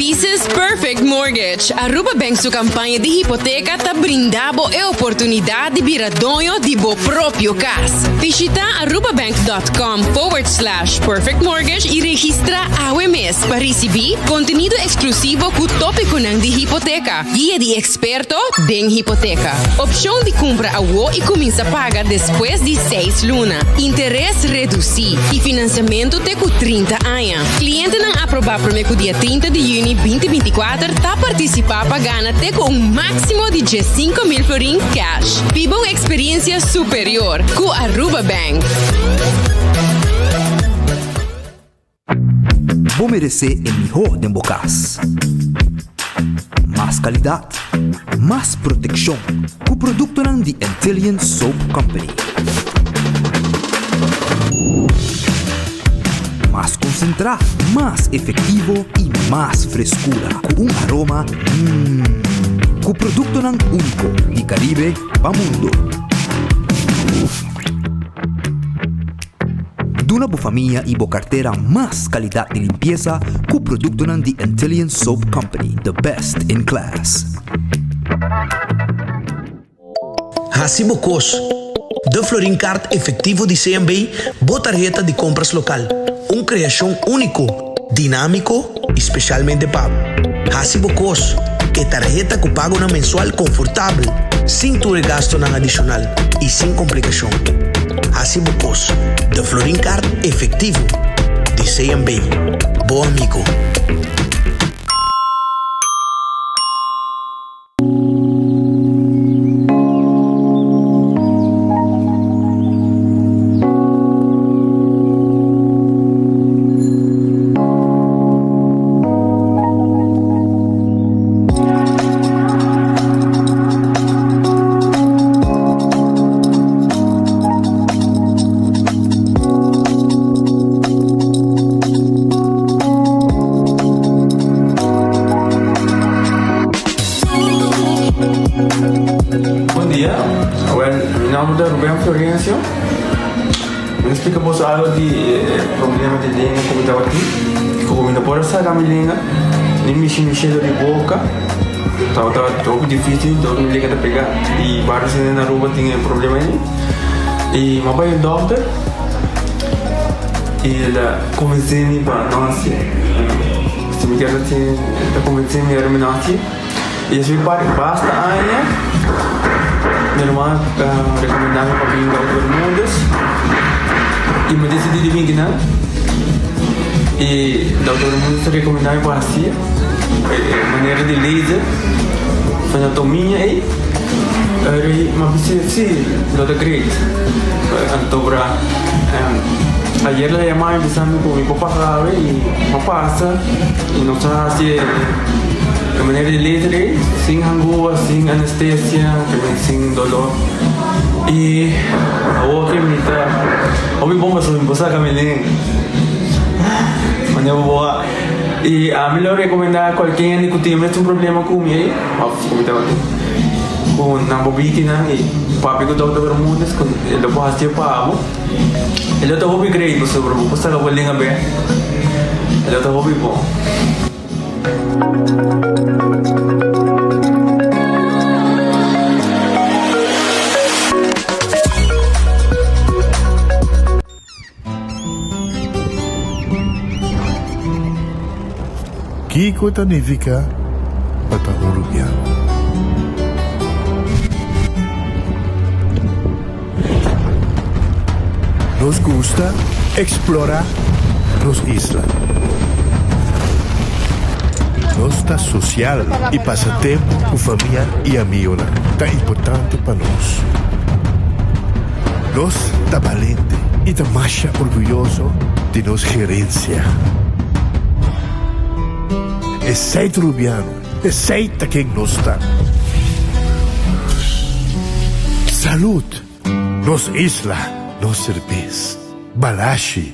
Pieces Perfect Mortgage, Aruba Bank su campaña di hipoteca ta brinda bo e oportunidad di bira doño di bo propio cas. Bishita arubabank.com forward slash perfect mortgage y registra awe mes pa ricibi contenido exclusivo cu topiconan di hipoteca, guia di experto den hipoteca, opcion di cumpra awo y cuminsa paga despues di seis luna, interes reduci y financiamento te cu 30 aña. Clientenan aproba prome cu dia 30 di juni 2024 ta participa pa gana te cu un maximo di 15,000 florin cash. Biba un experiencia superior cu Aruba Bank. Bo meresé e mihó den bo kas. Mas kalidat, mas protekshon ku produktonan di Antillian Soap Company. Mas konsentrá, mas efektivo i mas freskura ku un aroma mmm. Ku produktonan úniko di Karibe pa mundu. Duna bo famia i bo kartera mas kalidat di limpiesa ku produktonan di Antillian Soap Company, the best in class. Hasi bo kos. De Florin Card Efectivo di CMB, bo tarheta di kompras lokal. Un kreashon úniko, dinámiko i spesialmente pa bo. Hasi bo kos. E tarheta ku pagonan mensual konfortabel, sin tur e gastonan adishonal i sin komplikashon. Hasi bo kos. De Florin Card Efectivo di CMB. Bo amigo. Bon dia, awel mi nomber ta Ruben Florencio. Mi ta splika boso algo di e problema di lenga ku mi tabatin. Ku mi no por a saka mi lenga, ni mishi mi shelo di boka. Tabata hopi dificil, dor mi lenga ta pega. I varios hende na Aruba tin e problema ei. I mi a bai un dokter i el a konvensé mi pa no hasié. Si mi kier hasié, el a konvensé mi ora mi no hasié. I así pa basta aña mi ruman a rekomendá mi pa bin Dòkter Bermúdez i mi desidí di bin kinan. I Dòkter Bermúdez a rekomendá mi pa hasié e manera di laser anatomia ei. Mi a bisa si lo ta great. Anto bra ayer el a yama mi bisa mi ku mi por pasa awe i mi a pasa i nos a hasi e manera di laser ei sin hangua, sin anestesia, sin dolor i awor ke mi ta hopi bon pasobra mi por saka mi lenga manera bo a i ami lo rekomenda kualke hende ku tin e mesun problema ku mi ei òf ku mi tabatin ku nan por biki nan i papia ku dòkter Bermudez ku e lo por hasié pa bo e lo ta hopi great pasobra bo por saka bo lenga bèk e lo ta hopi bon. Kiko ta nifiká pa ta un rubiano? Nos gusta eksplorá nos isla. Nos ta sosial i pasa tempu ku famia i amigunan ta importante pa nos. Nos ta balente i ta masha orguyoso di nos gerensia. Esei ta Rubiano, esei ta ken nos ta. Salud! Nos isla, nos serbes. Balashi.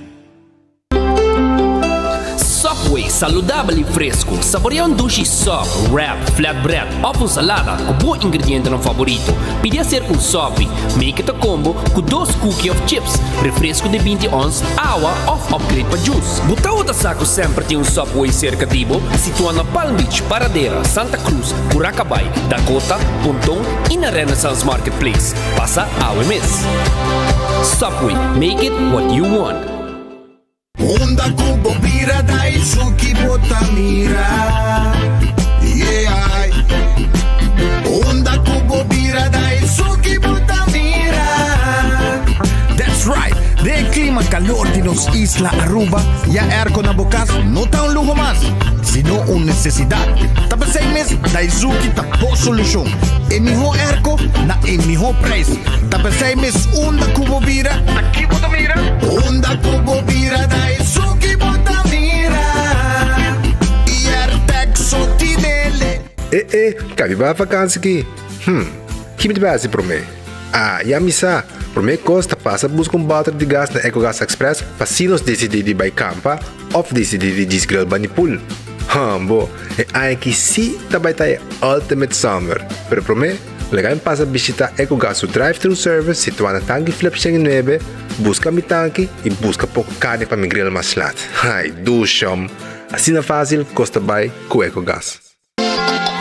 Subway, saludabel y fresco. Saborea un dushi sub, wrap, flatbread of un salada cu bo ingredientenan favorito. Pidi acerca un sopi. Make it a combo cu dos cookie of chips, refresco di 20 ons, awa of upgrade pa juice. Bo tawata sa cu semper tin un Subway cerca di bo? Situa na Palm Beach, Paradera, Santa Cruz, Curacabai, Dakota, Ponton y na Renaissance Marketplace. Pasa awe mes. Subway, make it what you want. Unda ku bo bira Daisuki bo ta mira Yeah Unda ku bo bira Daisuki bo ta mira That's right! Den e klima kalor di nos isla Aruba, ya airco na bo kas no ta un luho mas, sino un nesesidat. Ta p'esei mes Daizuki ta bo solushon. E mihó airco na e mihó prijs. Ta p'esei mes unda ku bo bira, ta ki bo ta mira? Unda ku bo bira Daizuki bo ta mira. Airtec so tinele. E e, kabi bai vakansi ki? Hm, ki mi ta bai hasi promé? Ah, ya mi sa! Promé kos ta pasa buska un bòter di gas na Ecogas Express pa si nos disidí di bai kampa òf disidí di djis grill bani pool. Hambo, e aña aki sí ta bai ta e ultimate summer! Pero promé, laga mi pasa bishitá Ecogas su drive-thru service situá na Tanki Flip 109, buska mi tanki i buska poko karni pa mi grill mas lat. Ai, dushom! Asina fásil kos ta bai ku Ecogas.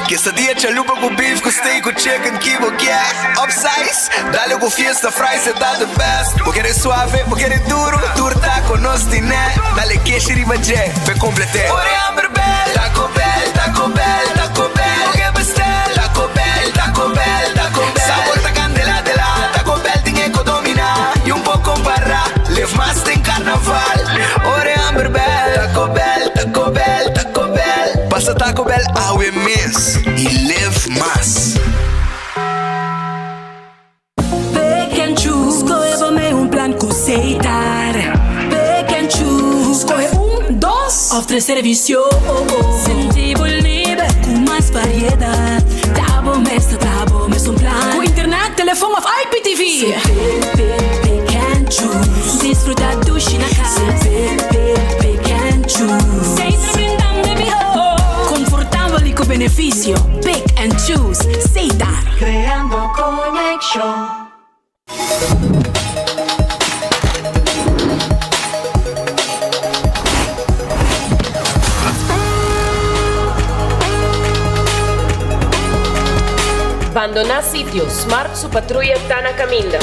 Quesadilla chalupa cu beef cu steak cu chicken ki bo kier Upsize, dale cu fiesta fries e ta the best Bo kere suave, bo kere duro, tur taco nos tine Dale keshi riba dje, p'e complete Ora e hamber bel, Taco Bell, Taco Bell, Taco Bell Bo ke bestel, Taco Bell, Taco Bell, Taco Bell Sabor ta candela de la, Taco Bell tin e co domina Y un por compara, live mas den carnaval Ora e hamber bel, Taco Bell, Taco Bell, Taco Bell. Pasa Taco Bell awe mes y live mas. Pick and choose, skohe bo mee un plan ku Setar. Pick and choose, skohe un, dos òf tres servisio. Sinti bo liber ku mas variedat. Ta bo mes ta traha bo mes un plan. Ku internet, telefon òf IPTV. Pick, pick, pick and choose. Disfruta dushi na kas. Pick, pick, pick and choose. Setar brindando e mihó. Konfortabel i ku benefisio. Pick and choose. Setar. Creando conexion. Bandoná sitio, Smart su patruya ta na kaminda.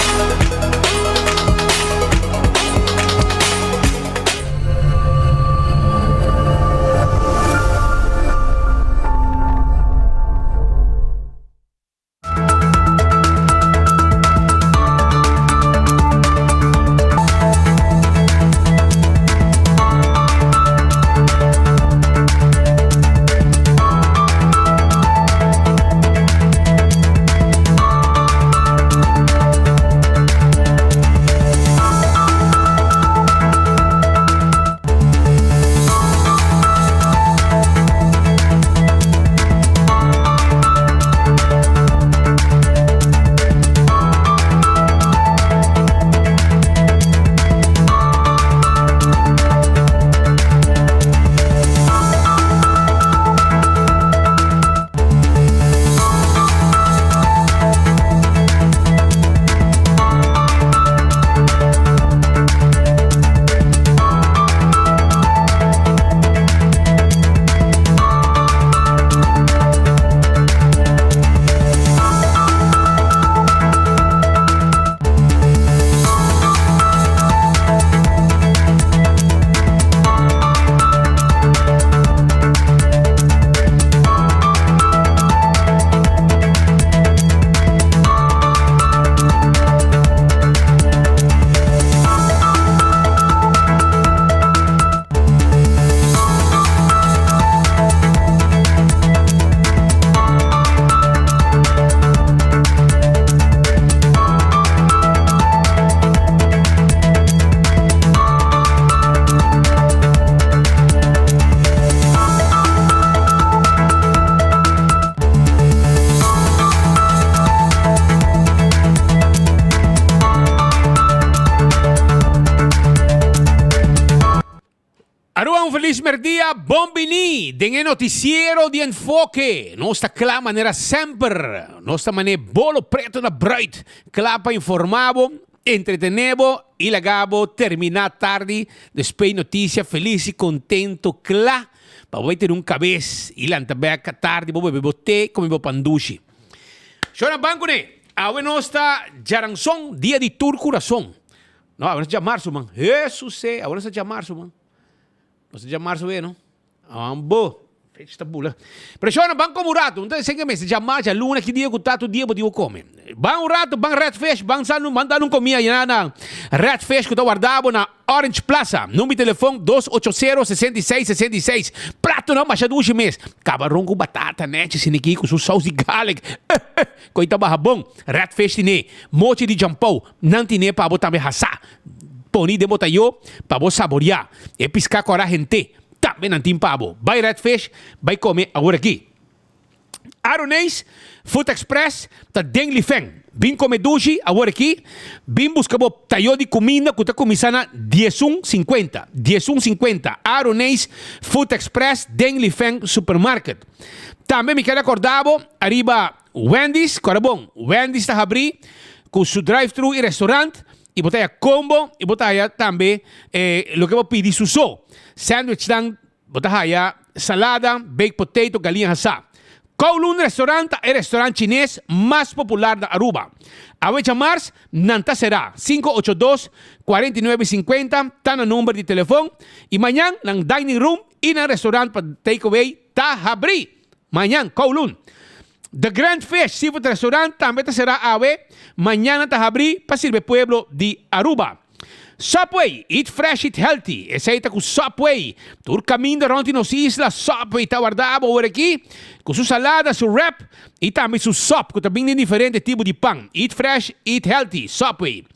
un felis merdia, bon bini den e noticiero di Enfoke. Nos ta kla manera semper. Nos ta mane bolo preto na bruid, kla pa informa bo, entretene bo y laga bo termina tardi despues noticia felis y contento kla pa bo bay tene un cabes y lanta bek tardi bo bebe bo te, come bo pandushi. Shona ban cune, awe nos ta djaranson, dia di tur curason. No, awe nos djamarsu man. Hesus e, awe nos ta djamarsu man. Nos ta djamarsu e no. Ambo. Fecha ta bula. Pero shona ban come un rato. Un ta dicen que mester djamar djaluna ki dia cu ta tur dia bo tin cu come. Ban un rato, ban Red Fish, ban sal ban dal un comida ayina na Red Fish cu ta warda bo na Orange Plaza. Number di telefon dos ocho sero sesenta i seis sesenta i seis. Platonan masha dushi mes. Cabaron cu batata nechi siniki cu su saus di garlic. Koe ta baha bon. Red Fish tine. Mochi di jampou. Nan tine pa bo tambe hasá. Poni den bo tayó pa bo saboriá. E piská kòrá hent'é. Tambe nan tin pa bo. Bai Red Fish, bai kome awor aki. Aroneis Food Express ta den Lifen. Bin kome dushi awor aki. Bin buska bo tayó di kuminda ku ta kuminsá na diesun sinkuenta. Diesun sinkuenta. Aroneis Food Express den Lifen Supermarket. Tambe mi ker rekordá bo ariba Wendy's, kòrda bon, Wendy's ta habrí ku su drive-thru i restaurant i bo ta haya combo i bo ta haya tambe loke bo pidi su so. Sandwichnan, bo ta haya salada, baked potato, galiña hasá. Kowloon Restaurant ta e restaurant chines mas popular na Aruba. Awe djamars nan ta será. 582 49 50 ta nan number di telefon i mañan nan dining room i nan restaurant pa take away ta habrí. Mañan, Kowloon. The Grand Fish Seafood Restaurant tambe ta será awe, mañana ta habrí pa sirbi e pueblo di Aruba. Subway, eat fresh, eat healthy. Esei ta ku Subway. Tur kaminda rònt di nos isla, Subway ta warda bo awor aki ku su salada, su wrap i tambe su sòp ku ta bin den diferente tipo di pan. Eat fresh, eat healthy. Subway.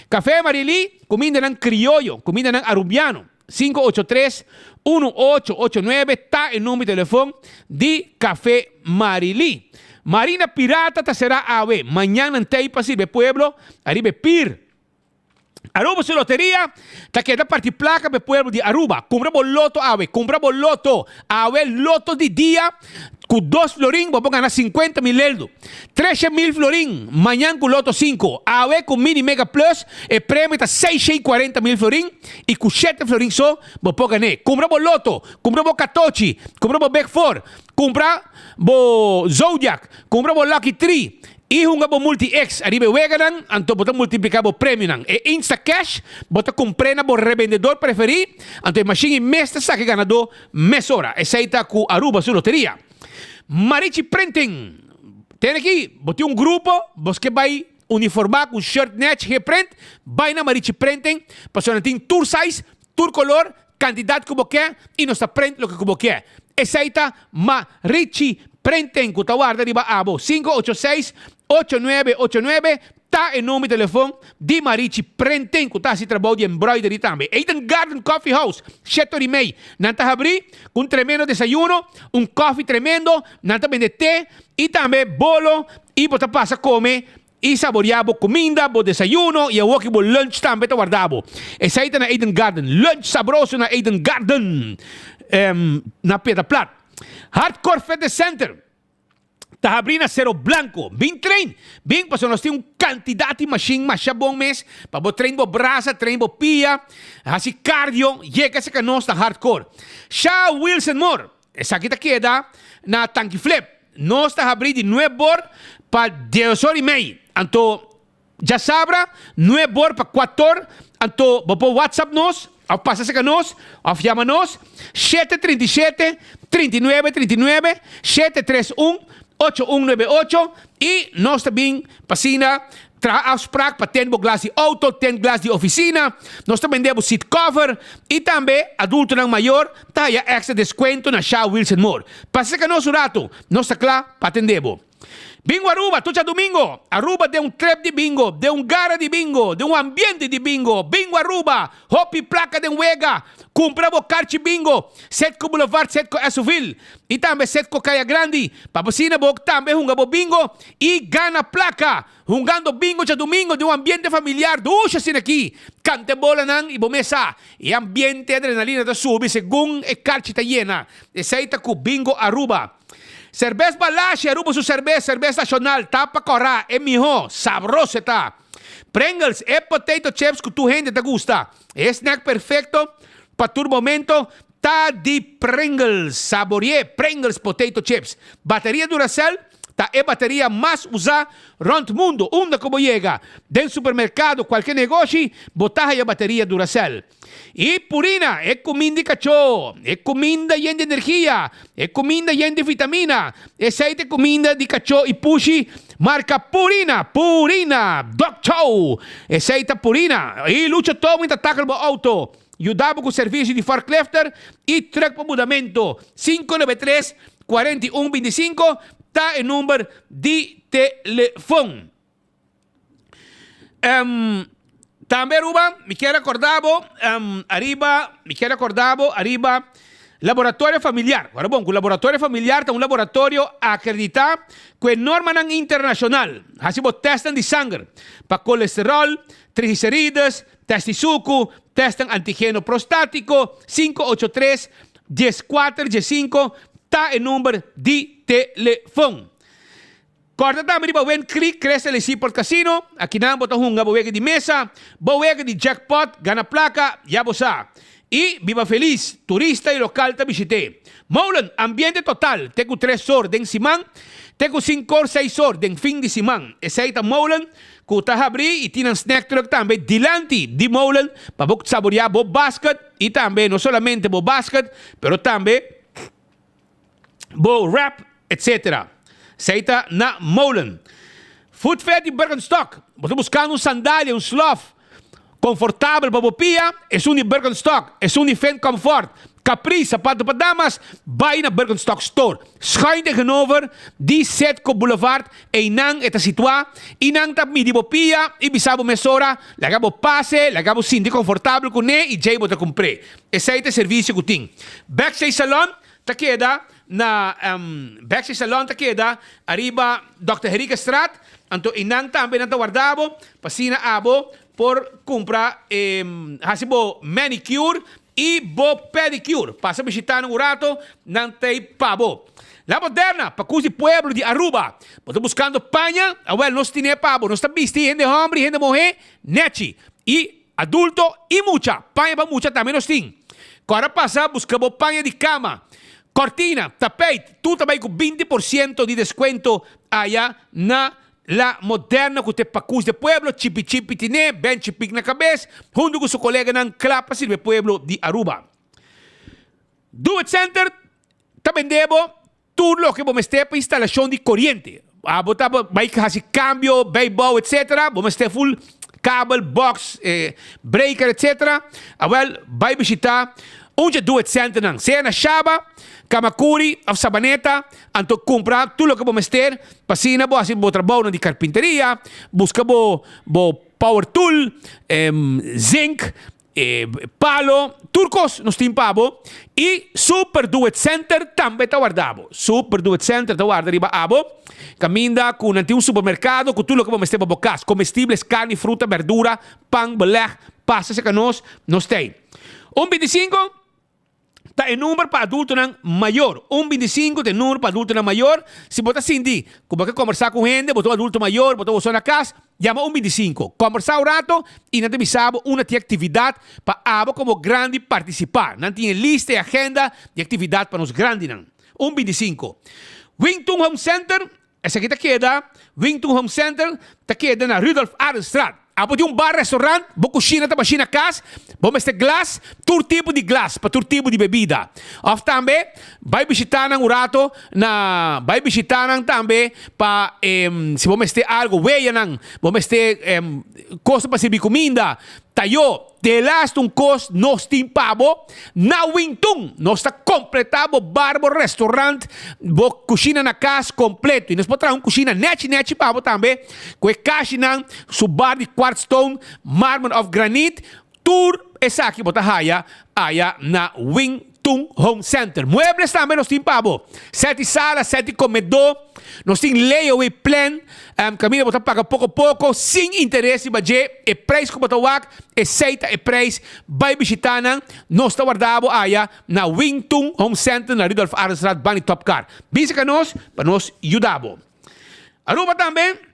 Café Marily, kumindanan krioyo, kumindanan arubiano. Sinku ocho tres, unu ocho ocho nuebe ta e number di telefon di Café Marily. Marina Pirata ta será awe, mañan nan tei pa sirbi e pueblo ariba e pir. Aruba su loteria ta keda parti plaka pa e pueblo di Aruba. Kumpra bo loto awe, kumpra bo loto awe, loto di dia ku dos florin bo por gana sinkuenta mil eldo. Tresha mil florin mañan ku Lotto sinku. Awe ku Mini Mega Plus e premio ta seisha i kuarenta mil florin i ku shete florin so bo por gan'é. Kumpra bo Lotto, kumpra bo Katochi, kumpra bo Big Four, kumpra bo Zodiac, kumpra bo Lucky Tree i hunga bo Multi X ariba e weganan anto bo ta multipliká bo premionan. E Instacash bo ta kumpr'é na bo rebendedor preferí anto e mashin i mes ta saka e ganadó mesora. Esei ta ku Aruba su loteria. Marichi Printing, Tene aki, bo tin un grupo, bos ke bai uniformá ku un shirt nèchi geprint, bai na Marichi Printing, pasobra nan tin tur size, tur kolor, kantidat ku bo ke i nos ta print loke ku bo ke. Esei ta Marichi Printing ku ta warda riba abo. 586 8989 Ta e number di telefon di Marichi Prenten cu ta haci trabou di embroidery tambe. Eden Garden Coffee House, shete ora y mei. Nan ta habri cu un tremendo desayuno, un koffie tremendo, nan ta bende te y tambe bolo y bo ta pasa come y saborea bo cuminda, bo desayuno y awoki bo lunch tambe ta warda bo. Esey ta na Eden Garden. Lunch sabroso na Eden Garden na Piedra Plat. Hardcore Fitness Center. Ta habrí na Cero Blanco. Bin train! Bin pasobra nos tin un kantidat di mashin masha bon mes pa bo train bo brasa, train bo pia, hasi cardio, yega esaki nos ta hardcore. Sha Wilson Moore, esaki ta keda na Tanki Flip. Nos ta habrí di nueb or pa dies or i mei. Anto Djasabra, nueb or pa kuator, anto bo por WhatsApp nos of pasa serka nos of yama nos shete 37 39 39 731 8198 i nos ta bin pa asina traha afsprak pa ten bo glas di auto, ten glas di ofisina, nos ta bende bo seat cover i tambe adultonan mayor ta haya extra descuento na Sha Wilson Moore. Pasa serka nos un rato, nos ta kla pa atende bo. Bingo Aruba, tur djadumingo, Aruba den un trep di bingo, den un gara di bingo, den un ambiente di bingo. Bingo Aruba, hopi placa den wega. Cumpra bo karchi bingo, Setco Boulevard, Setco Esoville y tambe Setco Caya Grandi, pa bo asina bo tambe hunga bo bingo y gana placa. Hungando bingo djadumingo den un ambiente familiar dushi asina aki. Canta e bolanan y bo mes sa, e ambiente adrenalina ta subi segun e karchi ta yena. Esey ta cu Bingo Aruba. Serbes Balashi, Aruba su serbes, serbes nashonal, ta pa kòrá, e mihó, sabroso e ta. Pringles, e potato chips ku tur hende ta gusta. E snack perfekto pa tur momento ta di Pringles. Sabori'é Pringles potato chips. Bateria Duracell ta e bateria mas usá rònt mundu. Unda ku bo yega, den supermerkado, kualke negoshi, bo ta haya bateria Duracell. E purina, e kuminda di kachó, e kuminda yen di energia, e kuminda yen di vitamina, esei ta e kuminda di kachó i pushi marka Purina, Purina, Dog Chow, esei ta Purina. I Lucho Towing ta takel bo outo, yuda bo ku servisio di forklifter i trùk pa mudamentu. 593 41 25 ta e number di telefon. Um, tambe Aruba, mi kier acorda bo, um, ariba, mi kier acorda bo ariba laboratorio familiar. Ora bon, cu laboratorio familiar ta un laboratorio acredita cu e normanan internacional. Haci bo testnan di sanger pa colesterol, triglicerides, test di sucu, testnan antigeno prostatico, 583 14 15 ta e number di telefon. Kòrda tambe riba Wind Creek Crystal y Seaport Casino. Akinan bo ta hunga bo wega di mesa, bo wega di jackpot, gana plaka, ya bo sa. Y biba felis, turista y lokal ta bishit'é. Molen, ambiente total, te ku tres or den siman, te ku sinkor seis or den fin di siman. Esei ta Molen ku ta habrí y tin nan snack truck tambe dilanti di Molen pa bo saboriá bo basket y tambe no solamente bo basket pero tambe bo wrap etc. Esei ta na Molen. Foot Fair di Birkenstock. Bo ta buskando un sandalia, un slof konfortabel pa bo pia? Esun di Birkenstock, esun di Finn Comfort, Capri, sapato pa damas, bai na Birkenstock Store. Schuin tegenover di Setco Boulevard, einan e ta situá i nan ta midi bo pia i bisa bo mesora, laga bo pase, laga bo sinti konfortabel kuné i djei bo ta kumpr'é. Esei ta e servisio ku tin. Backstage Salon ta keda na Backstage Salon ta keda ariba Dòkter Henriquezstraat, anto einan tambe nan ta warda bo pa asina abo por kumpra e hasi bo manicure i bo pedicure. Pasa bishita nan un rato, nan ta ei pa bo. La Moderna, pa kus di pueblo di Aruba. Bo ta buskando paña? Awel, nos tine pa bo. Nos ta bisti hende hòmber i hende muhé nèchi. I Adulto y mucha, paña pa mucha tambe nos tin. Kòrda pasa buska bo paña di kama, kòrtina, tapijt, tur ta bai ku 20% di deskuento aya na La Moderna ku ta e pakus de pueblo, chipi chipi tine, benchi pik na kabes, huntu ku su koleganan kla pa sirbi e pueblo di Aruba. Do It Center ta bende bo Tur loke bo mester pa instalashon di koriente. Abo ta bai hasi kambio, bijbouw etc. Bo mester ful kabel, box, breaker etc. Awel bai bishita un dje Do It Centernan, sea na Shaba, Kamakuri of Sabaneta, anto kumpra tur loke bo mester pa asina bo hasi bo trabounan di karpinteria, buska bo bo power tool, zink, E palo, tur kos nos tin pa bo i Super Do It Center tambe ta warda bo. Super Do It Center ta warda riba abo kaminda ku nan tin un supermerkado ku tur loke bo mester pa bo kas, komestibles, karni, fruta, berdura, pan, beleg, pasa serka nos, nos ta ei. Un bintisinko. Ta e number pa adultonan mayor. Un 25 ta e number pa adultonan mayor. Si bo ta sinti ku bo ke kombersá ku un hende, bo ta un adulto mayor, bo ta boso na kas, yama un 25. Kombersá un rato i nan ta bisa bo unda tin aktividat pa abo komo grandi partisipá. Nan tin e lista i agenda di aktividat pa nos grandinan. Un 25. Wington Home Center Esaki ta keda Wington Home Center ta keda na Rudolf Arendstraat. Abo tin un bar restaurant, bo kushina ta bashina kas, bo mester glas, tur tipo di glas pa tur tipo di bebida. Of tambe bai bishita nan un rato na bai bishita nan tambe pa si bo mester algo, weyanan, bo mester kos pa sirbi kuminda. Tayo, delaste un kos nos tin pa bo na Wintun. Nos ta kompletá bo bar, bo restaurant, bo kushina na kas kompleto. I nos por traha un kushina nèchi nèchi pa bo tambe ku e kashinan, su bar di kwartstone, marmer òf granit. Tur esaki bo ta haya aya na Wintun Home Center. Muebles tambe nos tin pa bo. Sèt di sala, sèt di komedó. Nos tin layaway plan, kaminda bo ta paga poko poko, sin interes riba dje. E prijs ku bo ta wak, esei ta e prijs. Bai bishitá nan. Nos ta warda bo aya na Wintun Home Center na Rudolf Arendstraat, banda di Top Car. Bisa ka nos pa nos yuda bo. Aruba tambe.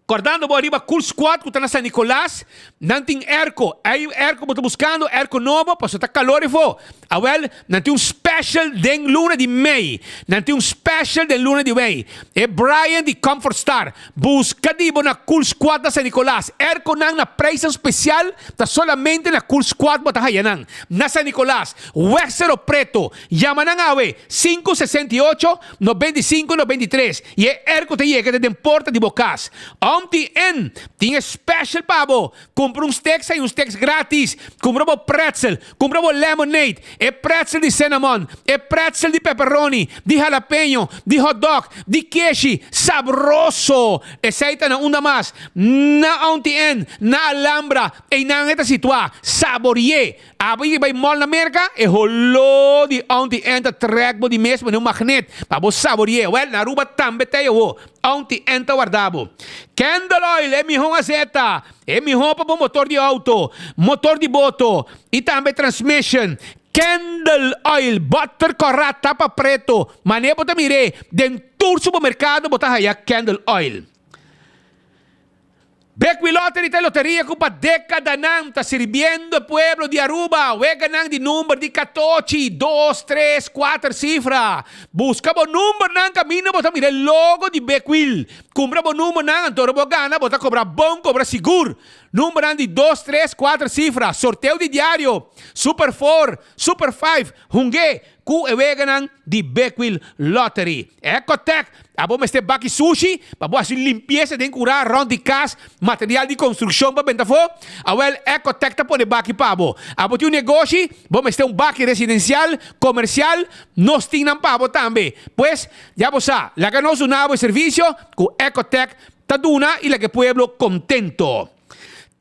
Kordando bo ariba Cool Squad ku ta na San Nicolas, nan tin airco. Ei airco bo ta buskando, airco nobo, pasobra ta kalor efo. Awel, nan tin un special den luna di mei. Nan tin un special den luna di mei. E Brian di Comfort Star, buska di bo na Cool Squad na San Nicolas. Airconan na prijsnan special ta solamente na Cool Squad bo ta haya nan. Na San Nicolas, Weg Cero Preto. Yama nan awe, 568 95 93. I e airco ta yega te den porta di bo cas. Omti en tin e special pa bo. Cumpra un steaks hay un steaks gratis. Cumpra bo pretzel, cumpra bo lemonade, e pretzel di cinnamon, e pretzel di pepperoni, di jalapeño, di hotdog, di keshi. Sabroso! Esey ta na unda mas? Na Auntie Ann, na Alhambra. Eynan e ta situa. Saborie! Abo yega bai mall na Merca, e holó di Auntie Ann ta trek bo di mes manera un magnet pa bo sabori'é. Wèl, na Aruba tambe ta e awó. Auntie Ann ta warda bo. Candle oil, e mihó azeta, e mihó pa bo motor di auto, motor di boto i tambe transmission. Candle oil, bòter kòrá, tapa preto, manera bo ta mir'é den tur supermerkado bo ta haya candle oil. Bekwin Lottery ta e loteria ku pa dekadanan ta sirbiendo e pueblo di Aruba. Weganan di number di katochi, dos, tres, kuater sifra. Buska bo numbernan kaminda bo ta mira e logo di Bekwil. Kumpra bo numbernan anto ora bo gana bo ta kobra bon kobra sigur. Numbernan di dos, tres, kuater sifra. Sorteo di diario, Super Four, Super Five, Hunge, Ku e weganan di Bekwil Lottery. Ecotec, abo mester baki sushi pa bo hasi limpiesa den kura rond di kas, material di konstrukshon pa benta afó? Awel Ecotec ta pone baki pa bo. Abo tin un negoshi, bo mester un baki residensial, komersial, nos tin nan pa bo tambe. Pues, ya bo sa, laga nos duna bo e servisio ku Ecotec ta duna i laga e pueblo kontento.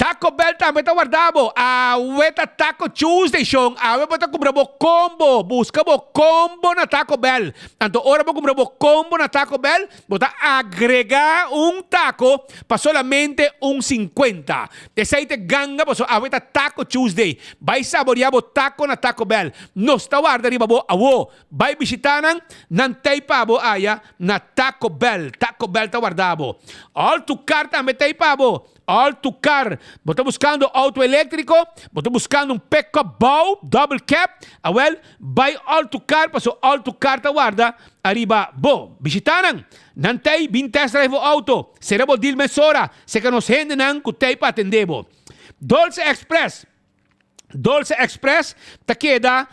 Taco Bell tambe ta warda bo. Awe ta Taco Tuesday, shon. Awe bo ta kumpra bo combo. Buska bo combo na Taco Bell. Anto ora bo kumpra bo combo na Taco Bell, bo ta agrega un taco pa solamente un sinkuenta. Esei ta e ganga pasobra awe ta Taco Tuesday. Bai saboria bo taco na Taco Bell. Nos ta warda riba bo awo. Bai bishita nan, nan t'ei pa bo aya na Taco Bell. Taco Bell ta warda bo. All to Car tambe t'ei pa bo. All to Car. Bo ta buskando auto eléktriko? Bo ta buskando un pick-up bou, double cab? Awel, bai All to Car pasobra All to Car ta warda ariba bo. Bishita nan. Nan t'ei bin test drive bo auto. Sera bo deal mesora. Seka nos hendenan ku t'ei pa atendé bo. Dolce Express. Dolce Express ta keda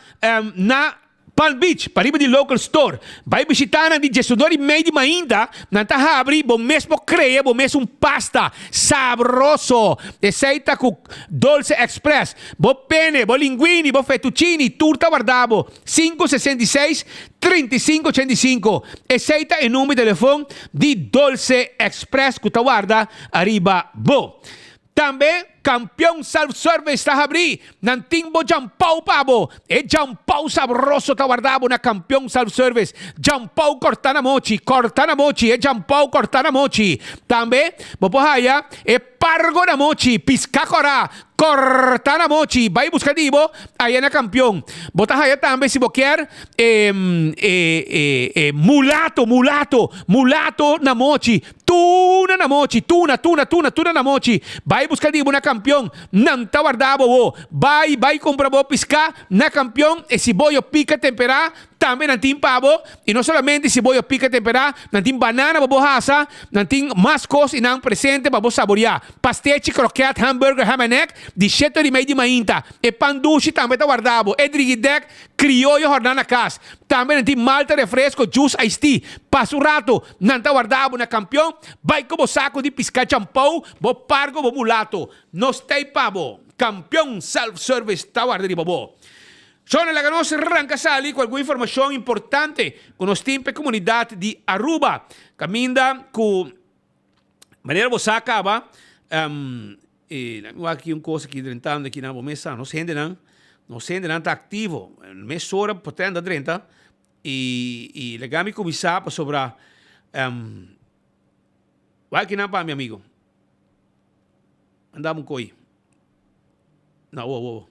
na Palm Beach, pariba di Local Store. Bai bishita nan di diesunor i mei di mainta, nan ta habri, bo mes por krea bo mes un pasta sabroso. Esei ta ku Dolce Express. Bo pene, bo linguini, bo fettuccini, tur ta warda bo. 566 35 85. Esei ta e number di telefon di Dolce Express ku ta warda ariba bo. Tambe Kampion Self Service ta habrí. Nan tin bo djampou pa bo. E djampou sabroso ta warda bo na Kampion Self Service. Djampou kòrtá na mochi, kòrtá na mochi, e djampou kòrtá na mochi. Tambe bo por haya e pargo na mochi, piská kòrá, kòrtá na mochi. Bai buska di bo aya na Kampion. Bo ta haya tambe si bo kier e e e mulato, mulato, mulato na mochi. Tuna na mochi, tuna, tuna, tuna, tuna na mochi. Bai buska di bo na kampion, nan ta warda bo wo. Bai, bai kumpra bo piská na kampion, e siboyo pika temperá, Tambe nan tin pa bo, y no solamente siboyo pica tempera, nan tin banana pa bo hasa, nan tin mas cos y nan presente pa bo saboria. Pastechi, kroket, hamburger, ham and egg, di shete ora y mei di mainta. E pan dushi tambe ta warda bo. E drigidek crioyo horna na cas. Tambe nan tin malta, refresco, juice, iced tea. Pasa un rato, nan ta warda bo na Campeon. Bai cu bo saco di pisca champou, bo pargo, bo mulato. Nos t'ey pa bo. Campeon Self Service ta warda riba bo. Shona laga nos ranka sali ku algun informashon importante ku nos tin pa e komunidat di Aruba. Kaminda ku manera bo sa kaba, e laga mi wak aki un kos aki drentando aki na bo mesa. Nos hendenan, nos hendenan ta aktivo. Mesora por ta drenta i i laga mi kuminsá pasobra wak akinan pa mi amigo. Anda un koi. Na wo wo.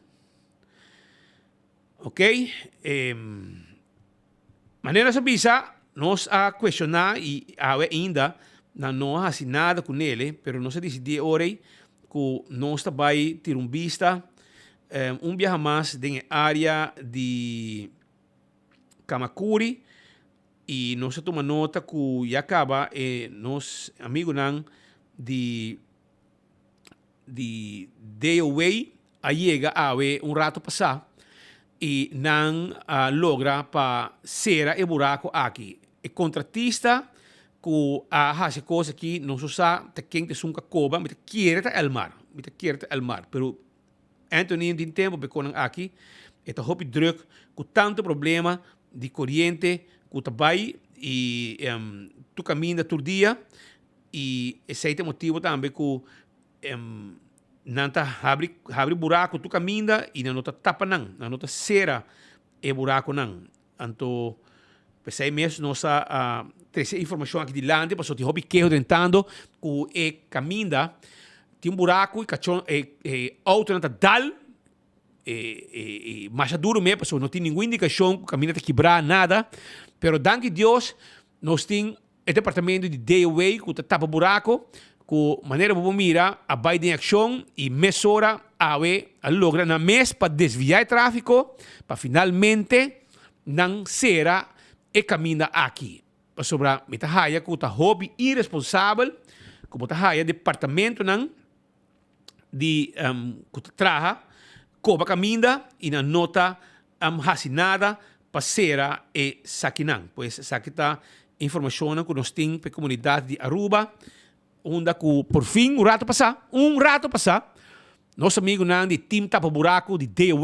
Ok, manera nos a bisa, nos a cuestiona y awe ainda nan no a haci nada cu nele, pero nos a dicidi e ora ey cu nos ta bay tira un bista un biaha mas den e area di Camacuri y nos a tuma nota cu ya caba e nos amigonan di di DOW a yega awe un rato pasá y nan a logra pa cera e buraco aki. E contratista cu a haci e cos aki no so sa ta ken ta esun cu a coba, mi ta kere ta Elmar, mi ta kere ta Elmar, pero Anthony no tin tempo pa e conan aki, e ta hopi druk cu tanto problema di coriente cu ta bay y tur caminda tur dia. I esei ta e motibu tambe ku nan ta habri habri buraku tur kaminda i nan no ta tapa nan, nan no ta sera e burakunan. Anto p'esei mes nos a trese e informashon aki dilanti pasobra tin hopi keho drentando ku e kaminda tin un buraku i kachon e e outonan ta dal e e e masha duru mes pasobra no tin ningun indikashon ku kaminda ta kibrá nada. Pero danki Dios nos tin E departamento di DOW ku ta tapa buraco ku manera bo por mira a bai den akshon i mesora awe a logra nan mes pa desviá e tráfiko pa finalmente nan sera e kaminda aki. Pasobra mi ta haya ku ta hopi iresponsabel ku bo ta haya departamentonan di ku ta traha koba kaminda i nan no ta hasi nada pa sera e sakinan. Pues esaki ta informashonnan ku nos tin pa e komunidat di Aruba unda ku por fin un rato pasá, un rato pasá, nos amigunan di Team Tapa Buraku di DOW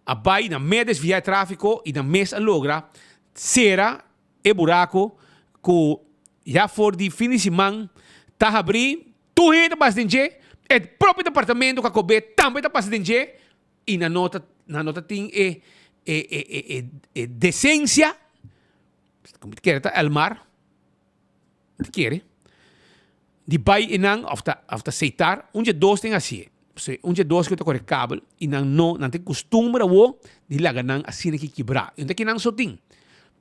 a bai na mes desviá e tráfiko i nan mes a logra sera e buraku ku ya for di fin di siman ta habrí. Tur hende ta pasa den dje, e propio departamento ku a kob'é tambe ta pasa den dje i nan no ta nan no ta tin e e e e e e desensia, ku mi ta kere ta Elmar, mi ta kere, di bai einan òf ta òf ta seitar, un dje dos tin hasié, pasobra un dje dos ku ta kore kabel i nan no nan tin kustumber awo di laga nan asina ki kibrá, i no ta kinan so tin,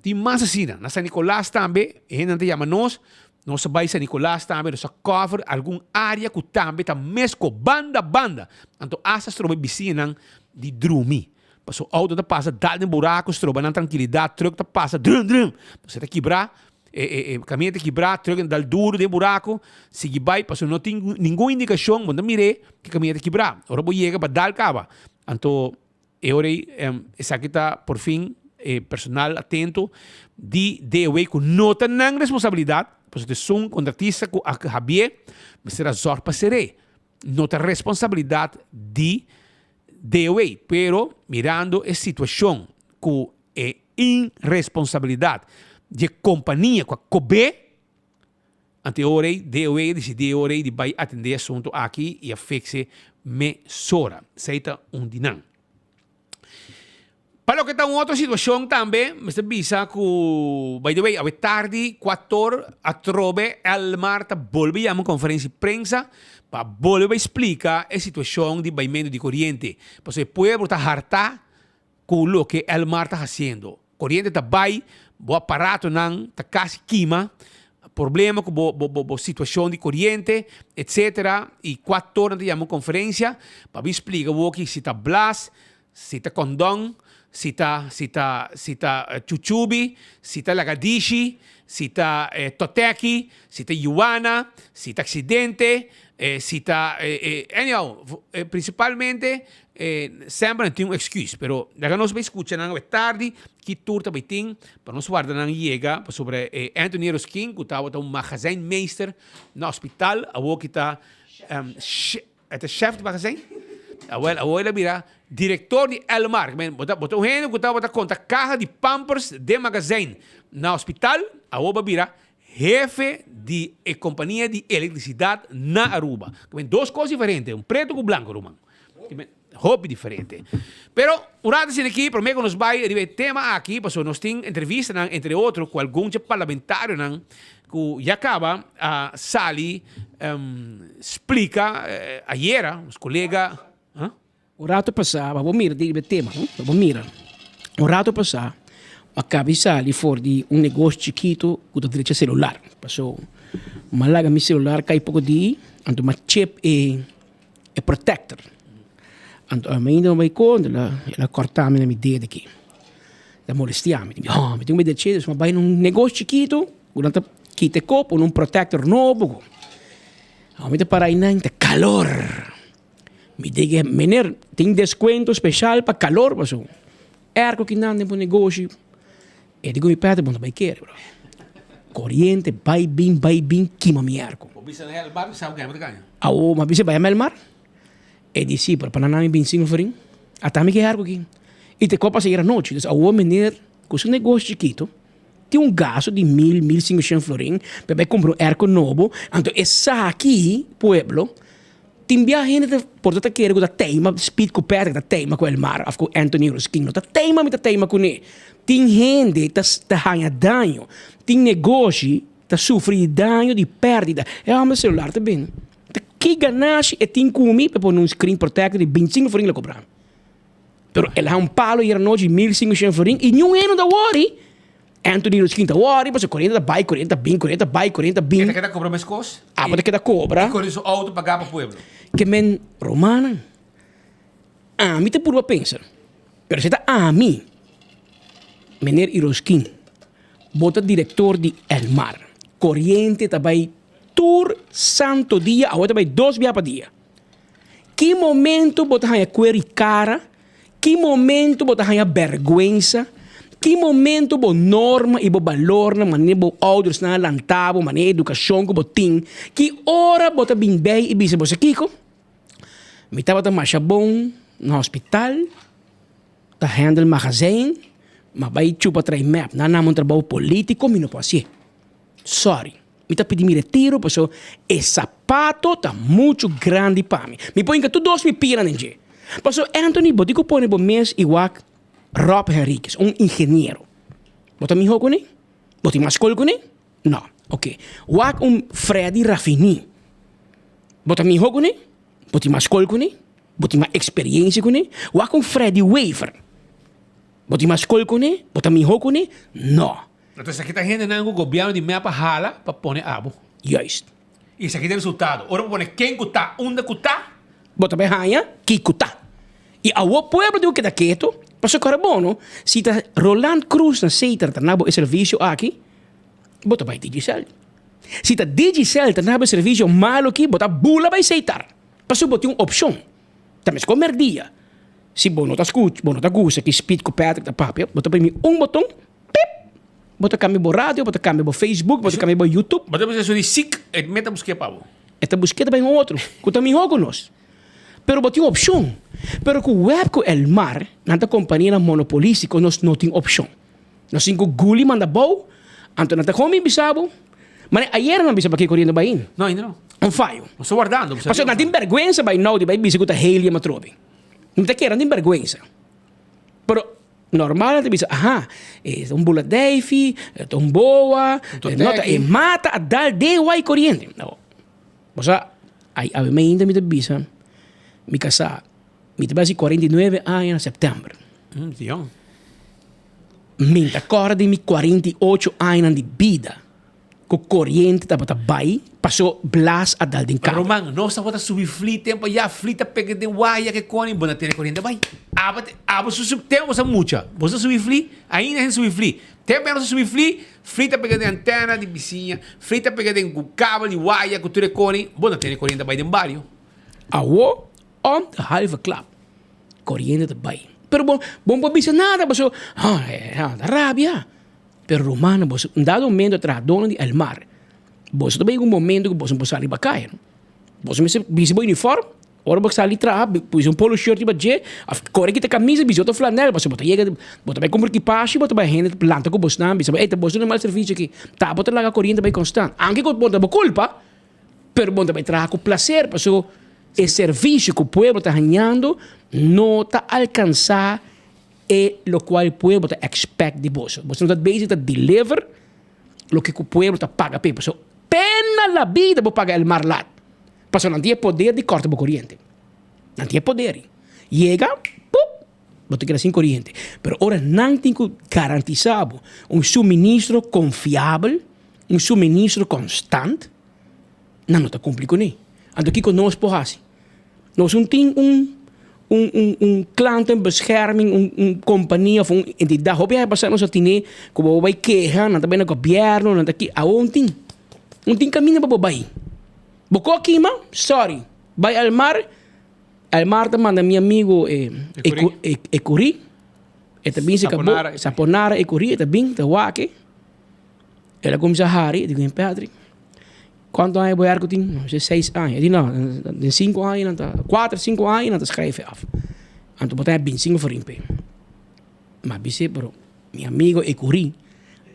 tin mas asina, na San Nicolas tambe e hendenan ta yama nos Nos a bai San Nicolas tambe, nos a cover algun area cu tambe ta mesco banda banda. Anto hasta stroba e bisiñanan di drumi. Paso auto ta pasa dal den buraco, stroba nan trankilidad, truck ta pasa drun drun. Paso e ta kibra, e e e caminda ta kibra, truck ta dal duro den buraco, sigui bai paso no tin ningun indicacion, bo no ta mir'e cu e caminda ta kibra. Ora bo yega pa dal caba. Anto E ora ei esaki ta por fin e personal atento di DOW ku no ta nan responsabilidat, pasobra ta esun kontratista ku a habié mester a zòrg pa ser'é. No ta responsabilidat di DOW, pero mirando e situashon ku e inresponsabilidat di e kompania ku a kob'é, Ante e ora ei, DOW a disidí e ora ei di bai atendé e asuntu aki i a fiks'e mesora. Esei ta un di nan. Pa loke ta un otro situashon tambe, mester bisa ku, by the way, awe tardi kuator atrobe Elmar ta bolbe yama un konferensia di prensa pa bolbe bai splika e situashon di baimentu di koriente. Pasobra e pueblo ta hartá ku loke Elmar ta hasiendo. Koriente ta bai, bo aparatonan ta kasi kima, problema ku bo bo bo situashon di koriente, etsetera, i kua tornan ta yama un konferensia pa bin splika bo ki si ta blas, si ta kondon, si ta si ta si ta chuchubi, si ta lagadishi, si ta toteki, si ta yuana, si ta accidente, si ta anyhow, principalmente semper nan tin un excuse, pero laga nos bay scucha nan awe tardi ki tur ta bay tin pa nos warda nan yega pasobra Anthony Eroskin cu tabata un magazijnmeester na hospital awo ki ta E ta chef di magazijn? Awel, awor el a bira director di Elmar. Men, bo ta, bo ta un hende cu tabata conta caha di pampers den magazijn na hospital, awor bo a bira hefe di e compania di electricidad na Aruba. Men, dos cos diferente, un preto cu blanco, ruman. Men, hopi diferente. Pero, un rato asina aki, prome cu nos bay riba e tema aki, pasobra nos tin entrevistanan, entre otro, cu algun dje parlamentarionan Cu ya caba a sali splica ayera nos colega. Un rato pasá, pa bo mira di riba e tema, no? Pa bo mira. Un rato pasá, a caba di sali for di un negoshi chikito cu ta drecha celular. Paso, m'a laga mi celular cay poco di, anto m'a chip e e protector. Anto a mi no bai con, el a el a corta mi na mi dedo aki. El a molestia mi. Mi oh, mi tin ku bai drecha, dus mi a bai na un negoshi chikito. Ku nan ta kita e kop pone un protector nobo ku. Awor mi ta para einan ta kalor. Mi di meneer tin descuento special pa kalor paso airco kinan den bo negoshi. E di ku mi pète bo no ta bai kere bro. Koriente bai bin bai bin kima mi airco. Bo bisa na Elmar mi sa ku bo ta kaña. Awor mi a bisa bai ama Elmar. E di si pero pa nan mi bin sin forin. Ata mi ke airco aki. I te kop a sigui anochi. Dus awor meneer ku su negoshi chikito. Tin un gasto di mil, 1500 florin pa bai cumpra un airco nobo, anto esaki pueblo tin bia hende ta por ta ta kere cu ta teima Speed cu Patrick ta teima cu Elmar of cu Anthony Ruskin no ta teima mi ta teima cune tin hende ta ta haya daño tin negoshi ta sufri di daño di perdida e homber celular ta bini ta ki ganashi e tin cu mi pa pone un screen protector di 25 florin lo cobra mi. Pero el a un palo ayer anochi 1500 florin y niun hende no ta worry. Anthony Ruskin ta worry pasobra corriente ta bay, corriente ta bin, corriente ta bay, corriente ta bin. E ta keda cobra mescos? Abo ta keda cobra. Y corre su auto paga pa pueblo. Ke men rumannan, ami ta purba pensa, pero si ta ami, meneer Iroskin, bo ta director di Elmar, corriente ta bay tur santo dia, awe ta bay dos bia pa dia. Ki momento bo ta haña kuer i kara? Ki momento bo ta haña bèrgwensa? Ki momento bo norma i bo balornan, manera bo oudersnan a lanta bo, manera e edukashon ku bo tin, ki ora bo ta bin bei i bisa bo sa kiko? Mi tabata masha bon na hospital, ta handle magazijn, ma bai chupa trae mep. Nan nan un trabou politiko, mi no por hasié. Sorry. Mi ta pidi mi retiro paso e sapato ta muchu grandi pa mi. Mi por hinka tur dos mi pianan den dje. Paso Anthony bo tin ku pone bo mes i wak Rob Henriquez, un ingeniero. Bo ta mihó kuné? Bo tin mas skol kuné? No. Oke. Wak un Freddy Raffini. Bo ta mihó kuné? Bo tin mas skol kuné? Bo tin mas eksperiencia kuné? Wak un Freddy Wever. Bo tin mas skol kuné? Bo ta mihó kuné? No. Anto esaki ta hendenan ku gobièrnu di mep a hala pa pone abo. Juist. I esaki ta e resultado. Ora bo pone ken ku ta, unda ku ta. Bo ta bai haña kiko ta. I awor pueblo tin ku keda ketu, pasobra kòrda bon no, si ta Roland Croes na Setar ta na bo e servisio aki, bo ta bai Digicel. Si ta Digicel ta na bo e servisio malu aki, bo ta bula bai Setar. Pasobra bo tin un opshon. Ta meskos mèrdia. Si bo no ta skucha, bo no ta gusta ki Speed ku Patrick ta papia, bo ta primi un boton. Pip! Bo ta kambia bo radio, bo ta kambia bo Facebook, bo ta kambia bo YouTube. Bo ta bisa su di sik, e me ta busk'é pa bo. E ta busk'é ta bai un otro, ku ta mihó ku nos. Pero bo tin opshon. Pero ku web ku Elmar, nan ta kompanianan monopolistiko, nos no tin opshon. Nos tin ku guli manda bou, anto nan ta kon mi bisa bo. Mane ayera nan bisa pakiko riendo bai in. No, ainda no. Un fayo. Nos ta wardando. Pasobra nan tin bèrgwensa bai nou di bai bisa ku ta helium atrobe. Mi ta kere nan tin bèrgwensa. Pero Normal nan ta bisa, aha, e ta un bula dijfi, e ta un boa, no ta e mata a dal den wai koriente. No. Bo sa, ai awe mainta mi ta bisa, mi kasá, mi ta bai hasi 49 aña na sèptèmber. Mm, ta yòn. Mi ta kòrda di mi 48 añanan di bida. Ku koriente tabata bai paso blas a dal den kabel. Roman, nos tabata subi fli tempo ya fli ta pega den waya ke koni bo na tene koriente bai. Aba te abo su su tempo bo sa mucha bo sa subi fli ainda hende subi fli tempo ya nos a subi fli fli ta pega den antena di bisiña fli ta pega den ku kabel di waya ku tur e koni bo na tene koriente bai den bario. Awo om de halve klap koriente ta bai pero bo bo no por bisa nada paso ha ta rabia. Pero rumannan, boso, un dado momento trahadónan di Elmar, boso ta bay un momento ku boso no por sali pa kaya, no. Boso mester bisti bo uniform, ora bo sali traha, puse un polo shirt riba dje, òf kore kita kamisa, bisti otro flanel, pasobra bo ta yega, bo ta bay kumpra kipashi, bo ta bay hende lanta ku bosnan, bisa bo, ey, ta boso duna mal servisio aki, ta bo ta laga koriente bay konstant, anke ku bo ta bo kulpa, pero bo ta bay traha ku plaser, pasobra e servisio ku pueblo ta hañando no ta alkansá E locual pueblo ta expect di boso. Boso no ta bezig ta deliver loke cu pueblo ta paga p'e. Pasobra pena la bida bo paga el mar lat. Pasobra nan tin e poder di corta bo coriente. Nan tin e poder. Yega, pup, bo ta keda sin coriente. Pero ora nan tin cu garantisa bo un suministro confiabel, un suministro constant, nan no ta cumpli cune. Anto kico nos por haci? Nos un tin un un un un klantenbescherming, un un kompania of un entidat. Hopi aña pasá nos a tene ku bo bai keha, nan ta bai na gobièrnu, nan ta ki. Awor un tin. Un tin kaminda pa bo bai. Bo ko kima? Sorry. Bai Elmar, Elmar ta manda mi amigu e e Curie. E ta bin serka bo, Saponara e Curie, e ta bin, ta wak e. El a kuminsá hari, e di ku Patrick. Cuanto aña bo erco tin? No sé, seis aña. E di no, den cinco aña nan ta, cuatro, cinco aña nan ta schrijf e af. Anto bo ta haña binticinco florin p'e. Ma bis'é, pero mi amigo e curí,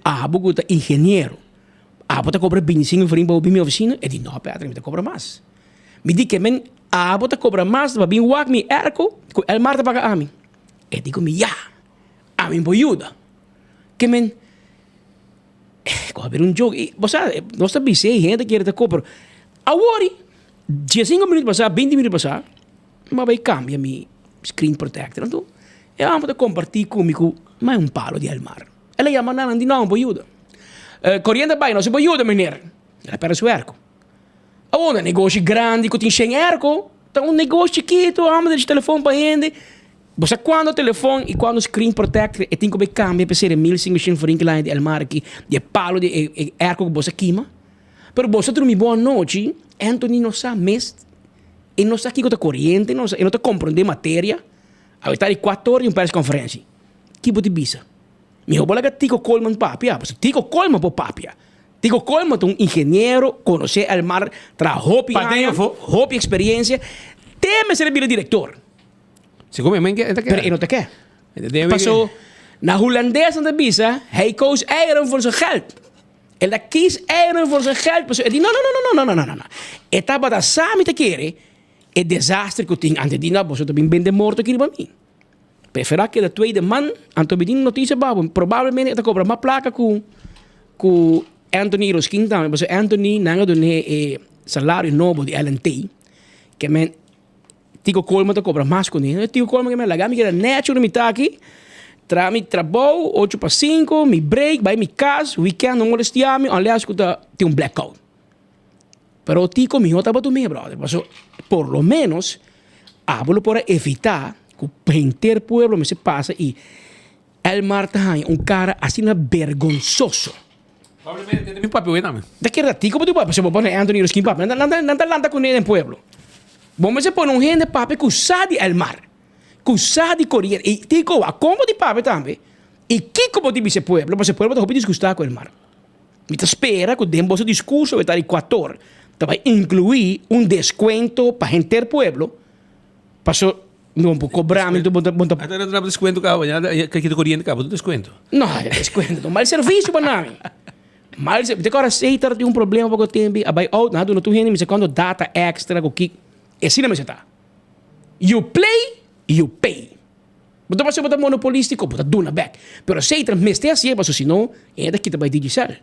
abo cu ta ingeniero, abo ta cobra binticinco florin pa bo bin mi oficina? E di, no Patrick, mi ta cobra mas. Mi di ke men, abo ta cobra mas pa bin wak mi erco cu Elmar ta paga ami. E di cu mi, ya, ami por yuda. Ke men. Ku a bira un joke. I bo sa, nos ta bisa ei hende kere ta koop, pero awor diesinko minüt pasá, binti minüt pasá, mi a bai kambia mi screen protector. Anto e homber ta kompartí ku mi ku mai un palo di Elmar. El a yama nan, nan di no, bo yuda. Koriente a bai, no si bo yuda meneer. El a pèrdè su erko. Awor un negoshi grandi ku tin shen erko, ta un negoshi chikitu, homber ta deci telefon pa hende. Bo sa cuando telefon y cuando screen protector e tin cu bay cambia pa ser e 1500 florin ki laña di Elmar aki, di e palo di e e airco cu bo sa kima? Pero bo sa drumi bon anochi, Anthony no sa mes, e no sa kico ta coriente, no sa, e no ta comprende materia. Awe ta di cuatro ora di un persconferencia. Ki bo ta bisa? Miho bo laga Tico Koolman papia, pasobra Tico Koolman por papia. Tico Koolman ta un ingeniero, conoce Elmar, traha hopi aña, hopi experiencia, te mester a bira director. Segun mi men ke e ta ke. Pero e no ta ke. Paso na hulandes nan ta bisa, hij koos eieren voor zijn geld. El a kies eieren voor zijn geld. Paso e di no no no no no no no no. E tabata sa mi ta kere e desaster ku tin antes di no boso ta bin bende morto aki riba mi. Prefera keda tweede man anto mi tin notisia pa bo probablemente e ta kobra mas plaka ku ku Anthony Iroskin tambe paso Anthony nan a dun'é e salario nobo di LNT ke men Tico Koolman ta cobra mas cu mi. Tico Koolman ke mi a laga mi keda necho na mi taki, traha mi trabou ocho pa cinco, mi break, bai mi cas, weekend no molestia mi unless cu ta tin un blackout. Pero Tico mi no tabata mi brother, paso por lo menos abo lo por a evita cu henter pueblo mester pasa y Elmar ta haña un cara asina bergonsoso. Probablemente mi papia oye tambe. Ta kere ta Tico bo tin papia, si bo pone Anthony Ruskin papia, nan ta nan ta lanta kuné den pueblo. Bo mester pone un hende papia ku sa di Elmar, ku sa di koriente. I Tico wak kon bo tin papia tambe i kiko bo tin bisa e pueblo, pasobra e pueblo ta hopi disgustá ku Elmar. Mi ta spera ku den boso diskurso e ta di kuator ta bai inkluí un deskuento pa henter pueblo, paso No por cobra mi, bo ta, bo ta. Ata na traba descuento caba, ya ya kita corriente caba, tu descuento. No, descuento, mal servicio pa nami. Mal servicio, te cora Setar tin un problema poco tempo, a bai out, na duna tu hende, mi sa cuando data extra cu ki, asina mi sa ta. You play, you pay. Bo ta pasobra bo ta monopolistico, bo ta duna bek. Pero Setar mester hacié, pasobra si no, e ta kita bai Digicel.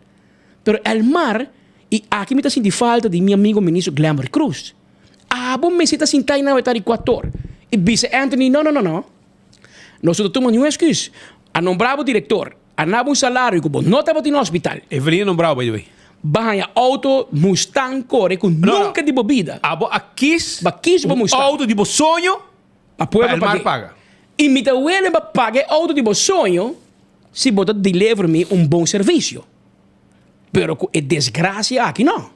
Pero Elmar, y aki mi ta sinti falta di mi amigo ministro Glenbert Croes. Abo mester ta sinta i nan ta di kuator i bisa Anthony no no no no nos no ta tuma niun excuse a nombra bo director a na bo un salario ku bo no tabatin na hospital. Evelyn a nombra bo by the way. Bo a haña auto Mustang kore ku nunka di bo bida. Abo a kis Bo a kis bo un Mustang. auto di bo soño Pa pa pueblo Elmar pag'é. paga. I mi ta wele pa paga e auto di bo soño si bo ta deliver mi un bon servisio. Pero ku e desgrasia aki no.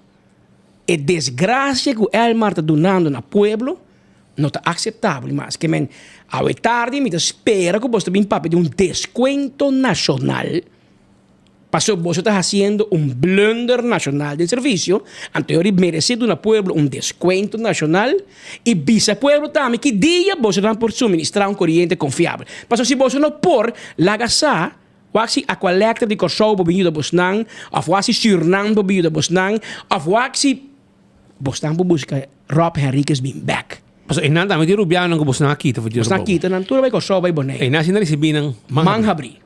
E desgrasia ku Elmar ta dunando na pueblo no ta akseptabel mas. Ke men, awe tardi mi ta spera ku boso ta bin papia di un deskuento nashonal pasobra boso ta hasiendo un blunder nashonal den servisio, anto yori meresé duna pueblo un deskuento nashonal i bisa pueblo tambe ki dia boso nan por suministrá un koriente konfiabel. Pasobra si boso no por, laga sa Wak si Aqualectra di Kòrsou bo bin yuda bosnan, òf wak si Sürnam bo bin yuda bosnan, òf wak si bosnan por buska Rob Henriquez bin bèk. Pasobra einan tambe tin rubianonan ku bosnan a kita for di Bosnan a Trabou. kita nan tur a bai Kòrsou bai Boneiru. Einan si nan risibí nan man Man habrí. habrí.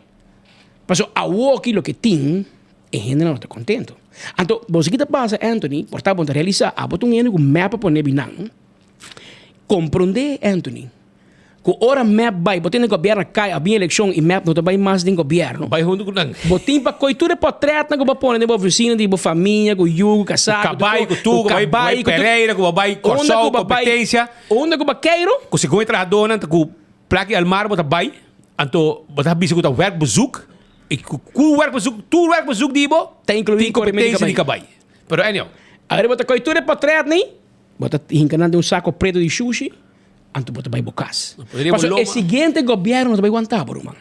Pasobra awoki loke tin, e hendenan no ta kontentu. Anto, boso ki ta pasa Anthony, por ta bo no ta realisá, abo ta un hende ku mep a pone binan. Komprondé Anthony. Ku ora mep bai, bo tin den gobièrnu a kai, a bin elekshon i mep no ta bai mas den gobièrnu. Bai huntu ku nan. Bo tin pa koi tur e pòtrètnan ku bo a pone den bo ofisina di bo famia, ku yu, ku kasá, Ku kabai, ku tur, ku bai bai Pereira, ku bo bai Kòrsou, kompetensia. Unda ku bo keiru. Ku segun e trahadónan ta ku plak di Almar bo ta bai, anto bo ta bisa ku ta wèrkbezoek, i ku ku wèrkbezoek, tur wèrkbezoek di bo Ta inkluí tin kompetensia di kabai. Pero anyhow. Awor bo ta koi tur e pòtrètnan, bo ta hinka nan den un sako pretu di shushi. Anto bo ta bai bo kas. Pasobra e siguiente gobièrnu no ta bai wanta bo, ruman.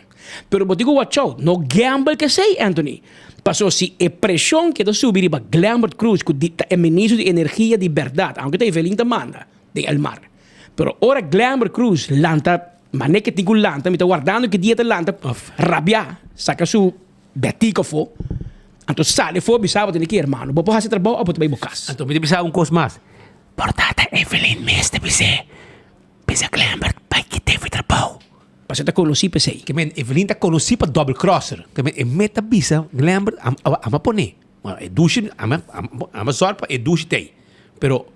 Pero bo tin ku watch out, no gamble ku esei, Anthony. Pasobra si e preshon keda subi riba Glenbert Croes, ku ta e ministro di energia di bèrdat, aunke ta Evelyn ta manda den el mar. Pero ora Glenbert Croes lanta, manera ke tin ku lanta, mi ta wardando ki dia e ta lanta, rabiá, saka su bètik afó, anto sali afó bisa bo tene ki, hermano, bo por hasi trabou òf bo ta bai bo kas. Anto mi ta bisa un kos mas. Por tata Evelyn mes ta bis'é, Bisa Glembert bai kit'é fi trabou. Pasobra e ta konosí pa esei. Ke men Evelyn ta konosí pa double crosser. Ke men e mes ta bisa Glembert, am am a pon'é. E dushi, am am a zòrg pa e dushi t'ei. Pero.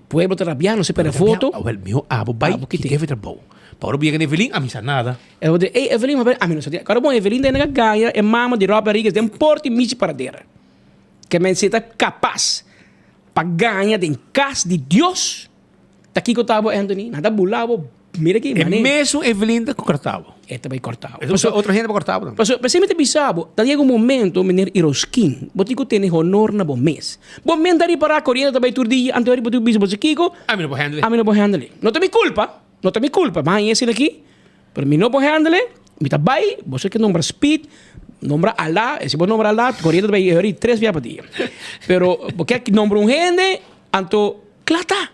Pueblo ta rabiá, no se perde voto. Awel, mihó abo bai kit'é fi trabou. Pa ora bo yega na Evelyn, a mi sa nada. E bo di, ey Evelyn, ami no sa di. Kòrda bon, Evelyn ta hende ka gaña e mama di Robert Henriquez den porta i michi paradera. Ke men si e ta kapas. Pa gaña den kas di Dios? Ta kiko ta bo, Anthony? Nan ta bula bo, mira ki E manera. mesun Evelyn ta ku korta bo. E ta bai korta bo. E ta usa otro hende pa korta bo tambe. Pasobra, p'esei mi ta bisa bo, ta yega un momento, meneer Iroskin, bo tin ku tene honor na bo mes. Bo men ta ripará koriente ta bai tur dia, anto bo tin ku bisa bo si kiko? Ami no por handle. Ami no por handle. No ta mi kulpa, no ta mi kulpa, mi haña esei aki. Pero mi no por handle, mi ta bai, boso ke nombra Speed, nombra Alá, e si bo nombra Alá, koriente ta bai hori tres bia pa dia. Pero bo ke nombra un hende, anto kla ta,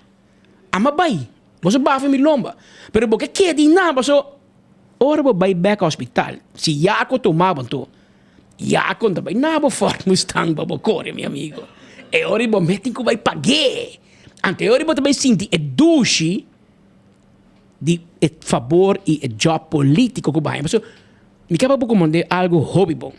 ama bai, boso bafa mi lomba. Pero bo ke keda einan, paso ora bo bai bek hospital, si Yaco tuma bo anto, Yaco no ta bai na bo Ford Mustang pa bo kore, mi amigo. E ora bo mes tin ku bai pag'é. Anto e ora bo ta bai sinti e dushi. di e fabor y e job politico cu bo haña. Pasobra mi ke pa bo comprende algo hopi bon.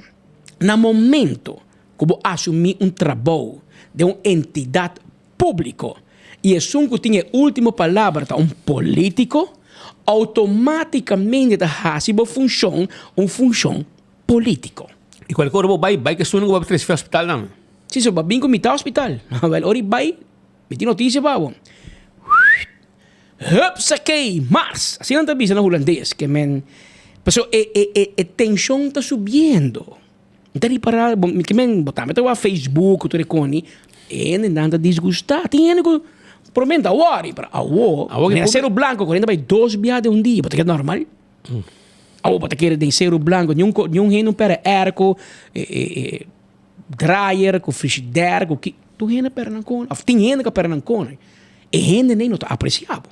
Na momento cu bo asumi un trabou den un entidad publico y esun cu tin e ultimo palabra ta un politico, automaticamente ta haci bo funcion un funcion politico. Y cualkier ora bo bay, bay cu esun cu bo a trece fi hospital nan. Si, so bo a bin cu mi ta hospital. Wel, ora y bay, mi tin noticia pa bo. Hupsakee, mars! Asina nan ta bisa na hulandes, ke men, pasobra e e e e tenshon ta subiendo. Mi ta ripará, bo ke men, bo tambe ta wak Facebook ku tur e koni, e hendenan ta disgustá. Tin hende ku promé no ta wòri, pero awor, na Seru Blanko koriente bai dos bia den un dia, bo ta keda normal? Awor bo ta kere den Seru Blanko, niun niun hende no pèrdè airco, e e e dryer, ku frishider, ku ki, tur hende a pèrdè nan koni, òf tin hende ku a pèrdè nan koni. E hende nei no ta aprecia bo.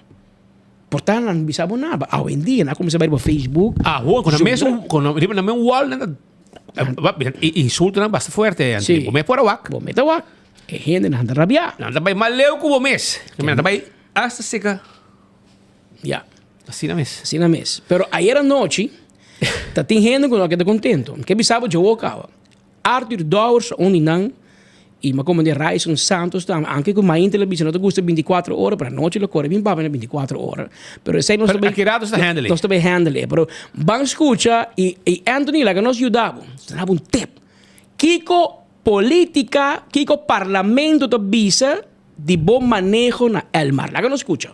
Por ta nan bisa bo nada. Awendia nan a cuminsa bay riba Facebook. Ah, ho, con nan mesun, con nan, riba nan mes wall nan ta, insultonan basta fuerte, Anthony. Sí. Bo mes por a wak. Bo mes ta wak. E hende nan ta rabia. Nan ta bay mas leu cu bo mes. Nan ta bay hasta seca. Ya. Asina mes. Asina mes. Pero ayer anochi, ta tin hende cu no a keda contento. Ke bisa bo dje wou caba. Arthur Dowers un di nan y mi a comprende Ryson Santos tambe, aunke cu mainta lo bisa no ta gusta binticuatro ora, pero anochi lo core bin papia na binticuatro ora. Pero esey nos ta Pero aki rato ta handle. Nos ta bay handle, pero ban scucha y y Anthony laga nos yuda bo, nos ta dabo un tip. Kico. Politica, kico Parlamento ta bisa di bo maneho na Elmar? Laga nos scucha.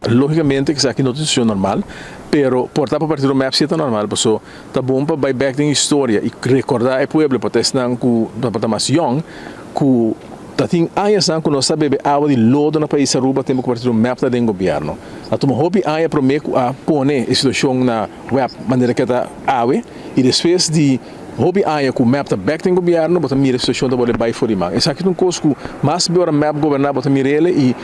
Logicamente esaki no ta un situacion normal, pero por ta pa partido mep si e ta normal, paso ta bon pa bay bek den historia y recorda e pueblo, por ta esnan cu tabata mas yong, cu ta tin añasnan cu nos ta bebe awa di lodo na pais Aruba tempo cu partido mep ta den gobierno. A tuma hopi aña prome cu a pone e situacion na web manera cu e ta awe y despues di Hopi aña ku mep ta bek den gobièrnu bo ta mira e situashon ta bolbe bai for di man. Esaki ta un kos ku mas be ora mep goberná bo ta mir'el i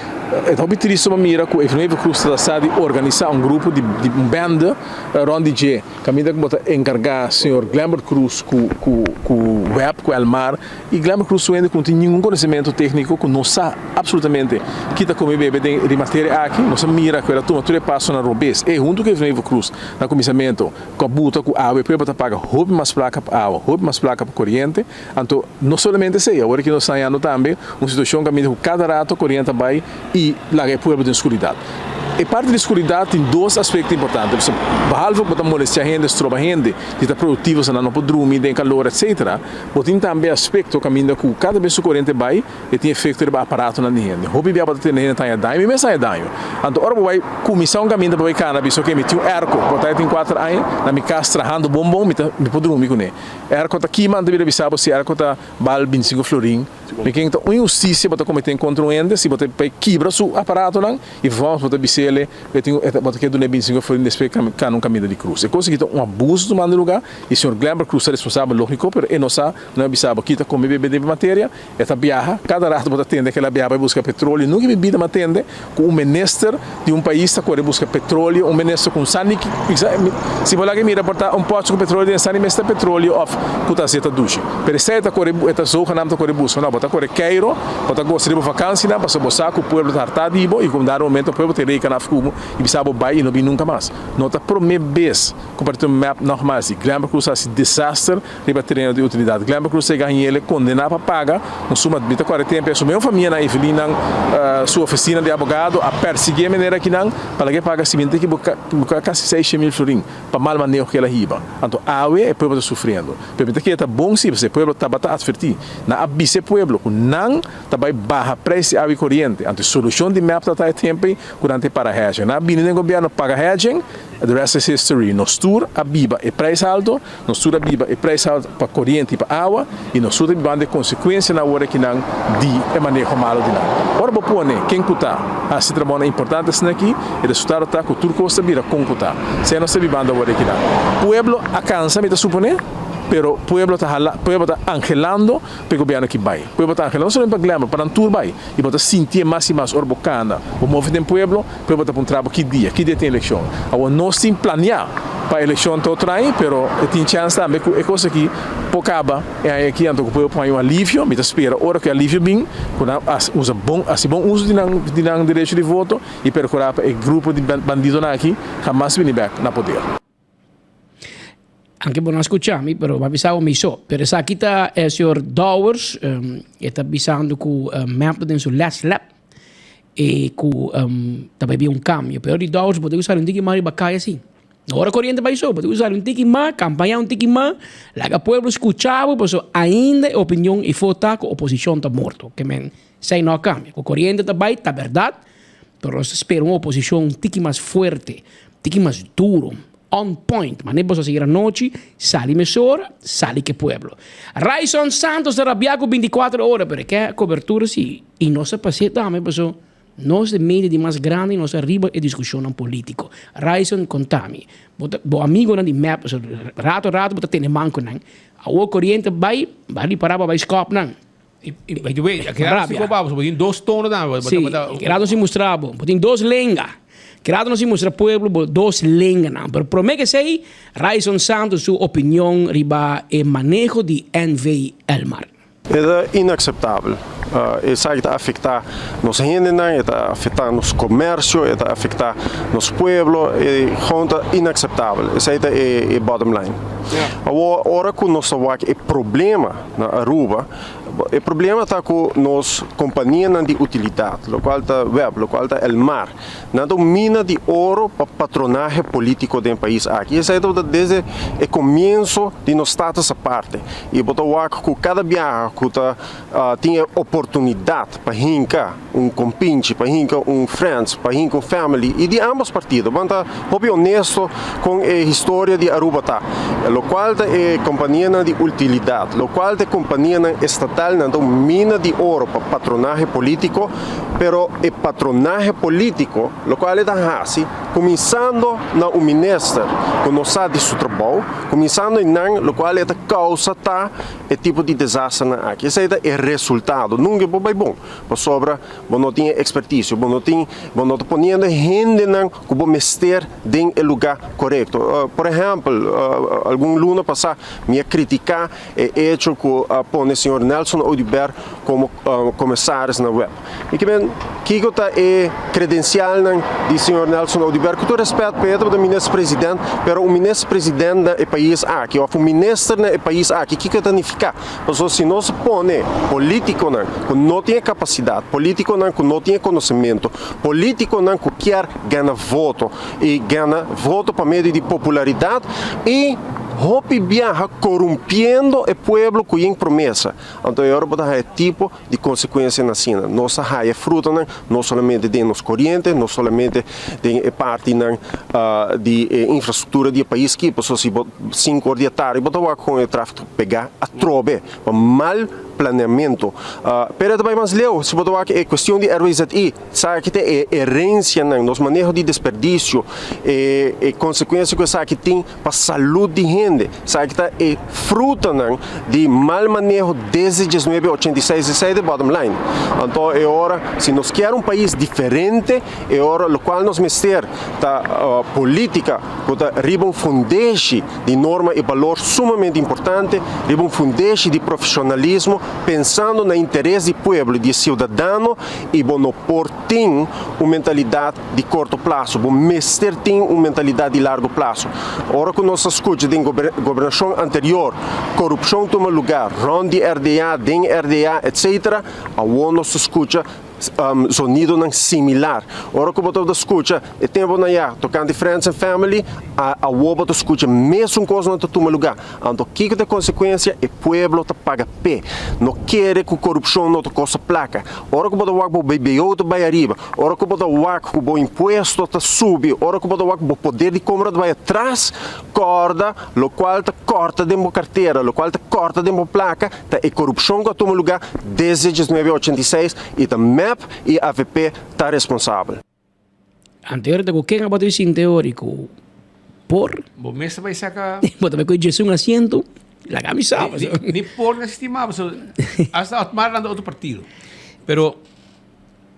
e ta hopi tristu pa mira ku Evelyn Cruz ta sa di organisá un grupo di di un bènde rònt di dje kaminda ku bo ta enkargá señor Glenbert Cruz ku ku ku web ku Elmar i Glenbert Cruz su hende ku no tin ningun konosementu tékniko ku no sa apsolutamente ki ta kome bebe den di materia aki. Nos a mira ku el a tuma tur e pasonan robes e huntu ku Evelyn Cruz na kuminsamentu. Ku a buta ku awa e pueblo ta paga hopi mas plaka pa awa, hopi mas plaka pa koriente. Anto no solamente esei, awor aki nos ta hañando tambe un situashon kaminda ku kada rato koriente ta bai i laga e pueblo den skuridat. E parti di skuridat tin dos aspekto importante, pasobra behalve ku bo ta molestia hende, stroba hende di ta produktivo, sa nan no por drumi den kalor etsetera, bo tin tambe e aspekto kaminda ku kada bes ku koriente bai, E tin efekto riba aparatonan di hende. Hopi bia bo ta tende hende ta haña daño, mi mes a haña daño. Anto ora bo bai kuminsá un kaminda pa bai kana bisa oke mi tin un airco, por ta e tin kuater aña na mi kas trahando bon bon mi ta mi por drumi kuné. Airco ta kima anto bira bisa bo si airco ta bal bintisinko florin. Mi ken ta un inhustisia bo ta kometé kontra un hende si bo ta bai kibra su aparatonan i vervolgens bo ta bis'ele e tin bo ta ke dun'é bintisinko florin despues kana un kaminda di krus. E kos aki ta un abuso tumando luga i señor Glenber Cruz ta responsabel logiko pero e no sa no a bisa bo kita kome bebe den materia. E ta biaha, kada rato bo ta tende kela biaha bai buska petroleo. Nunka mi bida mi a tende ku un minister di un pais ta kore buska petroleo, un minister ku un sa ni ki, si bo laga mira por ta un pochi ku petroleo den sa ni mester petroleo of ku ta hasi e ta dushi. Pero esei e ta kore, e ta zogenaamd ta kore buska. No, bo ta kore keiro, bo ta gosa di bo vakansinan pasobra bo sa ku pueblo ta harta di bo i ku un dado momento pueblo ta reken af ku bo i bisa bo bai i no bin nunka mas. No ta prome bes ku partido mep nogmaals di Glenbrook Cruz a hasi desaster Riba tereno di utilidat Glenbrook Cruz e Gañele kondená pa paga un suma di mita kuarenta i peso. Meun famianan Evelyn-nan su ofisina di abogado a persiguié manera kinan pa laga e paga si minti ki buka kasi seisha mil florin pa mal maneho ku el a hiba. Anto awe e pueblo ta sufriendo. Pero mi ta kere ta bon si pasobra e pueblo tabata atvertí. Nan a bisa e pueblo ku nan ta bai baha preis di awa i koriente. Anto e solushon di mep ta ta e tempu ei ku nan ta e para hedging. Nan a bini den gobièrnu paga hedging, the rest is history. Nos tur a biba e preis alto. Nos tur a biba e prijs alto pa koriente i pa awa i nos tur ta bibando e konsekuensianan awor akinan di e maneho malo di nan. Ora bo pone ken ku ta hasi trabounan importante asina aki, e resultado ta ku tur kos ta bira kon ku ta. Esei nos ta bibando awor akinan. Pueblo a kansa mi ta supone, pero pueblo ta hala, pueblo ta angelando pa e gobièrnu aki bai. Pueblo ta angelando no solamente pa Glenbrook, pa nan tur bai. I bo ta sintié mas i mas ora bo kana, bo move den pueblo, Pueblo ta puntra bo ki dia, ki dia tin elekshon. Awor nos tin planiá pa elekshon ta otro aña, pero e tin chèns tambe ku e kos aki por kaba e aña aki, anto ku pueblo por haña un alivio. Mi ta spera ora ku e alivio bin, ku nan a usa bon, hasi bon uso di nan di nan derecho di voto i perkurá pa e grupo di bandidonan aki hamas bini bèk na poder. Anke bo no a skucha mi, pero bo a bisa bo mi so. Pero esaki ta e señor Dowers, e ta bisando ku mep ta den su last lap e ku ta bai bin un kambio. Pero di Dowers bo tin ku sali un tiki mas riba kaya si. Ora koriente bai so, bo tin ku sali un tiki mas, kampaña un tiki mas, laga pueblo skucha bo, pasobra ainda e opinion efo ta ku oposishon ta morto. Ke men esei no a kambia. Ku koriente ta bai ta bèrdat, pero nos ta spera un oposishon un tiki mas fuerte, tiki mas duro. On point, mane boso a sigui anochi, sali mesora, sali ke pueblo. Ryson Santos ta rabia ku binticuatro ora, pero e ke kobertura si i nos a pas'é tambe paso nos ta e media di mas grandi nos ta riba e diskushonnan politiko. Ryson konta mi, bo ta bo amigonan di mep paso rato rato bo ta tene man ku nan, awor koriente bai, bo a ripará bo a bai skòp nan. I by the way, Gerardo si koba bo tin dos tono tambe. Si, Gerardo si mustra bo. Bo tin dos lenga. Gerardo no si mustra pueblo bo dos lenganan. Pero prome ke esei, Ryson Santos su opinion riba e maneho di NV Elmar. E ta inakseptabel. Esaki ta afektá nos hendenan, e ta afektá nos komersio, e ta afektá nos pueblo, e gewoon ta inakseptabel. Esei ta e bottom line. Awor, ora ku nos ta wak e problema na Aruba. E problema ta ku nos kompanianan di utilidat, lokual ta web, lokual ta Elmar, nan ta un mina di oro pa patronahe polítiko den e pais aki. Esei tabata desde e komienso di nos status aparte. I bo ta wak ku kada biaha ku ta tin e oportunidat pa hinka un kompinchi, pa hinka un friends, pa hinka un family i di ambos partido. Ban ta hopi honesto kon e historia di Aruba ta. Lokual ta e kompanianan di utilidat, lokual ta e kompanianan estatal, nan ta un mina di oro pa patronahe politiko, pero e patronahe politiko lokual e ta hasi kuminsando na un minister ku no sa di su trabou, kuminsando einan lokual e ta kousa ta e tipo di desasternan aki. Esei ta e resultado. Nunca e por bai bon, pasobra bo no tin e experticio, bo no tin, bo no ta poniendo e hendenan cu bo mester den e lugar corecto. Por ehempel, algun luna pasa mi a critica e hecho cu a pone señor Nelson Oduber como comisaris na web. Mi ke men, kiko ta e kredensialnan di señor Nelson Oduber? Ku tur respet pa e tabata minister president, pero un minister president na e pais aki òf un minister na e pais aki, kiko e ta nifiká? Pasobra si nos pone polítikonan ku no tin e kapasidat, polítikonan ku no tin e konosementu, polítikonan ku kier gana voto i gana voto pa medio di popularidat i hopi biaha korumpiendo e pueblo ku yin promesa, anto e ora bo ta haña tipo di konsekuensianan asina. Nos a haya frutanan no solamente den nos koriente, no solamente den e partinan di e infrastruktura di e pais aki, pasobra si bo sinku or di e tardi bo ta wak kon e trafiko pegá atrobe pa mal planeamentu. Pero e ta bai mas leu, si bo ta wak e kuestion di RWZI, Esaki ta e herencianan, nos maneho di desperdicio, e e consecuencia cu esaki tin pa salud di hende. Esaki ta e frutanan di mal maneho desde diesnuebe ochenta i seis, esey ta e bottom line. Anto e ora si nos kier un pais diferente, e ora locual nos mester ta politica cu ta riba un fundeshi di norma y balor sumamente importante, riba un fundeshi di profesionalismo, pensando na interes di pueblo y di e ciudadano, I bo no por tin un mentalidat di korto plaso, bo mester tin un mentalidat di largo plaso. Ora ku nos a skucha den gobernashon anterior korupshon tuma lugá rònt di RDA, den RDA, etsetera, awor nos ta skucha zonidonan similar. Ora ku bo tabata skucha e tempunan ya tokante Friends and Family, awor bo ta skucha mesun kosnan ta tuma lugá. Anto kiko ta e konsekuensia? E pueblo ta paga p'e. No kere ku korupshon no ta kosta plaka. Ora ku bo ta wak bo BBO ta bai ariba, ora ku bo ta wak ku bo impuesto ta subi, ora ku bo ta wak bo poder di kompra ta bai atras, kòrda lokual ta kòrta den bo kartera, lokual ta kòrta den bo plaka ta e korupshon ku a tuma lugá desde diesnuebe ochenta i seis i ta mep i avp ta responsabel. Anterior ta ku ken a bota e sin teóriko por. Bo mes ta bai saka. Bo ta bai ku djes un asiento, laga mi sa. Ni por na estima pasobra hasta Otmar nan ta otro partido. Pero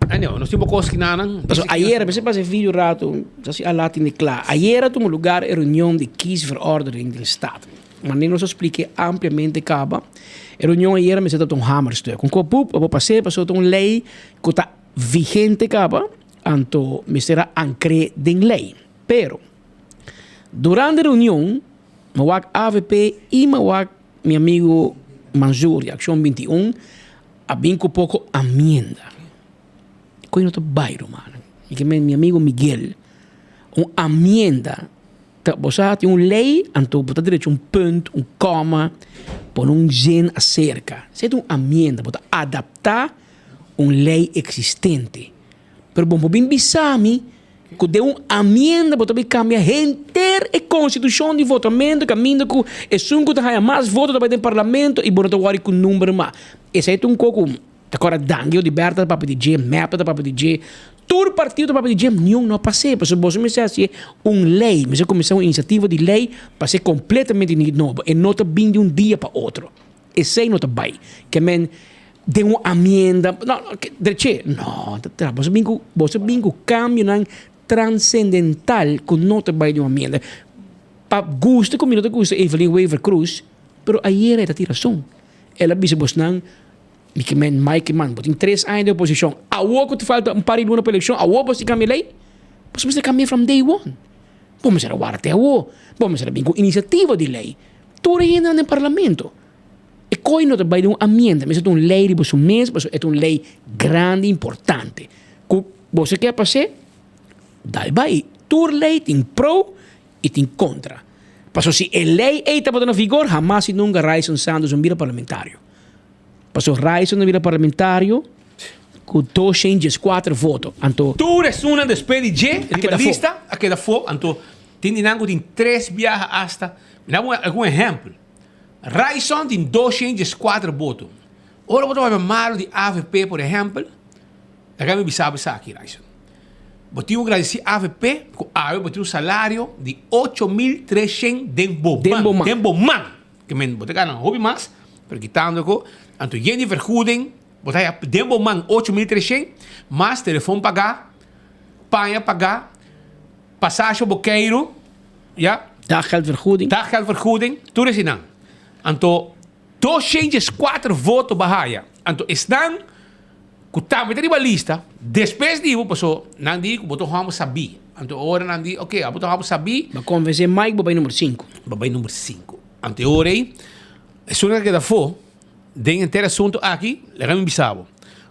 anyway, nos tin bo kos kinanan. Pasobra ayera, mester pasa e video rato, sa si a latin di kla. Ayera tuma lugar e reunion di kiesverordening den Staten. Manera nos a splike ampliamente kaba, e reunion ayera mester ta un hamerstuk. Un kopup, bo pas'é pasobra ta un lei ku ta vigente kaba, anto mester a ankr'é den lei. Pero, durante reunion, mi a wak avp i mi a wak mi amigu Manzur di Akshon 21 a bin ku poko amienda. Koe no ta bai, rumannan. Mi ke men mi amigu Miguel, un amienda ta, bo sa tin un lei, anto bo ta drecha un punt, un kòma, pone un zin aserka. Esei ta un amienda, bo ta adaptá un lei eksistente. Pero bo por bin bisa mi ku den un amienda bo ta bin kambia henter e konstitushon di votamentu kaminda ku esun ku ta haña mas voto ta bai den parlamento i bo no ta wòri ku number mas. Esei ta un kos ku ta kòrda Dangio di Bertha ta papia di dje, Mep ta papia di dje, tur partido ta papia di dje, niun no a pas'é pasobra boso mester hasié un lei, mester kuminsá un inisiativa di lei pa ser kompletamente nobo. E no ta bin di un dia pa otro. Esei no ta bai. Ke men den un amienda, no, no, dreché, no, ta tra. Boso bin ku, boso bin ku kambionan transendental ku no ta bai den un amienda. Pa gusta ku mi no ta gusta Evelyn Wever Croes, pero ayera e ta tin rason. El a bisa bosnan, mi ke men Mike man, bo tin tres aña den oposishon, awor ku ta falta un par di luna pa elekshon, awor bo si kambia lei? Boso mester kambia from day one. Bo mester a warda te awor. Bo mester a bin ku inisiativa di lei. Tur e hendenan den parlamento. E. koi no ta bai den un amienda, mester ta un lei riba su mes, pasobra e ta un lei grandi importante. Ku boso ke pas'é, dal bai. Tur lei tin pro i tin kontra. Pasobra si e lei ei tabata na vigor, hamas i nunka Ryson Sanders no bira parlamentario. Pasobra Ryson a bira parlamentario ku 204 voto. Anto. Tur esunnan despues di dje riba lista a keda afó. Anto tin di nan ku tin tres biaha asta. Mi daba un algun ehèmpel. Ryson tin 204 voto. Ora bo ta papia malu di avp por ehèmpel, laga mi bisa bo esaki Ryson. Bo tin ku gradisí avp ku awe bo tin un salario di 8300 den bo man. Den bo man. Ke men bo ta gana hopi mas, pero kitando ku anto yen di vergoeding bo ta haya den bo man 8300 mas telefon pagá, paña pagá, pasashi bo keiru, ya. Daggeldvergoeding. Daggeldvergoeding, tur eseinan. Anto 204 voto bo a haya. Anto esnan ku tambe ta riba lista, despues di bo, paso nan di ku bo ta un hòmber sabí. Anto ora nan di, oke, abo ta un hòmber sabí. Bo konvensé Mike bo bai number sinku. Bo bai number sinku. Anto e ora ei, esun a keda afó den henter asuntu aki, laga mi bisa bo,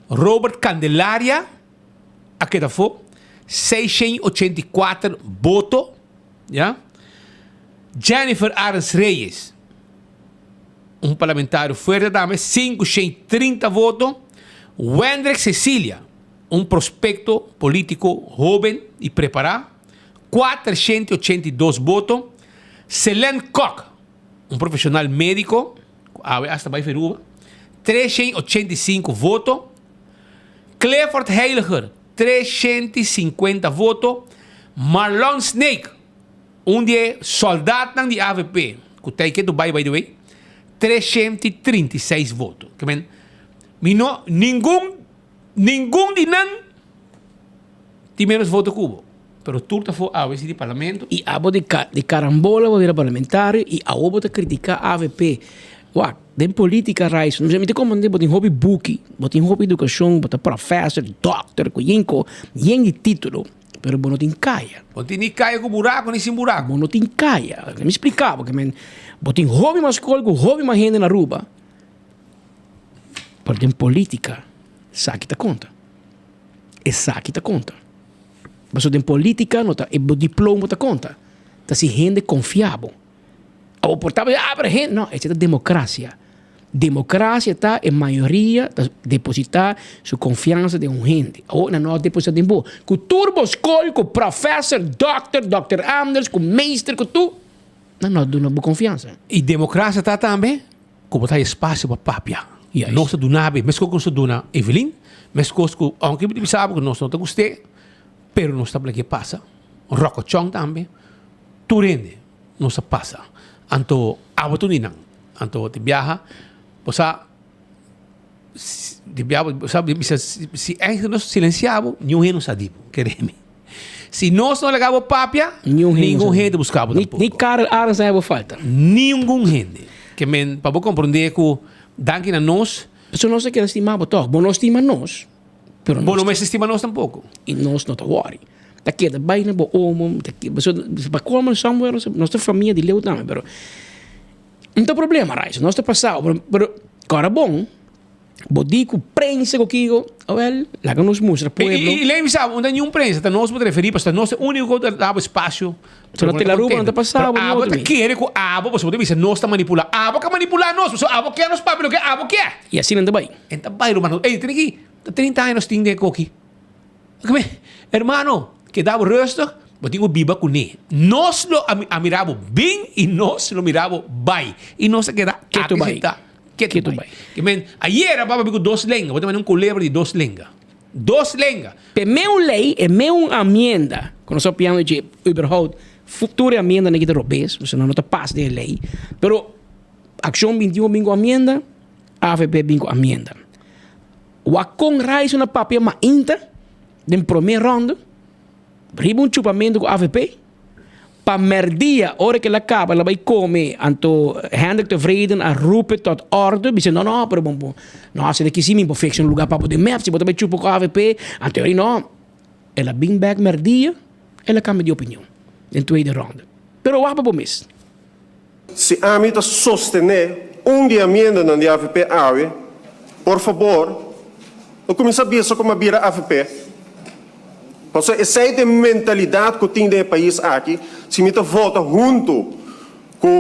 Robert Candelaria a keda afó, 684 boto, ya. Jennifer Arends Reyes, un parlamentario fuerte tambe, 530 voto. Wendrick Cecilia, un prospecto politico hoben y prepara, 482 voto. Selen Kok, un profesional medico, cu awe hasta bay Veruba, 385 voto. Clifford Heiliger, 350 voto. Marlon Snake, Un di e sòldatnan di avp ku ta ke Dubai by the way, 336 voto. Ke men, mi no, ningun, ningun di nan tin menos voto ku bo. Pero tur ta for awe si di parlamento. I abo di di karambola bo bira parlamentario i awo bo ta kritika avp. Wak, den politika Ryson, mi ta komprende bo tin hopi buki, bo tin hopi edukashon, bo ta professor, dokter, ku yen ko, yen di titulo. Pero bo no tin kaya. Bo no tin ni kaya ku buraku ni sin buraku. Bo no tin kaya. Mi splika bo ke men bo tin hopi mas skol ku hopi mas hende na Aruba. Pero den politika esaki ta konta. Esaki ta konta. Pasobra den politika no ta e bo diploma ta konta. Ta si hende konfia bo. Abo por ta ah pero hende no esei ta demokrasia. Demokrasia ta e mayoria ta depositá su konfiansa den un hende. Awor nan no a depositá den bo. Ku tur bo skol, ku professor, dokter, dokter Anders, ku meester, ku tur, nan no a duna bo konfiansa. I demokrasia ta tambe ku bo ta haya espasio pa papia. Nos ta duna be, meskos ku nos ta duna Evelyn, meskos ku, aunke mi ta bisa bo ku nos no ta gust'é, pero nos ta blake pasa. Ròkòchòn tambe, tur hende. Nos a pasa. Anto abo ta uni nan. Anto di biaha bo sa di biaha bo sa bisa si ègt nos silensia bo niun hende no sa di bo kere mi. Si nos no laga bo papia ningun hende ta buska bo tampoco. Ni Karel Arends a haya bo falta. Ningun hende. Ke men pa bo komprende ku danki na nos. Pasobra nos ta keda stima bo tòg. Bo no stima nos. Pero Bo no mester stima nos tampoco. Y nos no ta worry. Ta keda bay na bo omo, ta keda, so, pa colmo somewhere nos, nos ta famia di leu tambe, pero no ta problema Raizo, nos ta pasao, pero, pero kora bon, bo di ku prensa ku kiko, awel, laga nos mustra pueblo. Y, y, y lei mi sa, unda niun prensa, ta nos bo ta referi, pasobra nos ta e unico ku ta dabo espacio. So na Telaruba no ta pasao, Pero abo ta kere ku abo, pasobra bo ta bisa nos ta manipula. Abo ka manipula nos, pasobra abo kier nos papia loke abo kier. Y asina nan ta bay. En ta bai ruman. Ey, tene ki ta 30 aña nos tin den e koki. Oke, hermano, keda bo rustig, bo tin ku biba kuné. Nos lo a mira bo bin i nos lo mira bo bai. I nos a keda Ketu aki bai. sintá. Ketu Ketu bai. bai. Ke men, ayera papa bi ku dos lenga. Bo ta manda un kolebra di dos lenga. Dos lenga. P'e meun lei, e meun amienda, ku nos a piando dje überhaupt, tur e amiendanan ki ta robes, pasobra nan no ta pas den e lei. Pero Akshon 21 bin ku amienda. Avp bin ku amienda. Wak kon Ryson a papia mainta den prome ronde riba un chupamentu ku avp. Pa merdia ora ku el a kaba el a bai kome anto Hendrik Tevreden a rupe tot orde bisa no no pero bo bo no hasi de kisi mi bo fixa un luga pa bo den mep si bo ta bai chupa ku avp anto ey no. El a bin bek merdia el a kambia di opinion den tweede ronde. Pero wak pa bo mes. Si ami ta sostené. un di e amiendanan di avp awe, por fabor, no kuminsá bisa ku mi a bira avp. Pasobra esei ta e mentalidat ku tin den e pais aki, si mi ta vota huntu ku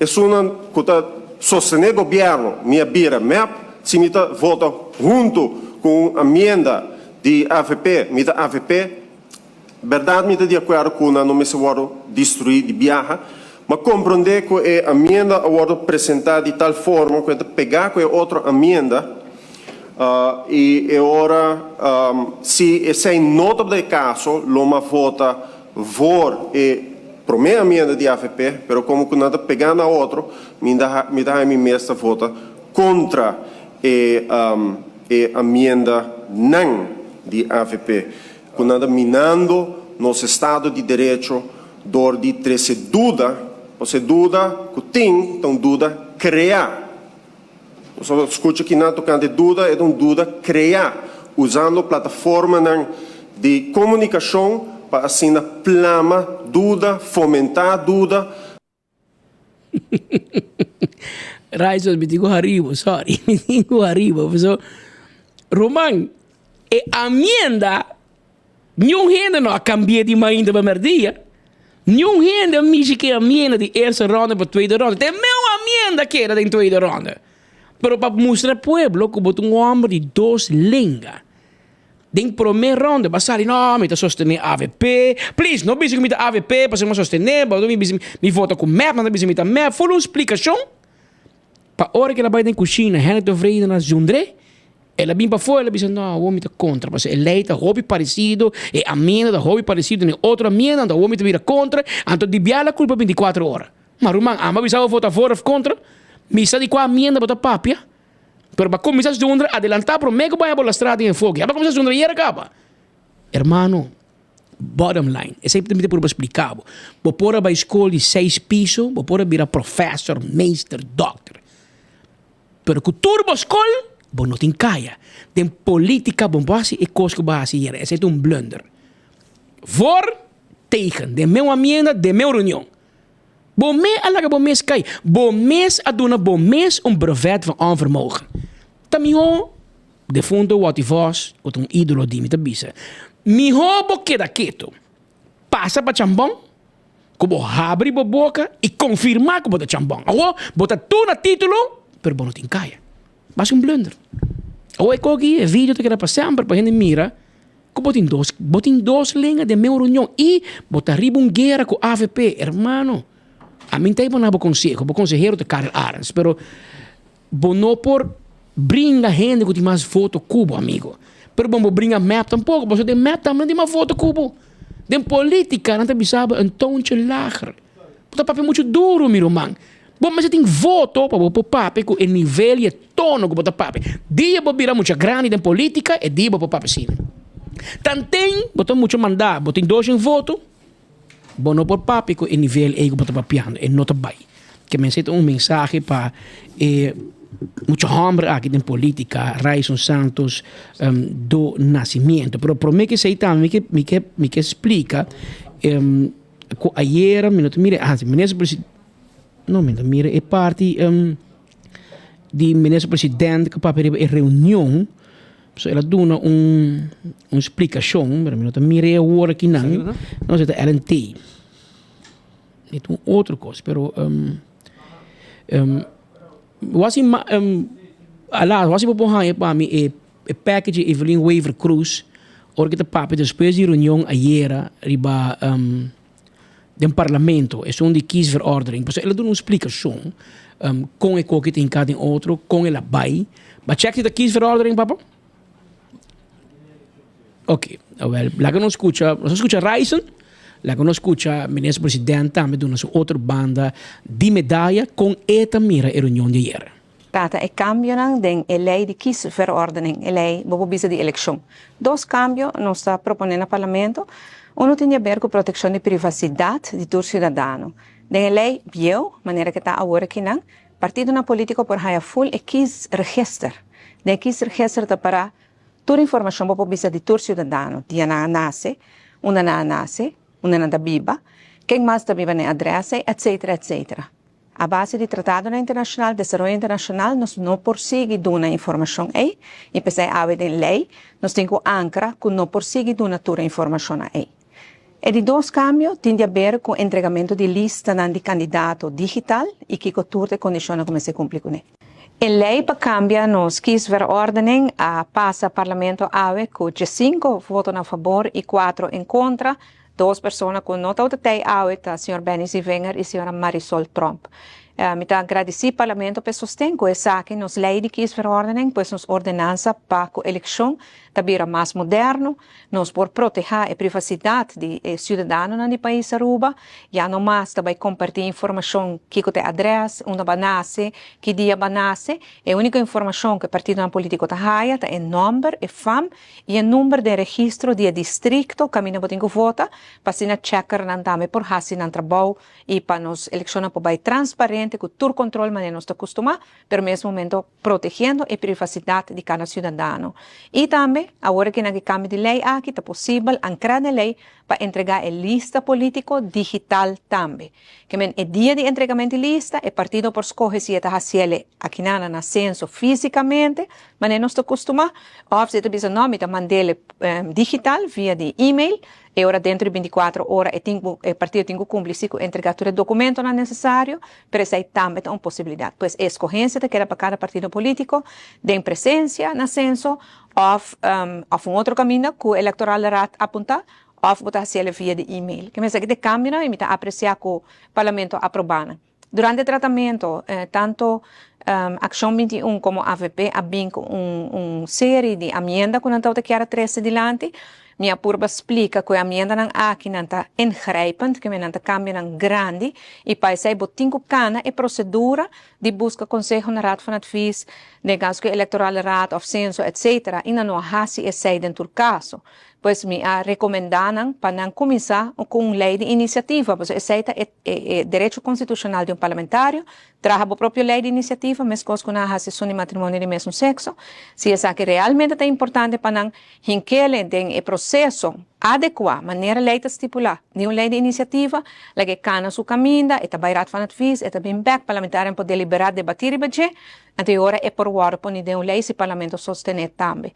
esunnan ku ta sostené gobièrnu, mi a bira mep, si mi ta vota huntu ku un amienda di avp, mi ta avp. Bèrdat mi ta di akuerdo ku nan no mester wòrdu destruí di biaha, ma komprondé ku e amienda a wòrdu presentá di tal forma ku e ta pegá ku e otro amienda i e ora si esei no tabata e kaso lo m'a vota voor e promé amienda di avp, pero komo ku nan ta pegá na otro mi ta haña mi mes ta vota kontra e e amiendanan di avp. Ku nan ta minando nos estado di derecho dor di trese duda, pasobra e duda ku tin ta un duda kreá. Nos a skucha kinan tokante duda, e ta un duda kreá usando plataformanan di komunikashon pa asina plama duda, fomentá duda. Raizos mi tin ku haribo, sorry, mi tin ku haribo. Paso, ruman, e amienda, niun hende no a kambi'é di mainta pa merdia. Niun hende a mishi ku e amienda di eerste ronde pa tweede ronde. Ta e meun amienda keda den tweede ronde. Pero pa mustra pueblo ku bo ta un hòmber di dos lenga. Den prome ronde ba sali no mi ta sostene avp please no bisa ku mi ta avp pasobra mi a sostene bo mi bisa mi vota ku mep nan ta bisa mi ta mep ful un splikashon pa ora ku el a bai den kushina Henry Tevreden a zundre el a bin pafó el a bisa no awor mi ta kontra pasobra e lei ta hopi paresido e amienda ta hopi paresido na e otro amienda anto awor mi ta bira kontra anto di bia la kulpa binticuatro ora ma ruman amo a bisa bo vota for of kontra mi sa di kua amienda bo ta papia. Pero ba kuminsá zundra adelantá promé ku bai a bola strada den e foki. A ba kuminsá zundra yera kaba. Hermano, bottom line, esei mi ta purba splika bo. Bo por a bai skol di seis piso, bo por a bira professor, meester, dokter. Pero ku tur bo skol, bo no tin kaya. Den politika bo no por hasi e kos ku bo a hasi yera. Esei ta un blunder. Voor, tegen. Den meu amienda, den meu reunion. Bo mes a laga bo mes kai. Bo mes a duna bo mes un brevet van onvermogen. Ta mihó, defunto Watty Vos, ku ta un ídolo di mi, ta bisa, mihó bo keda ketu, pasa pa chambon, ku bo habri bo boka i konfirmá ku bo ta chambon. Awor, bo ta tur na título, pero bo no tin kaya. Basa un blunder. Awor e koki, e video ta keda pa semper pa hende mira. Ku bo tin dos, bo tin dos lenga den meu reunion i bo ta riba un guera ku avp, hermano. Ami ta duna bo konseho, bo konsehero ta Karel Arends, pero bo no por bringa hende ku tin mas voto ku bo, amigo. Pero bo no por bringa mep tampoko, pasobra den mep tambe nan tin mas voto ku bo. Den politica nan ta bisa bo een toontje lager. Bo ta papia muchu duru, mi ruman. Bo mester tin voto pa bo por papia ku e nivel i e tono ku bo ta papia. Dia bo bira mucha grandi den politica, e dia bo por papia asina. Tanten bo ta mucha mandá, bo tin doshen voto, bo no por papia ku e nivel ei ku bo ta papiando, e no ta bai. Ke mester ta un mensahe pa e mucha hòmber aki den politica, Ryson Santos do Nascimento. Pero promé ke esei tambe mi ke mi ke mi ke splika ku ayera mi no ta mira, ah si minister presi. No, mi ta mira e parti di minister president ku papia riba e reunion. So el a duna un un splikashon, pero mi no ta mira e awor akinan. No, se ta LNT. E ta un otro kos, pero wasi ala wasi bo por haña pa mi e e package di Evelyn Wever Croes ora ku ta papia despues di reunion ayera riba den parlamento, esun di kiesverordening, pasobra el a duna un splikashon kon e koki ta hinká den otro, kon el a bai. Ba check si ta kiesverordening, papa? Ok, awel, laga nos skucha, nos a skucha Ryson, laga nos skucha minister president tambe duna su otro banda di medaya kon e ta mira e reunion di ayer. Trata e kambionan den e lei di kiesverordening, e lei bo por bisa di elekshon. Dos kambio nos ta proponé na Parlamento. Unu tin di aber ku protekshon di privasidat di tur siudadano. Den e lei bieu, manera ke ta awor akinan, partidonan polítiko por haña ful e kiesregister. Den e kiesregister ta pará tur informashon bo por bisa di tur siudadano, dia nan a nase, unda nan a nase, unda nan ta biba, ken mas ta biba na e adrès ei, etsetera, etsetera. A base di tratadonan internashonal, desaroyo internashonal, nos no por sigui duna informashon ei i p'esei awe den lei nos tin ku ankra ku no por sigui duna tur e informashonnan ei. E di dos kambio tin di aber ku entregamentu di listanan di kandidato digital i kiko tur ta e kondishonnan ku mester kumpli kuné. E lei pa kambia nos kiesverordening a pasa parlamento awe ku diesinko voto na fabor i kuatro en kontra. Dos persona ku no tabata tei awe ta señor Benny Zievinger i señora Marisol Tromp. Mi ta gradisí parlamento pa e sosten ku esaki nos lei di kiesverordening, pues nos ordenansa pa ku elekshon ta bira mas moderno. Nos por protehá e privasidat di e siudadanonan di pais Aruba. Ya no mas ta bai kompartí informashon kiko ta e adrès, unda bo a nase, ki dia bo a nase. E úniko informashon ku e partidonan polítiko ta haya ta e nòmber, e fam i e number den registro di e distrikto kaminda bo tin ku vota, pa asina chèkernan tambe por hasi nan trabou i pa nos elekshonnan por bai transparente ku tur kontrol manera nos ta kustumá, pero mes momento protegiendo e privasidat di kada siudadano. I tambe, awor ku nan ke kambio di lei aki, ta posibel ankrá den lei pa entregá e lista polítiko digital tambe. Ke men e dia di entregament di lista, e partido por skohe si e ta hasiel akinan na senso físikamente, manera nos ta kustumá, òf si e ta bisa nò, mi ta mand'el digital via di email, e ora dentro di bintikuatro ora e tin ku e partido tin ku kumpli si ku entregá tur e dokumentonan nesesario, pero esei tambe ta un posibilidat. Pues e eskohensia ta keda pa kada partido polítiko den presensia na senso òf òf un otro kaminda ku Electorale Raad apuntá òf bo ta hasiel via di email. Ke mester aki ta e kambionan i mi ta apresiá ku Parlamento a aprobá nan. Durante e tratamento tanto Akshon 21 komo avp a bin ku un un seri di amienda ku nan tabata kier a trese dilanti. Mi a purba splika ku e amiendanan aki nan ta ingrijpend, ke men nan ta kambionan grandi i pa esei bo tin ku kana e prosedura di buska konseho na Raad van Advies, den kaso ku e Electorale Raad òf Senso etsetera i nan no a hasi esei den tur kaso. Pues mi a rekomendá nan pa nan kuminsá ku un lei di inisiativa, pasobra esei ta e e derecho konstitushonal di un parlamentario, traha bo propio lei di inisiativa, meskos ku nan a hasi esun di matrimonio di mesun sekso. Si esaki realmente ta importante pa nan, hink'el den e proseso adekuá, manera lei ta stipulá, di un lei di inisiativa, laga e kana su kaminda, e ta bai Raad van Advies, e ta bin bèk, parlamentarionan por deliberá, debatí riba dje, anto e ora e por wòrdu poni den un lei si parlamento sostené tambe.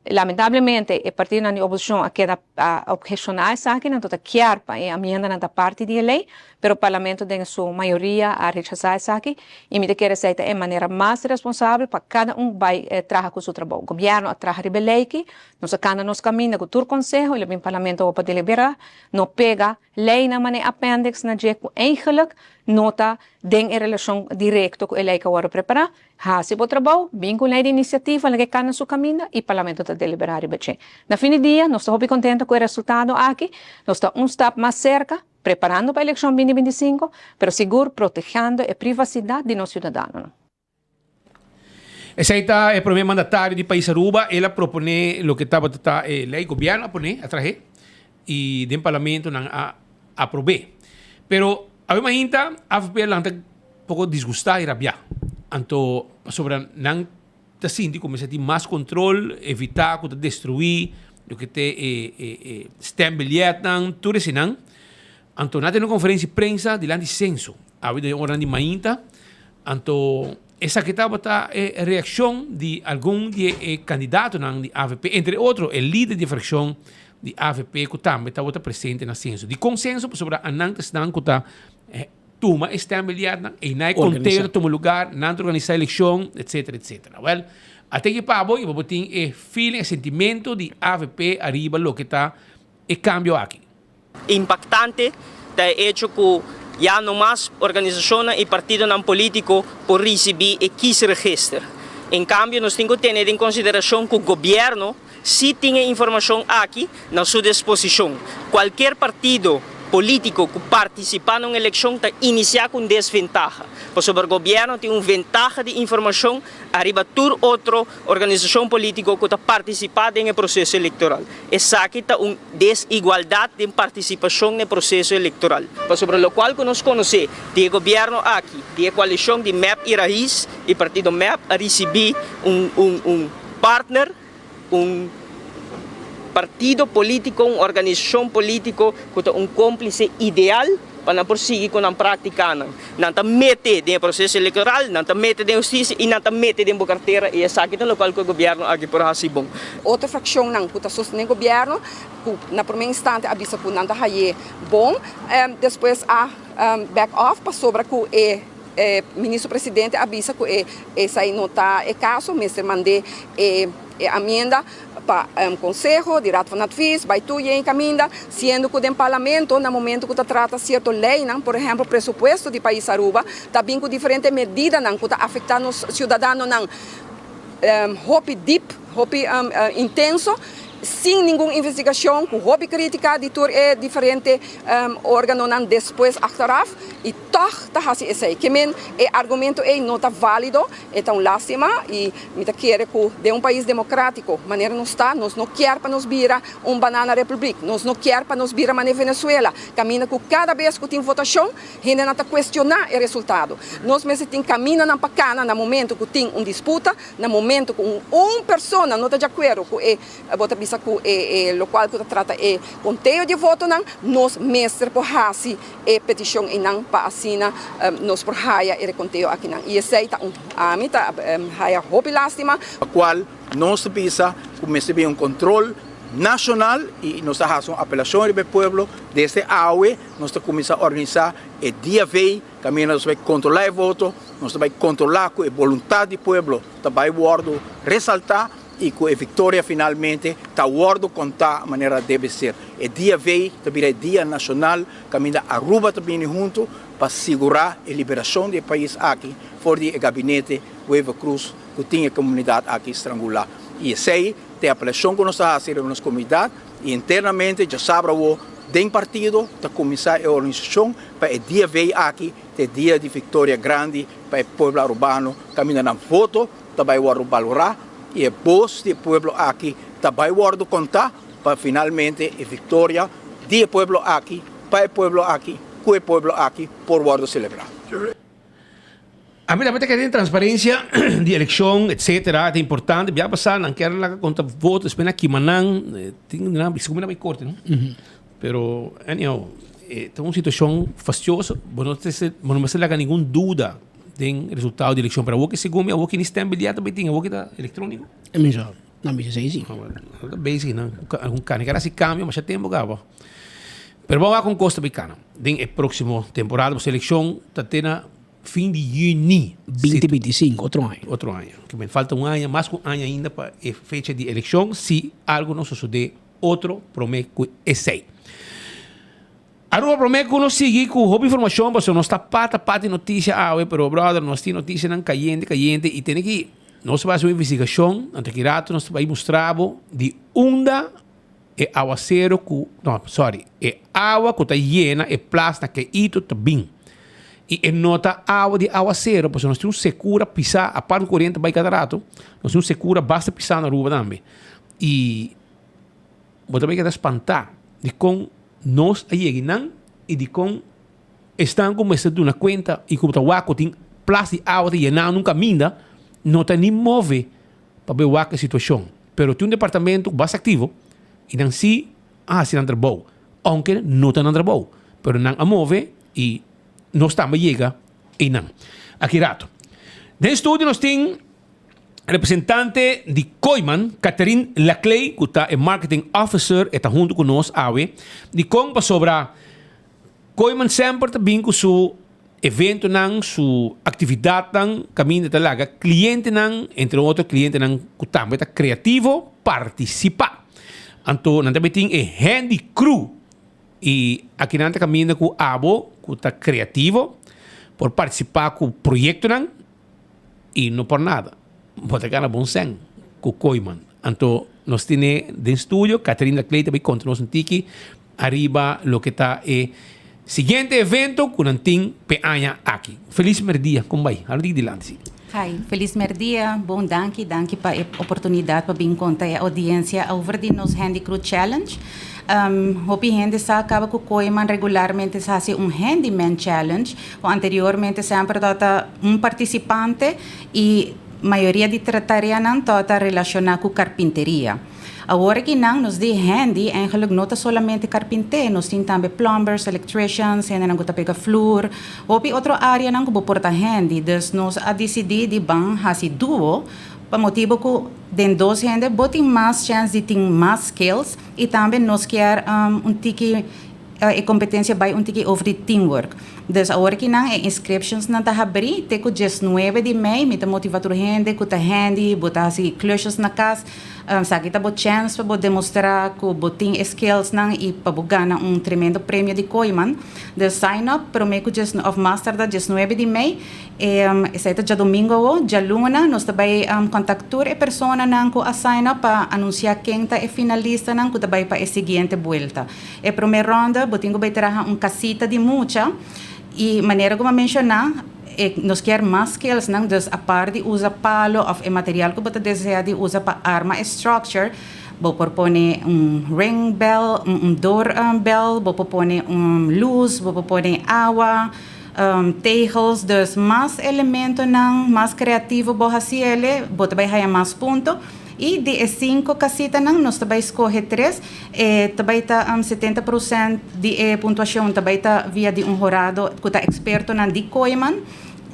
Lamentablemente e partidonan di oposishon a keda a obheshoná esaki, nan ta kier pa e amiendanan ta parti di e lei, pero parlamento den su mayoria a rechasá esaki i mi ta kere esei ta e manera mas responsabel pa kada un bai traha ku su trabou. Gobièrnu a traha riba e lei aki, nos a kanda nos kaminda ku tur konseho i lo bin parlamento awor pa deliberá, no pega leinan manera e appendix na dje ku eigenlik no ta den e relashon direkto ku e lei ku a wòrdu prepará. Hasi bo trabou, bin ku un lei di inisiativa, laga e kana su kaminda i Parlamento ta deliberá riba dje. Na fin di dia, nos ta hopi kontento ku e resultado aki. Nos ta un stap mas serka, preparando pa elekshon binti 25, pero sigur protehando e privasidat di nos siudadanonan. Esei ta e prome mandatario di pais Aruba. El a propone loke tabata ta e ley. Gobierno a pone, a trahe y den parlamento nan a aprobe. Pero awe mainta avp a lanta poko disgusta y rabia. Anto pasobra nan ta sinti ku mester tin mas kontrol, evita ku ta destrui loke ta e e stembiljetnan, tur eseinan. Anto nan a tene un konferensia di prensa dilanti Senso awe den oranan di mainta. Anto esaki tabata e reakshon di algun di e kandidatonan di avp, entre otro e lider di e frakshon di avp ku tambe tabata presente na Senso. Dikon Senso? Pasobra anan ta esnan ku ta tuma e stembiljetnan, einan e konteo ta tuma lugar, nan ta organisá elekshon, etsetera, etsetera. Wèl, a teki pa bo i bo por tin e feeling, e sentimento di avp ariba loke ta e kambio aki. Impactante ta e hecho cu ya no mas organisacionnan y partidonan politico por ricibi e kiesregister. En cambio nos tin cu tene den consideracion cu gobierno si tin e informacion aki na su disposicion. Cualkier partido politico cu participa na un eleccion ta inicia cu un desventaha, pasobra gobierno tin un ventaha di informacion ariba tur otro organisacion politico cu ta participa den e proceso electoral. Esaki ta un desigualdat den partisipashon na e proseso elektoral. Pasobra lokual ku nos konosé di e gobièrnu aki, di e koalishon di mep i Raiz i partido mep a risibí un un un partner, un partido polítiko, un organisashon polítiko ku ta un kómplise ideal pa nan por sigui ku nan práktikanan. Nan ta mete den e proseso elektoral, nan ta mete den hustisia i nan ta mete den bo kartera i esaki ta lokual ku e gobièrnu aki por hasi bon. Otro frakshonnan ku ta sostené gobièrnu ku na promé instante a bisa ku nan ta haye bon, despues a back off pasobra ku e ministro presidente a bisa ku esei no ta e kaso, mester mand'é e amienda pa konseho di Raad van Advies bai tur yen kaminda, siendo ku den parlamento na momento ku ta trata sierto leinan, por ehèmpel presupuesto di pais Aruba, ta bin ku diferente medidanan ku ta afektá nos siudadanonan hopi dip, hopi intenso, sin ningun investigashon, ku hopi kritika di tur e diferente organonan despues achteraf i tòg ta hasi esei. Ke men e argumento ei no ta válido. E ta un lástima y mi ta kere cu den un pais democratico manera nos ta, nos no kier pa nos bira un banana republiek, nos no kier pa nos bira mane Venezuela, caminda cu cada bes cu tin votacion hendenan ta cuestiona e resultado. Nos mester tin camindanan pa cana na momento cu tin un disputa, na momento cu un un persona no ta di acuerdo cu e bo ta bisa cu e locual cu ta trata e conteo di e votonan, nos mester por haci e peticion einan pa asina nos por haya e reconteo akinan y esey ta un ami ta haya hopi lastima. Pa cual nos ta bisa cu mester bin un control nacional y nos ta haci un apelacion riba e pueblo desde awe nos ta cuminsa organisa e dia V caminda nos ta bay controla e voto, nos ta bay controla cu e boluntad di pueblo ta bay wordo resalta. y cu e victoria finalmente ta wordo conta manera debe ser. E dia V ta bira e dia nacional caminda Aruba ta bini hunto pa sigura e liberacion di e pais aki for di e gabinete Wever-Croes cu tin e comunidad aki strangula. Y esey ta e apelacion cu nos ta haci riba nos comunidad y internamente djasabra awo den partido ta cuminsa e organisacion pa e dia V aki ta e dia di victoria grandi pa e pueblo Arubano caminda nan voto ta bai wòrdu balorá i e bos di e pueblo aki ta bai wòrdu kontá pa finalmente e viktoria di e pueblo aki, pa e pueblo aki, ku e pueblo aki por wòrdu selebrá. Ami tambe ta kere den transparencia di eleccion etcetera ta importante bia pasa nan kier laga conta voto despues nan kima nan tin nan bisa como nan bay corte no pero anyhow ta un situacion fastioso bo no bo no mester laga ningun duda Den resultado di eleccion pero awor ki segun mi awor ki ni stembiljet ta bay tin awor ki ta electronico. E mi sa nan bisa esey si. Ta basic nan algun cana keda haci cambio masha tempo caba pero bo wak con cos ta bay cana den e proximo temporada pasobra eleccion ta te na fin di juni. 2025 otro aña. Otro aña falta un aña mas cu un aña ainda pa e fecha di eleccion si algo no sosode otro prome cu esey. Aruba prome ku nos sigui ku hopi informashon pasobra nos ta pata pata di notisia awe pero brother nos tin notisianan kayente kayente i tene ki nos ta bai hasi un investigashon anto ki rato nos ta bai mustra bo di unda e awasero ku no sorry e awa ku ta yena e plas na Keito ta bin i e no ta awa di awasero pasobra nos tin un sekura pisa apart ku koriente bai kada rato nos tin un sekura basta pisa na Aruba tambe i Bo ta bay keda spantá di kon nos a yega einan i di kon esnan ku mester duna kuenta i ku ta wak ku tin plas di awa ta yená nun kaminda no ta ni move pa bay wak e situashon. Pero tin un departamento ku basta aktivo i nan si a hasi nan trabou, ounke no ta nan trabou, pero nan a move i nos tambe a yega einan. Aki rato den studio nos tin. Representante di Kooyman, Catherine Laclay, ku ta e marketing officer, e ta huntu ku nos awe. Dikon? Pasobra Kooyman semper ta bin ku su eventonan, su aktividatnan kaminda ta laga klientenan, entre otro klientenan ku tambe ta kreativo, partisipá. Anto nan tambe tin e Handy Crew i akinan ta kaminda ku abo ku ta kreativo por partisipá ku proyektonan. Y no por nada, bo ta gana bon cen cu Kooyman. Anto nos tene den studio Catherine Laclay ta bay conta nos un tiki ariba loke ta e siguiente evento cu nan tin p'e aña aki. Feliz merdia, con bay? Hala di dilanti si. Hi, feliz merdia, bon danki, danki pa e oportunidad pa bin conta e audiencia over di nos Handy Crew Challenge. Hopi hende sa caba cu Kooyman regularmente sa haci un Handyman Challenge. Ku anteriormente semper tabata un partisipante i mayoria di tareanan tabata relashoná ku karpinteria. Awor aki nan nos di handy eigenlijk no ta solamente karpinté, nos tin tambe plumbers, electricians, hendenan ku ta pega flur, hopi otro areanan ku bo por ta handy. Dus nos a disidí di ban hasi duo pa motibu ku den dos hende bo tin mas chèns di tin mas skills i tambe nos kier un tiki E competencia bay un tiki over di teamwork. Dus awor ki nan e inscriptions nan ta habri te cu diesnuebe di mei. Mi ta motiva tur hende cu ta handy, bo ta haci klusjes na cas. Esaki ta bo chance pa bo demostra cu bo tin e skills nan y pa bo gana un tremendo premio di Kooiman. Dus sign up prome cu dies of mas tarda diesnuebe di mei. Esei ta djadomingo awo. Djaluna nos ta bai contact tur e personanan cu a sign up pa anuncia ken ta e finalistanan cu ta bai pa e siguiente buelta. E prome ronda bo tin cu bay traha un casita di mucha y manera cu bo a menciona e nos kier mas skillsnan dus apart di usa palo of e material cu bo ta desea di usa pa arma e structure bo por pone un ring bell un door bell bo por pone un luz bo por pone awa tegels dus mas elementonan mas creativo bo haci ele bo ta bay haya mas punto. I di e sinku kasitanan nos ta bai skohe tres. E ta bai ta 70 prosènt di e puntuashon ta bai ta via di un horado ku ta ekspertonan di Kooiman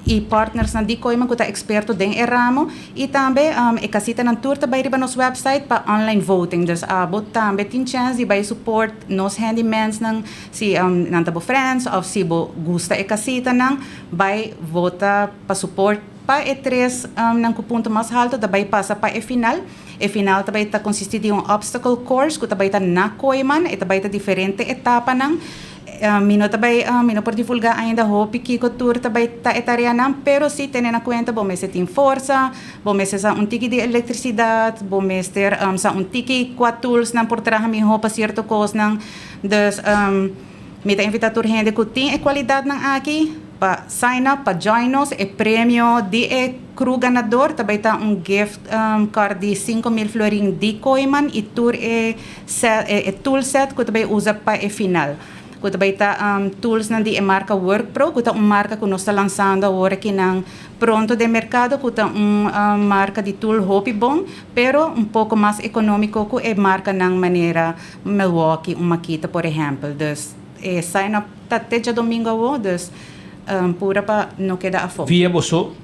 i partnersnan di Kooiman ku ta eksperto den e ramo. I tambe e kasitanan tur ta bai riba nos wèpsait pa online voting. Dus abo tambe tin chèns di bai support nos handymans-nan si nan ta bo friends òf si bo gusta e kasitanan bai vota pa support. Pa e tres nan ku punto mas halto ta bai pasa pa e final. E final ta bai ta konsisti di un obstacle course ku ta bai ta na Kooiman. E ta bai ta diferente etapanan. Mi no ta bai mi no por divulga ainda hopi kiko tur ta bai ta e tareanan, pero si tene na kuenta bo mester tin forsa, bo mester sa un tiki di elektrisidat, bo mester sa un tiki kua tools nan por traha miho pa sierto kosnan. Dus mi ta invita tur hende ku tin e kualidatnan aki. Pa sign up pa join nos e premio di e crew ganador ta bay ta un gift card di 5000 florin di Kooiman y tur e set e tool set cu ta bay usa pa e final cu ta bay ta toolsnan di e marca Workpro cu ta un marca cu nos ta lansando awor akinan pronto den mercado cu ta un marca di tool hopi bon pero un poco mas economico cu e marcanan manera Milwaukee un Makita por ehempel dus e sign up Ta te djadomingo awo, dus pura pa no keda afó. Via boso?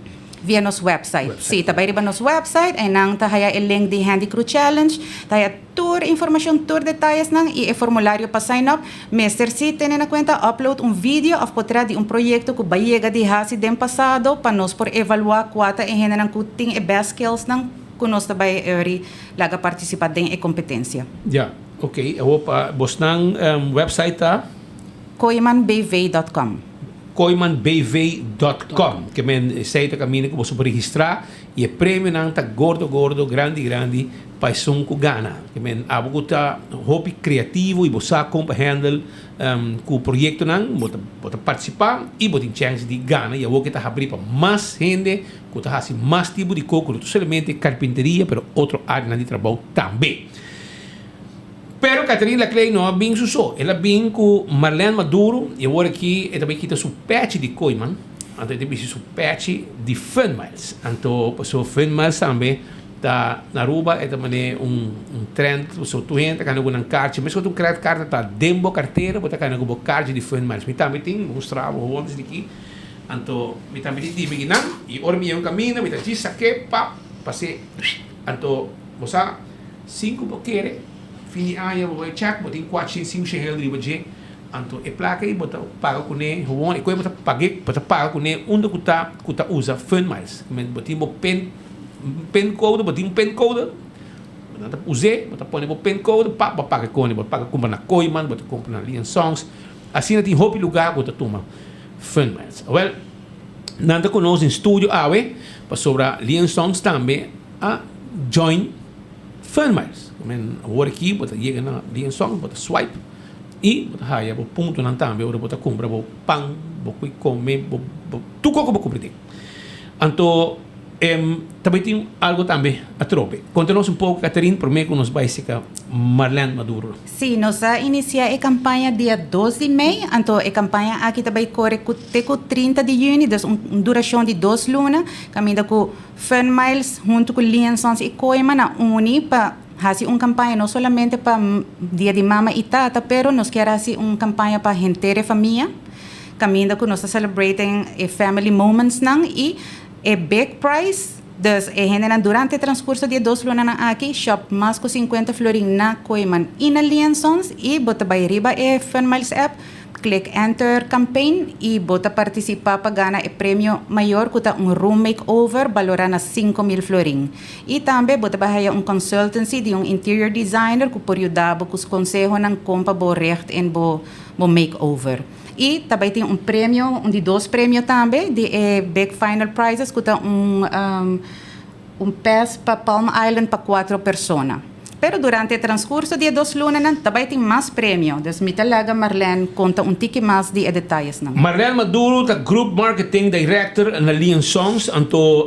Via nos website. Sí, ta bai riba nos website en nan ta haya e link di Handy Crew Challenge, ta haya tur informashon, tur detayesnan i e formulario pa sign up. Mester sí tene na kuenta upload un video òf potrèt di un proyekto ku bai yega di hasi den pasado pa nos por evaluá kua ta e hendenan ku tin e best skillsnan ku nos ta bai eri laga partisipá den e kompetensia. Ya, ok. Awo pa bosnan website ta? Kooimanbv dot com. Kooimanbv dot com. Ke men esei ta kaminda ku boso por registrá i e premionan ta gordo gordo, grandi grandi pa esun ku gana. Ke men abo ku ta hopi kreativo i bo sa kon pa handle ku proyektonan, bo ta bo ta partisipá i bo tin chèns di gana i awor ke ta habrí pa mas hende ku ta hasi mas tipo di kos ku no ta solamente karpinteria pero otro áreanan di trabou tambe. Pero Catherine Laclay no a bin su so, el a bin cu Marlene Maduro y awor aki e ta bay kita su pechi di Kooiman, anto e ta bisti su pechi di Fun Miles. Anto pasobra Fun Miles tambe ta na Aruba e ta mane un un trend, pasobra tur hende ta cana cu nan carchi, mescos un credit card ta den bo cartera bo ta cana cu bo carchi di Fun Miles. Mi tambe tin, mi mustra bo hopi antes di aki, anto mi tambe tin dimi kinan y ora mi yega un caminda mi ta djis sake pap pase anto bo sa. Sin ku bo kere, fin di aña bo bai chèk, bo tin kuatshen, sinshen hel riba dje, anto e plaka ei bo ta paga kuné gewoon, e koe bo ta pag'é, bo ta paga kuné unda ku ta ku ta usa Funmiles. Bo tin bo pin pincode, bo tin un pincode, bo ta us'é, bo ta pone bo pincode, pap, bo paga kone, bo paga kumpra na Kooiman, bo ta kumpra na Lee Songs, asina tin hopi lugá ku ta tuma Funmiles. Awèl, nan ta ku nos den studio awe, pasobra Lee Songs tambe a join Funmiles. Men awor aki bo ta yega na Lien Song, bo ta swipe i bo ta haya bo puntonan tambe ora bo ta kumpra bo pan, bo kui kome, bo bo tur kos ku bo kumpra den. Anto em ta bai tin algo tambe atrobe. Konta nos un poko Catherine prome ku nos bai seka Marlene Maduro. Sí, nos a inisiá e kampaña dia dos di mei, anto e kampaña aki ta bai kore ku te ku 30 di yüni, dus un durashon di dos luna, kaminda ku Fun Miles huntu ku Liensons i Kooiman a uni pa. hasi un campaña no solamente pa Dia di Mama y Tata, pero nos kier hasi un campaña pa henter e famia, caminda cu nos ta celebrating e family moments nan y e big prize, dus e hendenan durante e transcurso di e dos lunanan aki shop mas cu cincuenta florin na Kooiman y na Lee and Sons y bo ta bay riba e Fun Miles app, Click Enter Campaign y bo ta participa pa gana e premio mayor cu ta un room makeover balora na 5000 florin. Y tambe bo ta bay haya un consultancy di un interior designer cu por yuda bo cu su consehonan con pa bo richt in bo bo makeover. Y ta bay tin un premio, un di dos premio tambe di e big final prizes cu ta un un pass pa Palm Island pa cuatro persona. Pero durante e transcurso di e dos lunanan ta bay tin mas premio, dus mi ta laga Marlene conta un tiki mas di e detayesnan. Marlene Maduro ta Group Marketing Director na Lee and Sons, anto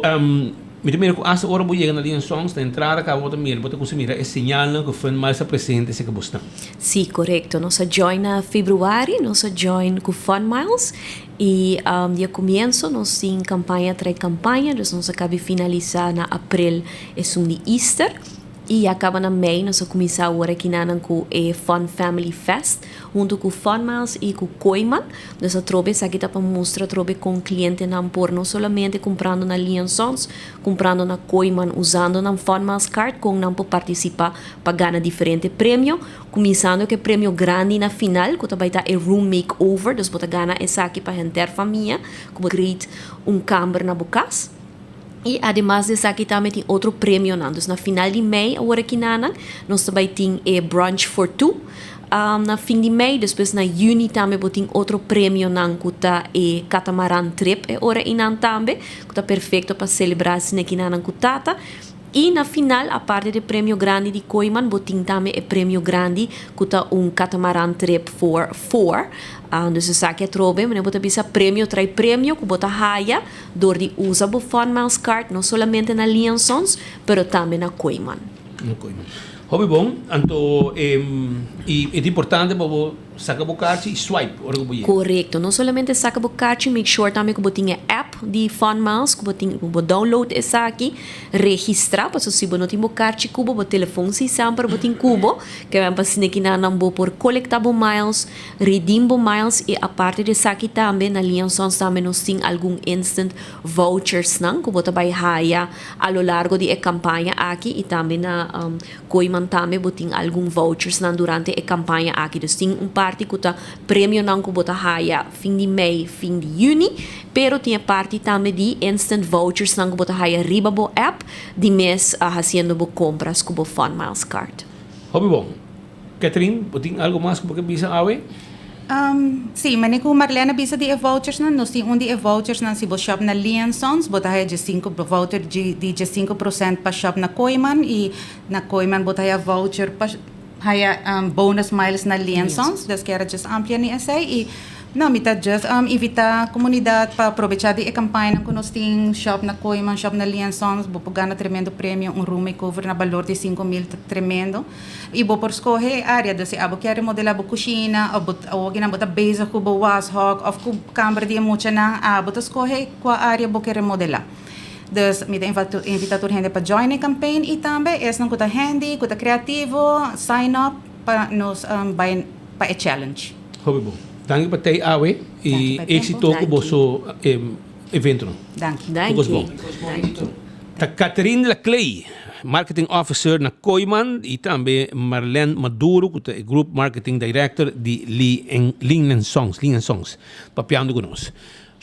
mi ta mira cu hasta ora bo yega na Lee and Sons na entrada caba bo ta mira, bo ta cuminsa mira e señalnan cu Fun Miles ta presente cerca bo snan. Si, corecto. Nos a join na februari, nos a join cu Fun Miles Y di e comienzo nos tin campaña tras campaña, dus nos a cabi finalisa na april esun di Easter. Y ya caba na mei nos a cuminsa awor aki nanan cu e Fun Family Fest hunto cu Fun Miles y cu Kooiman. Dus atrobe esaki ta pa mustra atrobe con clientenan por no solamente cumprando na Lee and Sons, cumprando na Kooiman usando nan Fun Miles card con nan por participa pa gana diferente premio. Kuminsando ku e premio grandi na final ku ta bai ta e room makeover, dus bo ta gana esaki pa henter famia ku bo create un kamber na bo kas. I ademas di esaki tambe tin otro premionan. Dus na final di mei awor aki nanan nos ta bai tin e brunch for two na fin di mei. Despues na yüni tambe bo tin otro premionan ku ta e catamaran trip e ora einan tambe ku ta perfecto pa celebra asina aki nanan ku tata. I na final, aparte di e premio grandi di Kooiman, bo tin tambe e premio grandi ku ta un catamaran trip for four. Dus esaki atrobe, manera bo ta bisa premio trae premio ku bo ta haya dor di usa bo Fun Miles Card no solamente na Lee and Sons, pero tambe na Kooiman. Na Kooiman. Hopi bon. Anto i e ta importante pa bo Saka bo karchi i swipe ora ku bo yega. Korekto. No solamente saka bo karchi, make sure tambe ku bo tin e app di Fun Miles, ku bo tin, ku bo download esaki, registrá, pasobra si bo no tin bo karchi ku bo, bo telefon si semper bo tin ku bo, ke wen pa asina kinanan bo por kolektá bo miles, redeem bo miles i aparte di esaki tambe na Lee and Sons tambe nos tin algun instant vouchersnan ku bo ta bai haya a lo largo di e kampaña aki i tambe na Kooiman tambe bo tin algun vouchersnan durante e kampaña aki. Dus tin un parti ku ta premionan ku bo ta haya fin di mei, fin di yüni, pero tin e parti tambe di instant vouchersnan ku bo ta haya riba bo app di mes hasiendo bo kompras ku bo Fun Miles card. Hopi bon. Catherine, bo tin algo mas ku bo ke bisa awe? Sí, mane ku Marlene a bisa di e vouchersnan, nos tin un di e vouchersnan si bo shop na Lee and Sons, bo ta haya diesinku voucher di 15% pa shop na Kooiman i na Kooiman bo ta haya voucher pa haya bonus miles na Lee and Sons. Dus kier a just amplia ni esei i no, mi ta just invita komunidat pa probecha di e kampañanan ku nos tin, shop na Kooiman, shop na Lee and Sons, bo por gana tremendo premio, un room makeover na balor di 5000 ta tremendo. I bo por skohe e área. Dus si abo kier remodelá bo kushina òf bo awokinan bo ta bezig ku bo washok òf ku kamber di e muchanan, abo ta skohe kua área bo ke remodelá. Dus mi ta invitá tur hende pa join e campaign i tambe esnan ku ta handy, ku ta kreativo, sign up pa nos bai pa e challenge. Hopi bon. Danki pa tei awe i éxito ku boso eventonan. Danki. Tur kos bon. Ta Catherine Laclay, Marketing Officer na Kooiman y tambe Marlene Maduro cu ta e Group Marketing Director di Lee and Sons, Lee and Sons, papiando cu nos.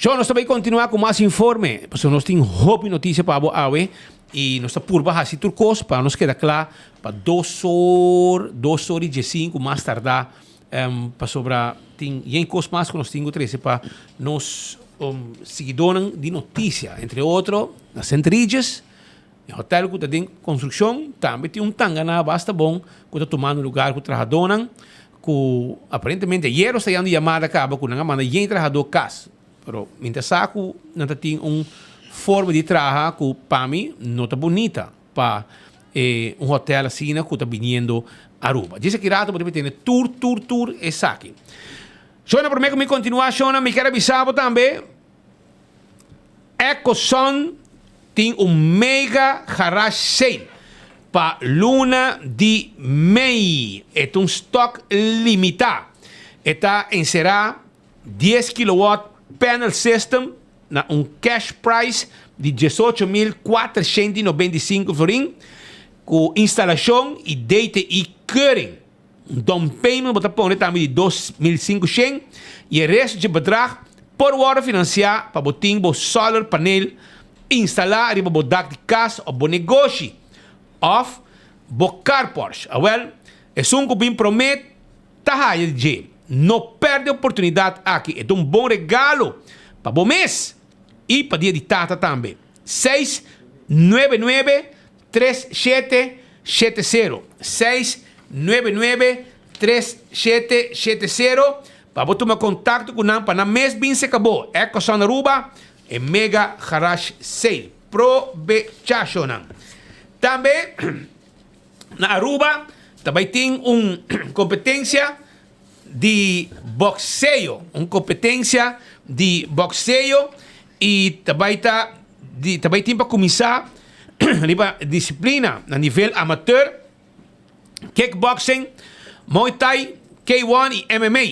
Sho, nos ta bay continua cu mas informe, pasobra nos tin hopi noticia pa bo awe y nos ta purba haci tur cos pa nos keda cla pa dos or, dos or y diescinco mas tarda, pasobra tin yen cos mas cu nos tin cu trece pa nos siguidornan di noticia, entre otro na Sint Regis, e hotel cu ta den construccion, tambe tin un tangana basta bon cu ta tumando lugar cu trahadornan cu aparentemente ayer nos ta yando yamada caba cu nan a manda yen trahador cas, pero mi ta sa cu nan ta tin un forma di traha cu pa mi no ta bunita pa e un hotel asina cu ta biniendo Aruba. Djis aki rato bo ta tene tur tur tur esaki. Shona, prome ku mi kontinuá, Shona, mi kier a bisa bo tambe, Ecosun tin un mega garage sale. pa luna di mei. E ta un stock limita. E ta encera 10 kilowatt panel system na un cash price di 18.495 florin cu instalacion y DTI keuring. Un down payment bo ta pone tambe di 2.500 y e resto dje bedrag por wordo financia pa bo tin bo solar panel instala riba bo dak di cas of bo negoshi of bo carporch. Awel, esun cu bin prome ta haya di dje. No perde oportunidad aki, e ta un bon regalo pa bo mes y pa dia di tata tambe. 699 3770 699 3770 pa bo tuma contacto cu nan pa nan mes bin seca bo. Ecoson Aruba e mega garage sale. Probecha shonan. Tambe na Aruba ta bay tin un competencia di boxeo, un competencia di boxeo y ta bay ta di ta bay tin pa cuminsa riba disciplina na nivel amateur, kickboxing, Muay Thai, K-one y MMA.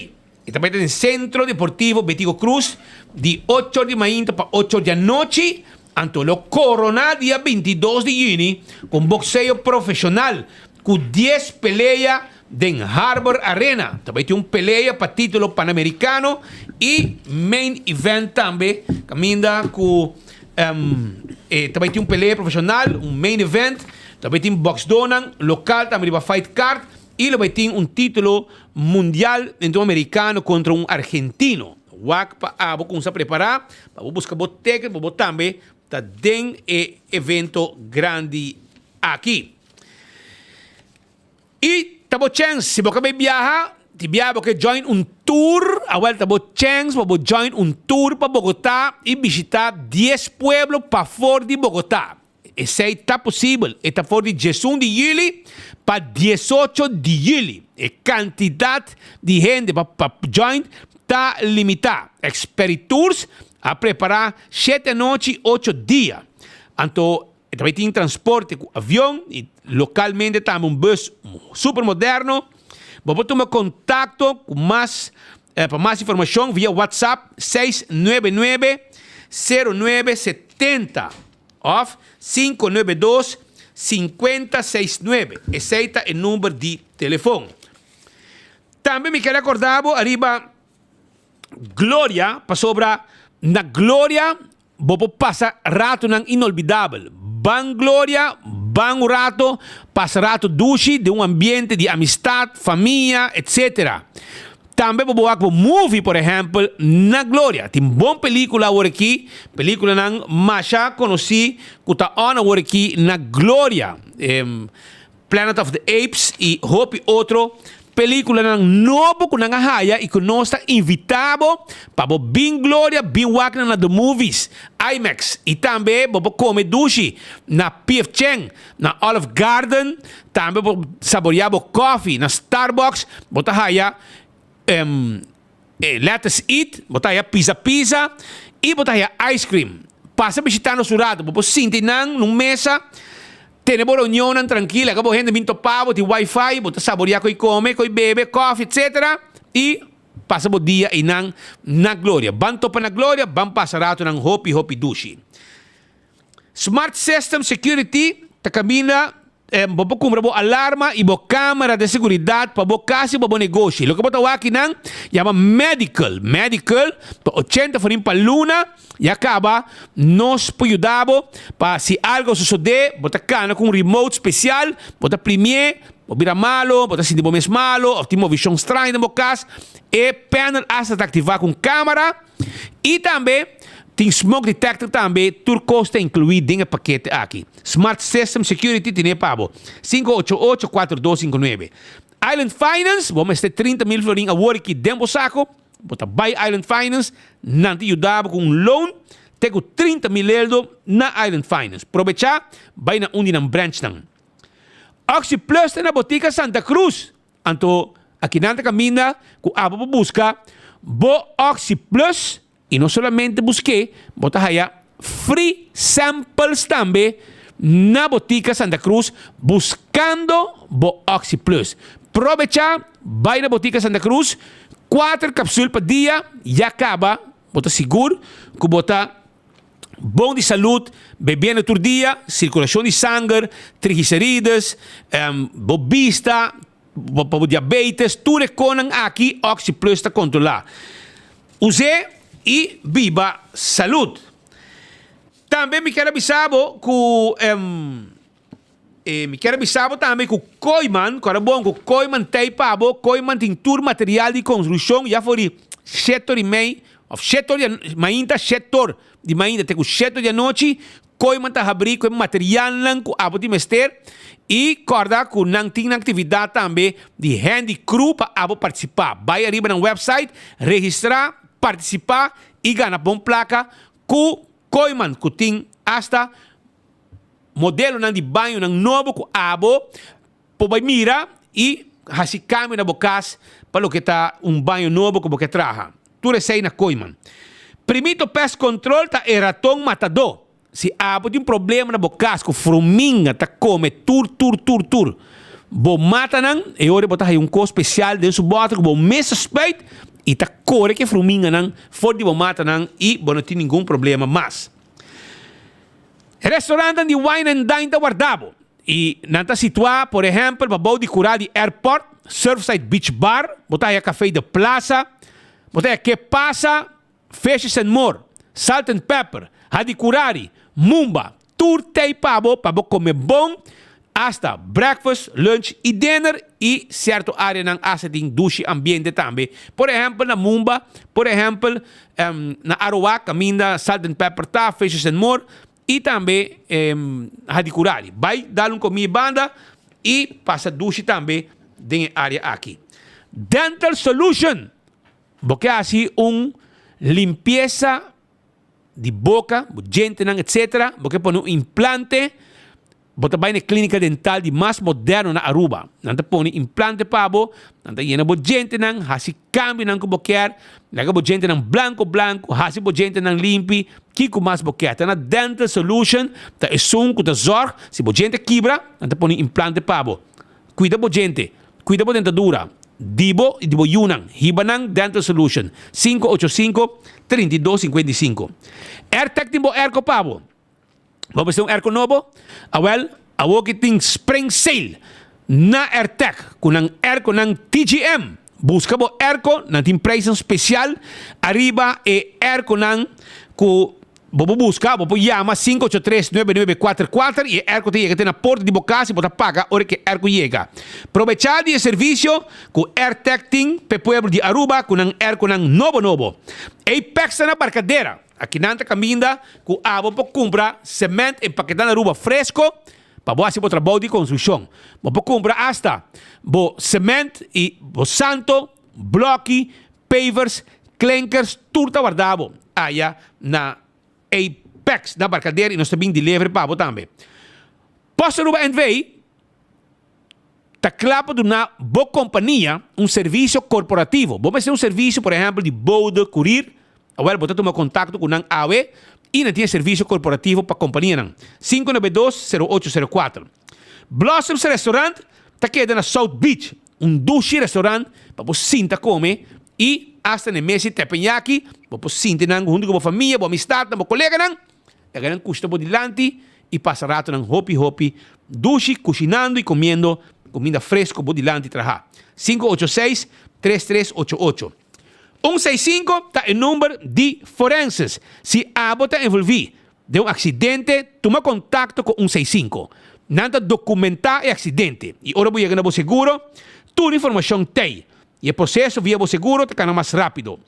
E ta bay ta den Centro Deportivo Betico Croes di ocho or di mainta pa ocho or di anochi, anto lo corona dia 22 di juni cu un boxeo profesional cu dies pelea Den Harbor Arena ta bay tin un pelea pa titulo Panamericano y main event tambe caminda cu e ta bay tin un pelea profesional, un main event, ta bay tin boxdonan local tambe riba fight card y lo bay tin un titulo mundial entre un americano contra un argentino. Wak pa abo cunsa prepara pa bo busca bo ticket pa bo tambe ta den e evento grandi aki. I ta bo chèns, si bo ka bai biaha, di biaha bo ke join un tour, awel ta bo chèns pa bo join un tour pa Bogotá i bishitá dies pueblo pafor di Bogotá. Esei ta posibel, e ta for di diesun di yüli pa diesocho di yüli. E kantidat di hende pa pa join ta limitá. Experitours a prepará shete anochi ocho dia. Anto E ta bai tin transporte ku avion i lokalmente tambe un bus super moderno. Bo por tuma kontakto ku mas pa mas informashon via WhatsApp 699 0970 òf 592 5069. Esei ta e number di telefon. Tambe mi ker akorda bo ariba Gloria pasobra na Gloria Bo por pasa ratonan inolvidabel. Ban gloria, ban un rato, pasa rato dushi den un ambiente di amistad, famia, etc. Tambe bo por wak bo movie, por ehempel, na Gloria. Tin bon pelicula awor aki, peliculanan masha conoci cu ta on awor aki na Gloria. Planet of the Apes y hopi otro peliculanan nobo cu nan a haya y cu nos ta invita bo pa bo bin Gloria, bin wak nan na The Movies, IMAX y tambe bo por come dushi na PF Chang, na Olive Garden, tambe bo por saborea bo coffee na Starbucks, bo ta haya Let us eat, bo ta haya pizza pizza y bo ta haya ice cream. Pasa bishita nos un rato, bo por sinti nan nun mesa, tene bo reunionnan trankil, laga bo hende bin topa bo, tin wifi, bo ta saborea koe come, koe bebe, koffie etc. Y pasa bo dia eynan na Gloria. Ban topa na Gloria, ban pasa ratonan hopi hopi dushi. Smart System Security ta caminda bo por cumpra bo alarma y bo camera de seguridad pa bo cas y pa bo negoshi. Loke bo ta wak akinan yama medical. Medical ta ochenta forin pa luna y a caba nos por yuda bo pa si algo sosode bo ta cana cu un remote special bo ta primie bo bira malo bo ta sinti bo mes malo of tin movicion straño den bo cas e panel hasta ta activa cu un camera y tambe Tin smoke detector tambe, tur kos ta inkluí den e pakete aki. Smart System Security tene pa bo. 588 4259. Island Finance, bo mester 30 mil florin awor aki den bo sako, bo ta bai Island Finance, nan ta yuda bo ku un loan te ku 30 mil eldo na Island Finance. Probechá, bai na un di nan branchnan. Oxi Plus ta na Botica Santa Cruz. Anto akinan ta kaminda ku abo por buska bo Oxi Plus. Y no solamente busqué, bo ta haya free samples tambe na Botica Santa Cruz buscando bo Oxi Plus. Probecha, bai na Botica Santa Cruz, kuater capsule pa dia, ya caba, bo ta sigur cu bo ta bon di salud, bebiendo tur dia, circulacion di sanger, triglicerides, bo bista, pa bo diabetes, tur e konan aki Oxi Plus ta controla. Us'e y biba salud. Tambe mi kier a bisa bo cu mi kier a bisa bo tambe cu Kooiman, cu ora bon cu Kooiman tey pa bo, Kooiman tin tur material di construccion ya for di shete or y mei of shete or di mainta shete or di mainta te cu shete or di anochi, Kooiman ta habri cu e materialnan cu abo tin mester y corda cu nan tin nan actividad tambe di handy crew pa abo participa. Bay ariba nan website, registra, participa y gana bon placa Ku Kooiman ku tin asta modelonan di bañonan nobo ku abo por bai mira i hasi kambio na bo kas pa loke ta un baño nobo ku bo ke traha. Tur esei na Kooiman. Primito Pest Control ta e raton matadó. Si abo tin problema na bo kas ku fruminga ta kome tur tur tur tur bo matanan, e ora bo ta haya un kos spesial den su bòter ku bo mes a spuit i ta kore ku e fruminganan for di bo matanan i bo no tin ningun problema mas. E restaurantnan di Wine and Dine ta warda bo i nan ta situá por ehèmpel pa bou di kurá di Airport, Surfside Beach Bar, bo ta haya Café de Plaza, bo ta haya Ke Pasa, Fishes and More, Salt and Pepper, Hadicurari, Mumba, tur tei pa bo pa bo come bon hasta breakfast, lunch y dinner y cierto areanan hasta tin dushi ambiente tambe. Por ehempel na Mumba, por ehempel na Aruba caminda Salt and Pepper ta, Fishes and More y tambe Hadicurari. Bay dal un comida banda y pasa dushi tambe den e area aki. Dental Solution! Bo ke hasi un limpiesa di boka, bo djentenan etc. Bo ke pone un implante, bo ta bai na e klinika dental di mas moderno na Aruba. Nan ta pone implante pa bo, nan ta yena bo djentenan, hasi kambionan ku bo kier, laga bo djentenan blanko blanko, hasi bo djentenan limpi, kiko mas bo kier. Ta na Dental Solution ta esun ku ta zorg si bo djente kibra, nan ta pone implante pa bo. Cuida bo djente, cuida bo dentadura, di bo y di bo yunan. Hiba nan Dental Solution, 585 32 55. Airtec tin bo airco pa bo. Bo mester un airco nobo? Awel, awoki tin Spring Sale na Airtec cu nan airconan TGM. Busca bo airco, nan tin prijsnan special ariba e airconan cu Bo por buska, bo por yama 583 9944 i e airco ta yega te na porta di bo kas i bo ta paga ora ku e airco yega. Probechá di e servisio ku Airtec tin p'e pueblo di Aruba ku nan airconan nobo nobo. Apex ta na Barcadera. Akinan ta kaminda ku abo por kumpra sement empaketá na Aruba fresko pa bo hasi bo trabou di konstrukshon. Bo por kumpra asta bo sement i bo santo, bloki, Pavers, klinkers, tur ta warda bo aya na Apex na Barcadera y nos ta bin delivery pa bo tambe. Post Aruba NV ta kla pa duna bo compania un servicio corporativo. Bo mester un servicio por ehempel di bode, courier, awel bo ta tuma contacto cu nan awe y nan tin e servicio corporativo pa companianan. 592 0804. Blossoms Restaurant ta keda na South Beach. Un dushi restaurant pa bo sinta come y hasta na e mes di teppanyaki bo por sinti nan hunto cu bo famia, bo amistadnan, bo coleganan. Laga nan cushta bo dilanti y pasa ratonan hopi hopi dushi cushinando y comiendo cuminda fresco bo dilanti traha. 586 3388 165 ta e number di forenses. Si abo ta envolvi Den un aksidente, tuma kontakto ku un 65. Nan ta dokumentá e aksidente i ora bo yega na bo seguro, tur informashon t'ei i e proseso via bo seguro ta kana mas rápido.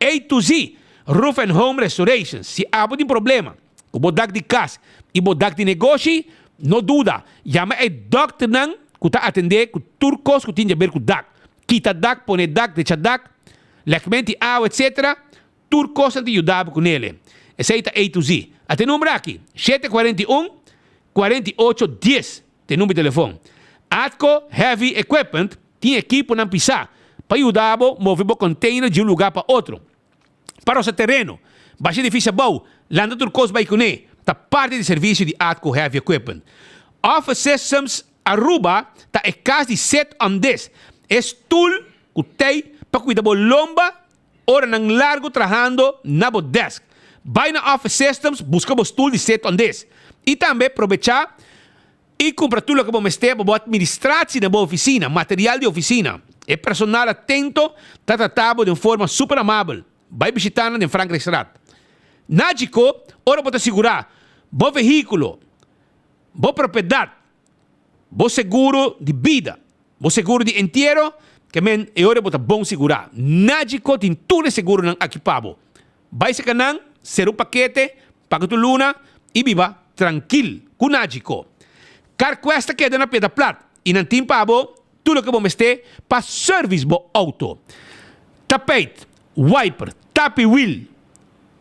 A to Z Roof and Home Restorations, Si abo tin problema ku bo dak di kas i bo dak di negoshi, no duda, yama e dòkternan ku ta atendé ku tur kos ku tin di aber ku dak, kita dak, pone dak, drecha dak, lèkment di awa, etc. Tur kos nan ta yuda bo ku nele. Esei ta A to Z. Ata e number aki, 741 48 10 ta e number di telefon. Atco Heavy Equipment tin ekiponan pisá pa yuda bo move bo container di un lugá pa otro. Pa rosa tereno, basha edifisio abou, lanta tur kos bai kuné. ta parti di servicio di Atco Heavy Equipment. Office Systems Aruba ta e cas di Sit on This, e stoel cu tey pa cuida bo lomba oranan largo trahando na bo desk. Bay na Office Systems busca bo stoel di Sit on This y tambe probecha y cumpra tur loke bo mester pa bo administratie na bo oficina, material di oficina. E personal atento ta trata bo den forma super amabel. Bai bishita nan den Frankrijkstraat. Nagico, ora bo ta sigurá bo vehíkulo, bo propiedat, bo seguro di bida, bo seguro di entiero, ke men e ora bo ta bon sigurá. Nagico tin tur e seguronan aki pa bo. Bai saka nan, sera un pakete, paga tur luna i biba trankil ku Nagico. CarQuest ta keda na Piedra Plat i nan tin pa bo Tur loke bo mester pa service bo auto. Tapijt, wiper, tapi wiel,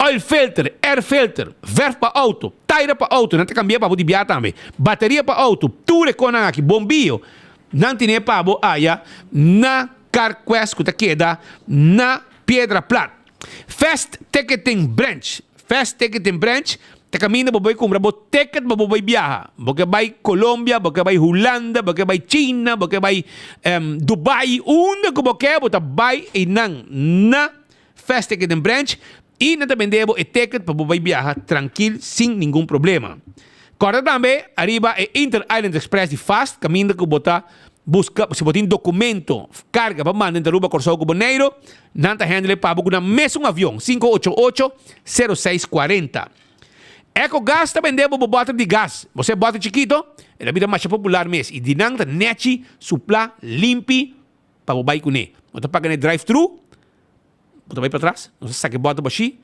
oil filter, air filter, verf pa auto, taira pa auto, nan ta cambia pa bo di bia tambe, bateria pa auto, tur e conan aki, bombio, nan tine pa bo aya na Carquest cu ta keda na Piedra Plat. Fast Ticketing Branch, Fast Ticketing Branch ta kaminda bo bai kumpra bo ticket pa bo bai biaha. Bo ke bai Colombia, bo ke bai Hulanda, bo ke bai China, bo ke bai Dubai, unda ku bo ke bo ta bai einan na Fast Ticketing Branch i nan ta bende bo e ticket pa bo bai biaha trankil sin ningun problema. Kòrda tambe ariba e Inter Island Express di Fast kaminda ku bo ta buska si bo tin dokumento karga pa manda entre Aruba, Kòrsou ku Boneiru. Nan ta handle pa bo ku nan mesun avion, 588 0640. Ecogas ta bende bo bo bòter di gas. Bo sa e bòter chikito? E ta bira masha popular mes i di nan ta nèchi, suplá, limpi pa bo bai kuné. Bo ta paga na e drive thru, bo ta bai patras, nos ta saka e bòter bashí,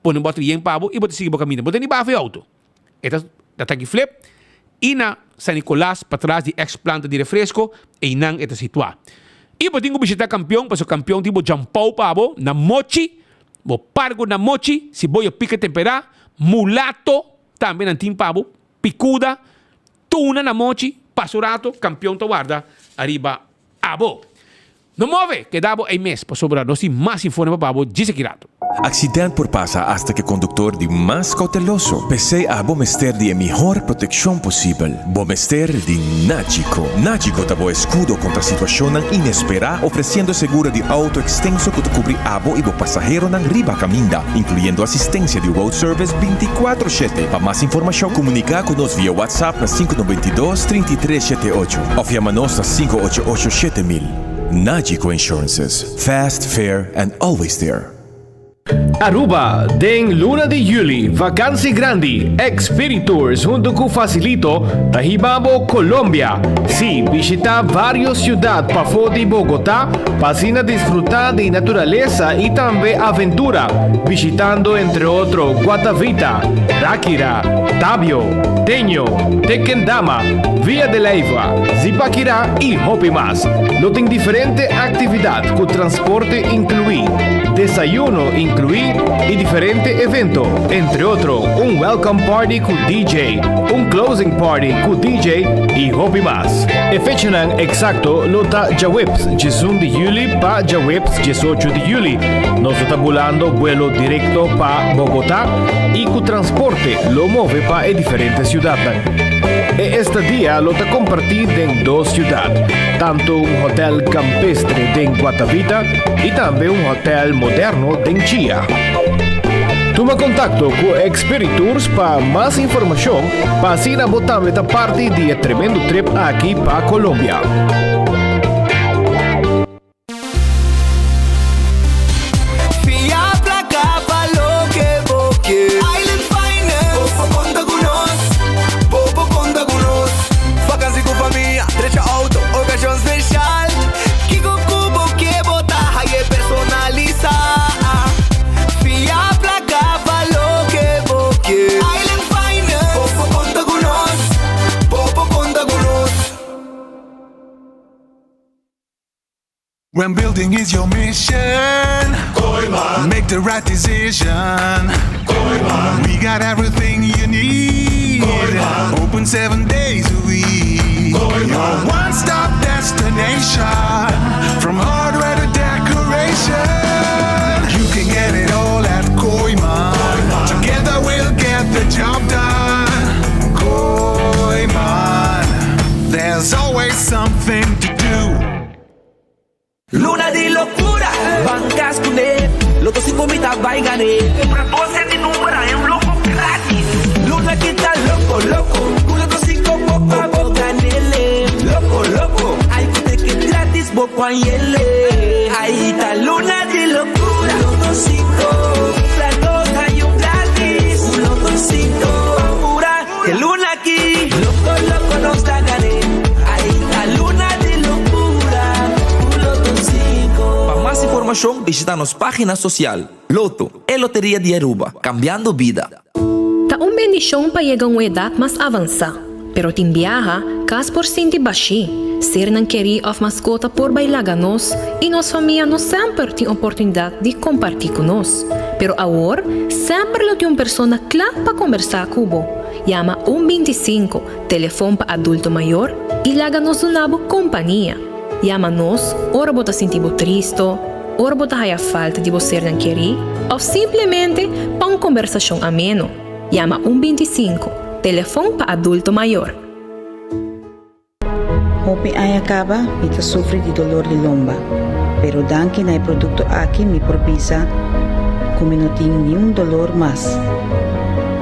pone un bòter yen pa bo i bo ta sigui bo kaminda. Bo ta ni baha for e outo. E ta na Tanki Flip i na San Nicolas patras di ex planta di refresco, einan e ta situá. I bo tin ku bishitá Kampion pasobra Kampion tin bo djampou pa bo na mochi, bo pargo na mochi, siboyo pika temperá, mulato tambe nan tin pa bo, pikuda, tuna na mochi, pasa un rato Kampion ta warda ariba abo. No move, keda bo ei mes, pasobra nos tin mas informe pa bo djis aki rato. Accident por pasa hasta cu e conductor di mas cauteloso. P'esey abo mester di e mihor proteccion posibel. Bo mester di Nagico. Nagico ta bo escudo contra situacionnan inespera, ofreciendo seguro di auto extenso cu ta cubri abo y bo pasaheronan riba caminda, incluyendo asistencia di road service binticuatro shete. Pa mas informacion comunica cu nos via WhatsApp na sinku 92 33 shete ocho of yama nos na 588 7000. Nagico Insurances, fast, fair and always there. Aruba, Den luna di juli, vakansi grandi, Expiritours hunto cu Facilito ta hiba bo Colombia. Sí, bishita varios ciudad pafó di Bogotá pa asina disfruta di naturalesa y tambe aventura, bishitando entre otro Guatavita, Ráquira, Tabio, Teño, Tequendama, Villa de Leyva, Zipaquirá y hopi mas. Lo tin diferente actividad cu transporte inclui, desayuno inclui y diferente evento, entre otro un welcome party cu DJ, un closing party cu DJ y hopi mas. E fechanan exacto lo ta djaweps 11 di juli pa djaweps 18 di juli. Nos lo ta bulando buelo directo pa Bogotá y cu transporte lo move pa e diferente ciudadnan. E estadia lo ta comparti den dos ciudad, tanto un hotel campestre den Guatavita y tambe un hotel moderno den Chia. Tuma contacto cu Expiritours pa mas informacion pa asina bo tambe ta parti di e tremendo trip aki pa Colombia. Fia placa pa loke bo ke. Island Finance. Bo por conta cu nos. Bo por conta cu nos. Vakantie cu famia, drecha auto, ocasion special. Kico cu bo ke bo ta haye personalisa. Fia placa pa loke bo ke. Island Finance. Bo por conta cu nos. Bo por conta cu nos. When building is your mission, Kooyman. Make the right decision. Kooyman. We got everything you need. Kooyman. Open seven days a week. Kooyman. Your one-stop destination. From hardware to decoration. You can get it all at Kooyman. Kooyman. Together we'll get the job done. ta bai gan'é. Kumpra dos set di number haña un loko gratis. Luna ki ta loko loko, ku Lotto 5 bo pa bo gan'é. Loko loko, ai ku ticket gratis bo por hañ'é. Ai ta luna di lokura. Lotto 5, kumpra dos haña un gratis. Ku Lotto 5 pa pura e luna aki. Loko loko nos ta gan'é. Ai ta luna di lokura. Ku Lotto 5. Pa mas informashon bishita nos página sosial. Lotto, e loteria di Aruba, kambiando bida. Ta un bendishon pa yega un edat mas avansá, pero tin biaha kas por sinti bashí, sernan kerí òf maskota por bai laga nos i nos famia no semper tin oportunidat di kompartí ku nos. Pero awor semper lo tin un persona kla pa kombersá ku bo. Yama un 25, telefon pa adulto mayor, i laga nos duna bo kompania. Yama nos ora bo ta sinti bo tristo, ora bo ta haya falta di bo sernan kerí òf simplemente pa un kombersashon ameno. Yama un 25, telefon pa adulto mayor. Hopi aña kaba mi ta sufri di dolor di lomba, pero danki na e produkto aki mi por bisa ku mi no tin niun dolor mas.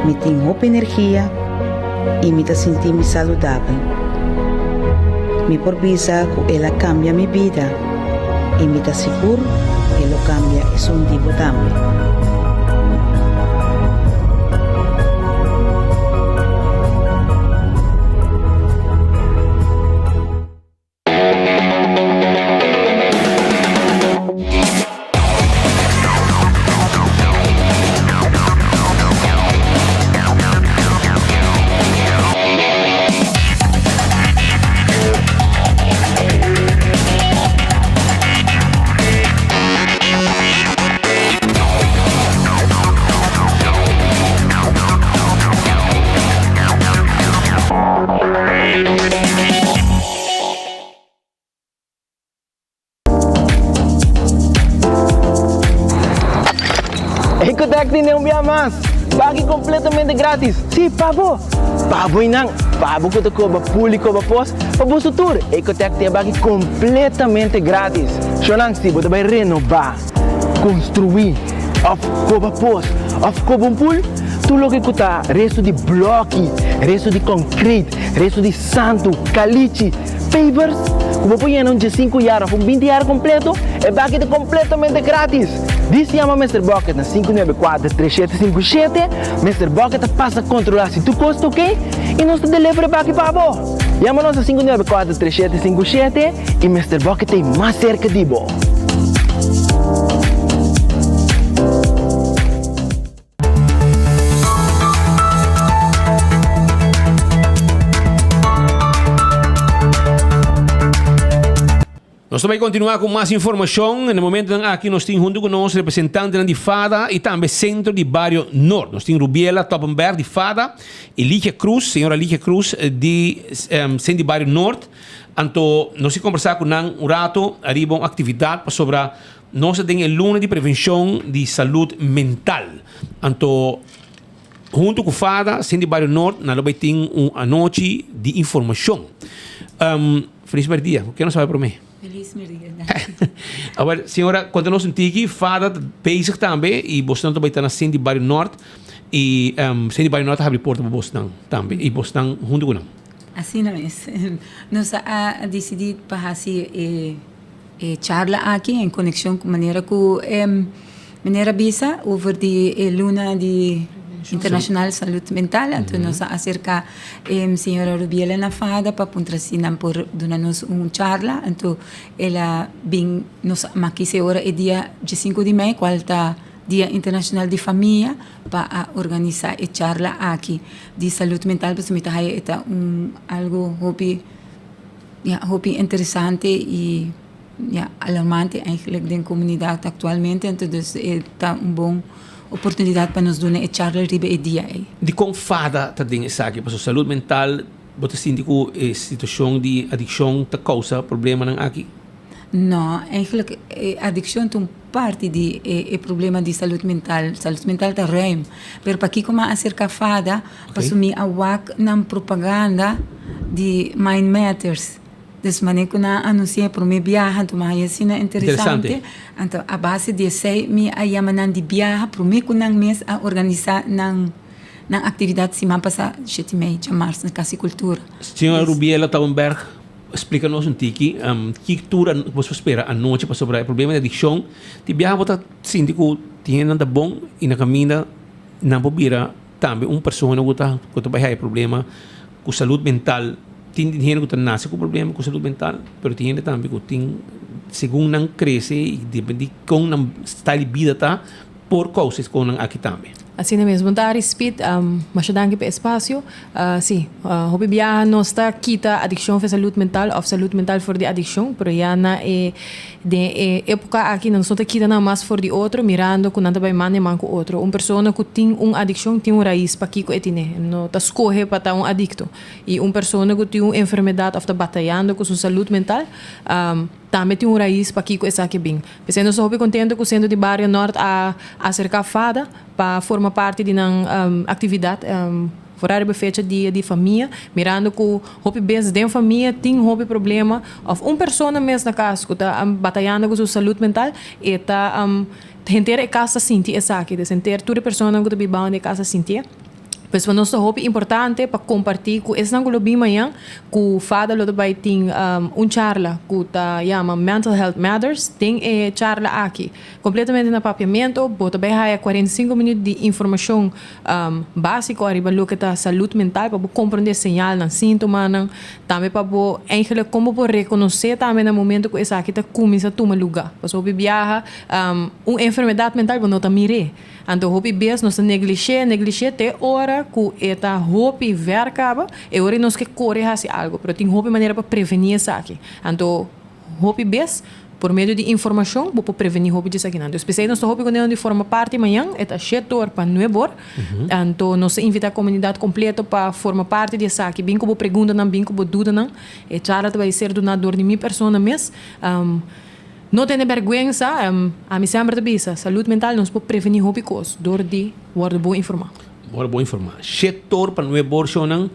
Mi tin hopi energia i mi ta sinti mi saludabel. Mi por bisa ku el a kambia mi bida. I mi ta sigur e lo kambia esun di bo tambe. Ecotec tene un bia mas! Baki completamente gratis! Si, pa bo! Pa bo y nan, pa bo cu ta coba pul y coba pos, pa boso tur, Ecotec tin e baki completamente gratis! Shownan, si bo ta bay renoba, construi, of coba pos, of coba un pul, tur loke cu ta resto di bloki, resto di concrete, resto di santu, kalichi, pavers, ku bo por yena un diesinku yar òf un binti yar kompleto, e baki ta kompletamente gratis! Dis yama Mister Bucket na 594 3757, Mister Bucket ta pasa kontrolá si tur kos ta oke i nos ta deliver e baki pa bo! Yama nos na 594 3757 i Mister Bucket ta ei mas serka di bo! Nos ta bai kontinuá ku mas informashon. Na e momentunan aki nos tin huntu ku nos representantenan di fada i tambe Sentro di Bario Nort. Nos tin Rubiela Toppenberg di fada i Ligia Cruz, señora Ligia Cruz di Sentro di Bario Nort. Anto nos tin kombersá ku nan un rato ariba un aktividat pasobra Nos ta den e luna di prevencion di salud mental. Anto hunto cu fada, Sint di Bario Noord, nan lo bay tin un anochi di informacion. Um, feliz merdia. Cu ken nos a bay prome? Feliz merdia. Awor, señora, conta nos un tiki. Fada ta bezig tambe y bosnan ta bay ta na Sint di Bario Noord. Y um, Sint di Bario Noord ta habri porta pa bosnan tambe. Y bosnan hunto cu nan. Asina mes. Nos a dicidi pa haci e. E charla aki en konekshon ku manera ku e meneer a bisa over di e luna di internashonal salud mental. Anto nos a aserka e señora Rubiela Nafada pa puntra si nan por duna nos un charla. Anto el a bin nos a kise ora e dia diesinku di mei kual ta dia internashonal di famia pa a organisa e charla aki di salud mental pasobra mi ta haya e ta un algo hopi. Ya, hopi interesante y ya, alarmante eigenlijk den comunidad actualmente. Anto dus e ta un bon oportunidad pa nos duna e charla riba e dia ey. Dikon fada ta den esaki? Pasobra salud mental, bo ta sinti ku e situashon di adikshon ta kousa problemanan aki? No, eigenlijk e adikshon ta un parti di e problema di salud mental. Salud mental ta ruim. Pero pakiko mi a aserka fada? Pasobra mi a wak nan propaganda di Mind Matters. Dus manera ku nan a anunsiá e promé biaha anto mi a haña asina interesante. Anto a base di esei mi a yama nan di biaha promé ku nan mes a organisá nan nan aktividat siman pasá shete mei djamars na Kas di Kultura. Señora Rubiela Taubenberg, splika nos un tiki ki tur bo por spera anochi pasobra e problema di adikshon di biaha bo ta sinti ku tin hendenan ta bon i na kaminda nan por bira tambe un persona ku ta ku ta bai haya problema ku salud mental. Tin hende ku ta nase ku problema ku salud mental pero tin hende tambe ku tin segun nan krese i depende di kon nan style di bida ta por kousa e konan aki tambe. Asina mes, bon tardi Speed, masha danki pa e espasio. Si, hopi biaha nos ta kita adikshon for salud mental òf salud mental for di adikshon, pero ya na e den e epoka aki nos no ta kita nan mas for di otro mirando ku nan ta bai man den man ku otro. Un persona ku tin un adikshon tin un rais pakiko e tine, e no ta skohe pa ta un adikto. I un persona ku tin un enfermedat òf ta batayando ku su salud mental, Tambe tin un rais pakiko esaki bin. P'esei nos ta hopi kontento ku Sentro di Bario Nort a aserká fada pa forma parti di nan aktividat foral riba fecha dia di famia, mirando ku hopi bes den famia tin hopi problema òf un persona mes na kas ku ta batayando ku su salud mental e ta henter e kas ta sinti esaki. Des henter tur e personanan ku ta biba den e kas ta sintié. Pues pa nos ta hopi importante pa comparti cu esnan cu lo bin mañan cu fada lo ta bay tin un charla cu ta yama Mental Health Matters. Den e charla aki completamente na Papiamento bo ta bay haya 45 minuut di informacion basico ariba loke ta salud mental pa bo comprende señalnan, sintomanan, tambe pa bo eigenlijk con bo por reconoce tambe na momento cu esaki ta cuminsa tuma luga. Pasobra hopi biaha un enfermedad mental bo no ta mir'e. Anto hopi bes nos ta neglish'é, neglish'é te ora ku e ta hopi ver kaba, e ora ei nos ke kore hasi algu. Pero tin hopi manera pa prevení esaki. Anto hopi bes por medio di informashon bo por prevení hopi di esakinan. Entonces p'esei nos ta hopi kontentu di forma parti mañan, e ta shete or pa nuebe or. Anto nos ta invitá komunidat kompleto pa forma parti di esaki. Bin ku bo preguntanan, bin ku bo dudanan. E charla ta bai ser duná dor di mi persona mes. No tene bèrgwensa, ami semper ta bisa, salud mental nos por prevení hopi kos dor di wòrdu bon informá. Wòrdu bon informá. Shetor pa nuebe borshonnan,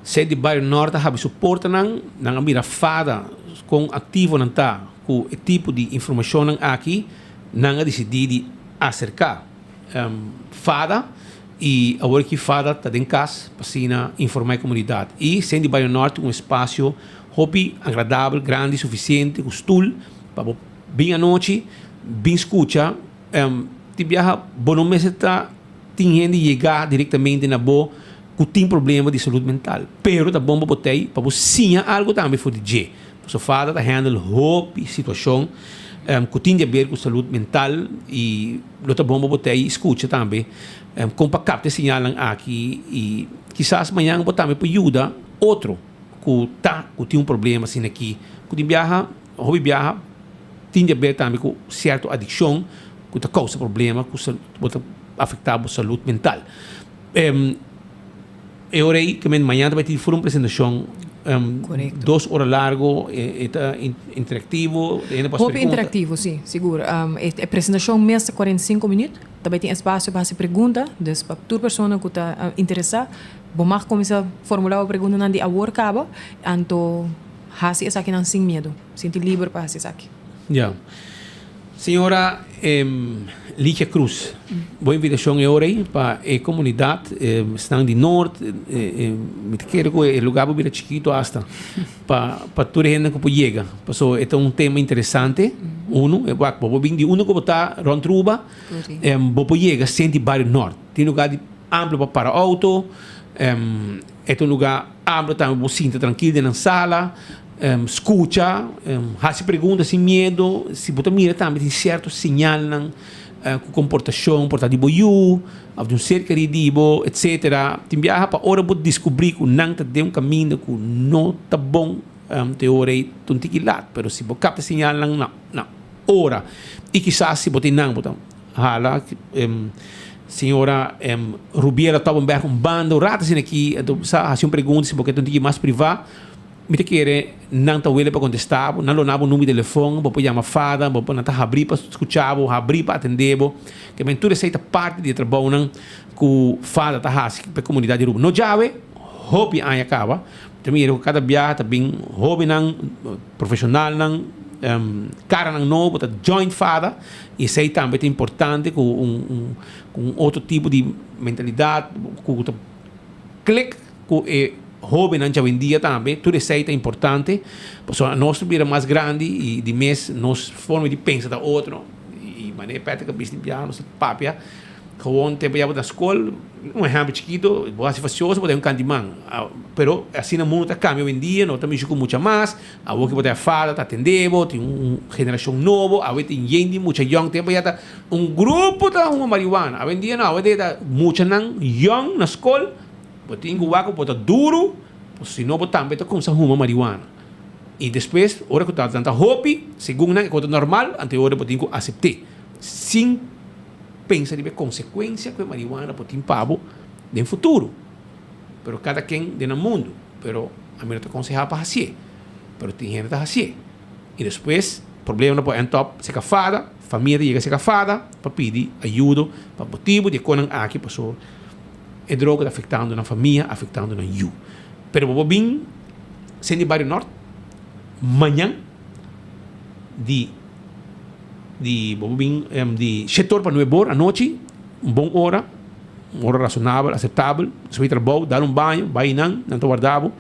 sede di Bario Nort a habri su portanan, nan a mira fada kon aktivo nan ta ku e tipo di informashonnan aki, nan a disidí di aserká fada i awor aki fada ta den kas pa asina informá e komunidat. I sede di Bario Nort tin un espasio Hopi agradabel, grandi, sufisiente ku stul pa bo bin anochi, bin skucha. Tin biaha bo no mester ta tin hende yega direktamente na bo ku tin problema di salud mental, pero ta bon pa bo tei pa bo siña algu tambe for di dje. Pasobra fada ta handle hopi situashon ku tin di aber ku salud mental i lo ta bon pa bo tei i skucha tambe kon pa kapta e siñalnan aki i kisas mañan bo tambe por yuda otro. ku ta ku tin un problema asina aki ku tin biaha hopi biaha tin di haber tambe ku sierto adikshon ku ta kousa problema ku bo ta afektá bo salud mental. E ora ei ke men mañana ta bai tin fur un presentashon dos ora largo e ta interaktivo hende por hasi Hopi pregunta. interaktivo si sigur e presentashon mes ta 45 minüt ta bai tin espasio pa hasi pregunta dus pa tur persona ku ta interesá Bo mag kuminsá formulá bo preguntanan di awor kaba, anto hasi esakinan sin miedu. Sinti liber pa hasi esaki. Ya. Señora Ligia Cruz, bo invitashon e ora ei pa e komunidat, esnan di Noord, mi ta kere ku e lugá por bira chikitu asta pa pa tur e hende ku por yega. Pasobra e ta un tema interesante, unu, e wak bo por bin di unda ku bo ta rònt Aruba, bo por yega senti bario Noord. Tin lugá di. Amplo pa para auto, e ta un lugar amplo tambe pa bo sinta trankil den nan sala, scucha, haci pregunta sin miedo, si bo ta mira tambe tin cierto señalnan cu comportacion por ta di bo yu of di un ser keri di bo etcetera. Tin biaha pa ora bo descubri cu nan ta den un caminda cu no ta bon te ora ey ta un tiki lat, pero si bo capta señalnan na ora y kisas si bo tin nan bo ta Hala señora Rubiela Taubenberg un banda un rato asina aki anto sa haci un pregunta si bo ke ta un tiki mas priva mi ta kere nan ta wele pa contesta bo nan lo na bo numero di telefon bo por yama fada bo por nan ta habri pa scucha bo habri pa atende bo ke men tur esey ta parti di e trabounan cu fada ta haci pa e comunidad di Aruba no djawe. hopi aña kaba. Ta mira ku kada biaha ta bin hóbennan, profeshonalnan, karanan nobo ta join fada i esei tambe ta importante ku un ku un otro tipo di mentalidat ku ta klik ku e hóbennan djawendia tambe. Tur esei ta importante pasobra nos ta bira mas grandi i di mes nos forma di pensa ta otro i manera Patrick a bisa di biaha nos ta papia. Gewoon tempo ya bo ta na skol, un ehempel chikito, bo hasi fasioso bo ta un kantiman. Pero asina mundo ta kambia oyendia, no ta mishi ku mucha mas, awor ki bo ta e fada ta atende bo, tin un generashon nobo, awe tin yen di mucha yòn, tempo ya ta un grupo ta huma marihuana, awendia no, awe ta muchanan yòn na skol, bo tin ku wak ku bo ta duru, si no bo tambe ta kumsa huma marihuana. I despues ora ku ta nan ta hopi, segun nan e kos ta normal, anto e ora bo tin ku asept'é, sin. Pensa riba e konsekuensia ku e marihuana por tin pa bo den futuro. Pero kada ken den nan mundu. Pero ami no ta konsehá pa hasié. Pero tin hende ta hasié. I despues problemanan por end up seka fada, famia ta yega seka fada pa pidi ayudo pa motibu di e konan aki pasobra e droga ta afektando nan famia, afektando nan yu. Pero bo por bin Senti Bario Nort mañan di. Di bo por bin di shete or pa nuebe or anochi, un bon ora, un ora rasonabel, aseptabel, despues di trabou, dal un baño, bai einan, nan ta warda bo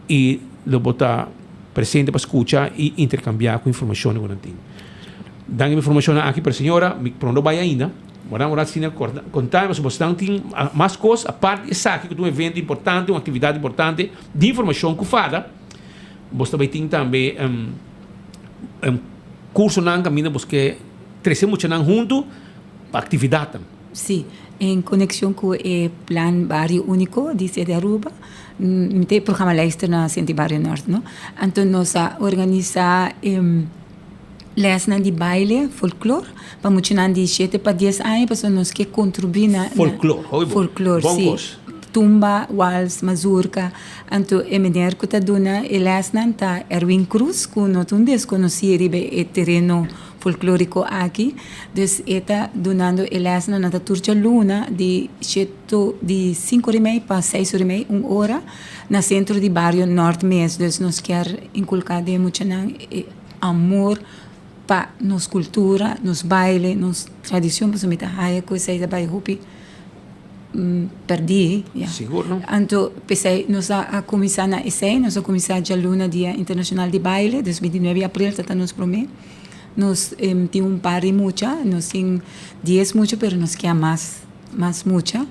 i lo bo ta presente pa skucha i interkambiá ku informashonnan ku nan tin. Danki pa informashonnan aki, pero señora, mi por no bai ainda. Bo nan ora asina korda, konta mi pasobra bosnan tin mas kos apart di esaki ku ta un evento importante, un aktividat importante di informashon ku fada, bos ta bai tin tambe. Cursonan caminda bos ke trece muchanan hunto pa actividadnan. Sí, en conexion cu e plan Bario Unico di Sede Aruba, mi ta e programa lijster na Senti Bario Nort, no? Anto nos a organisa e lesnan di baile, folklor, pa muchanan di shete pa dies aña, pasobra nos ke contribui na. Folklor, hopi bon. Folklor, Bon sí. cos. Tumba, wals, mazurka. Anto e meneer ku ta duna e lèsnan ta Erwin Cruz ku no ta un deskonosí riba e tereno folklóriko aki. Dus e ta dunando e lèsnan nan ta tur djaluna di sheto di sinku ora i mei pa seis ora i mei, un ora, na sentro di bario Nort mes. Dus nos kier inkulká den e muchanan e amor pa nos kultura, nos baile, nos tradishon pasobra mi ta haya ku esei ta bai hopi. Perdí, ya. Sigur no. Anto, p'esei nos a kuminsá na esei, nos a kuminsá djaluna Dia Internashonal di Baile, dus bintinuebe di aprel ta ta nos promé. Nos tin un par di mucha, nos tin dies mucha, pero nos kia mas, mas mucha.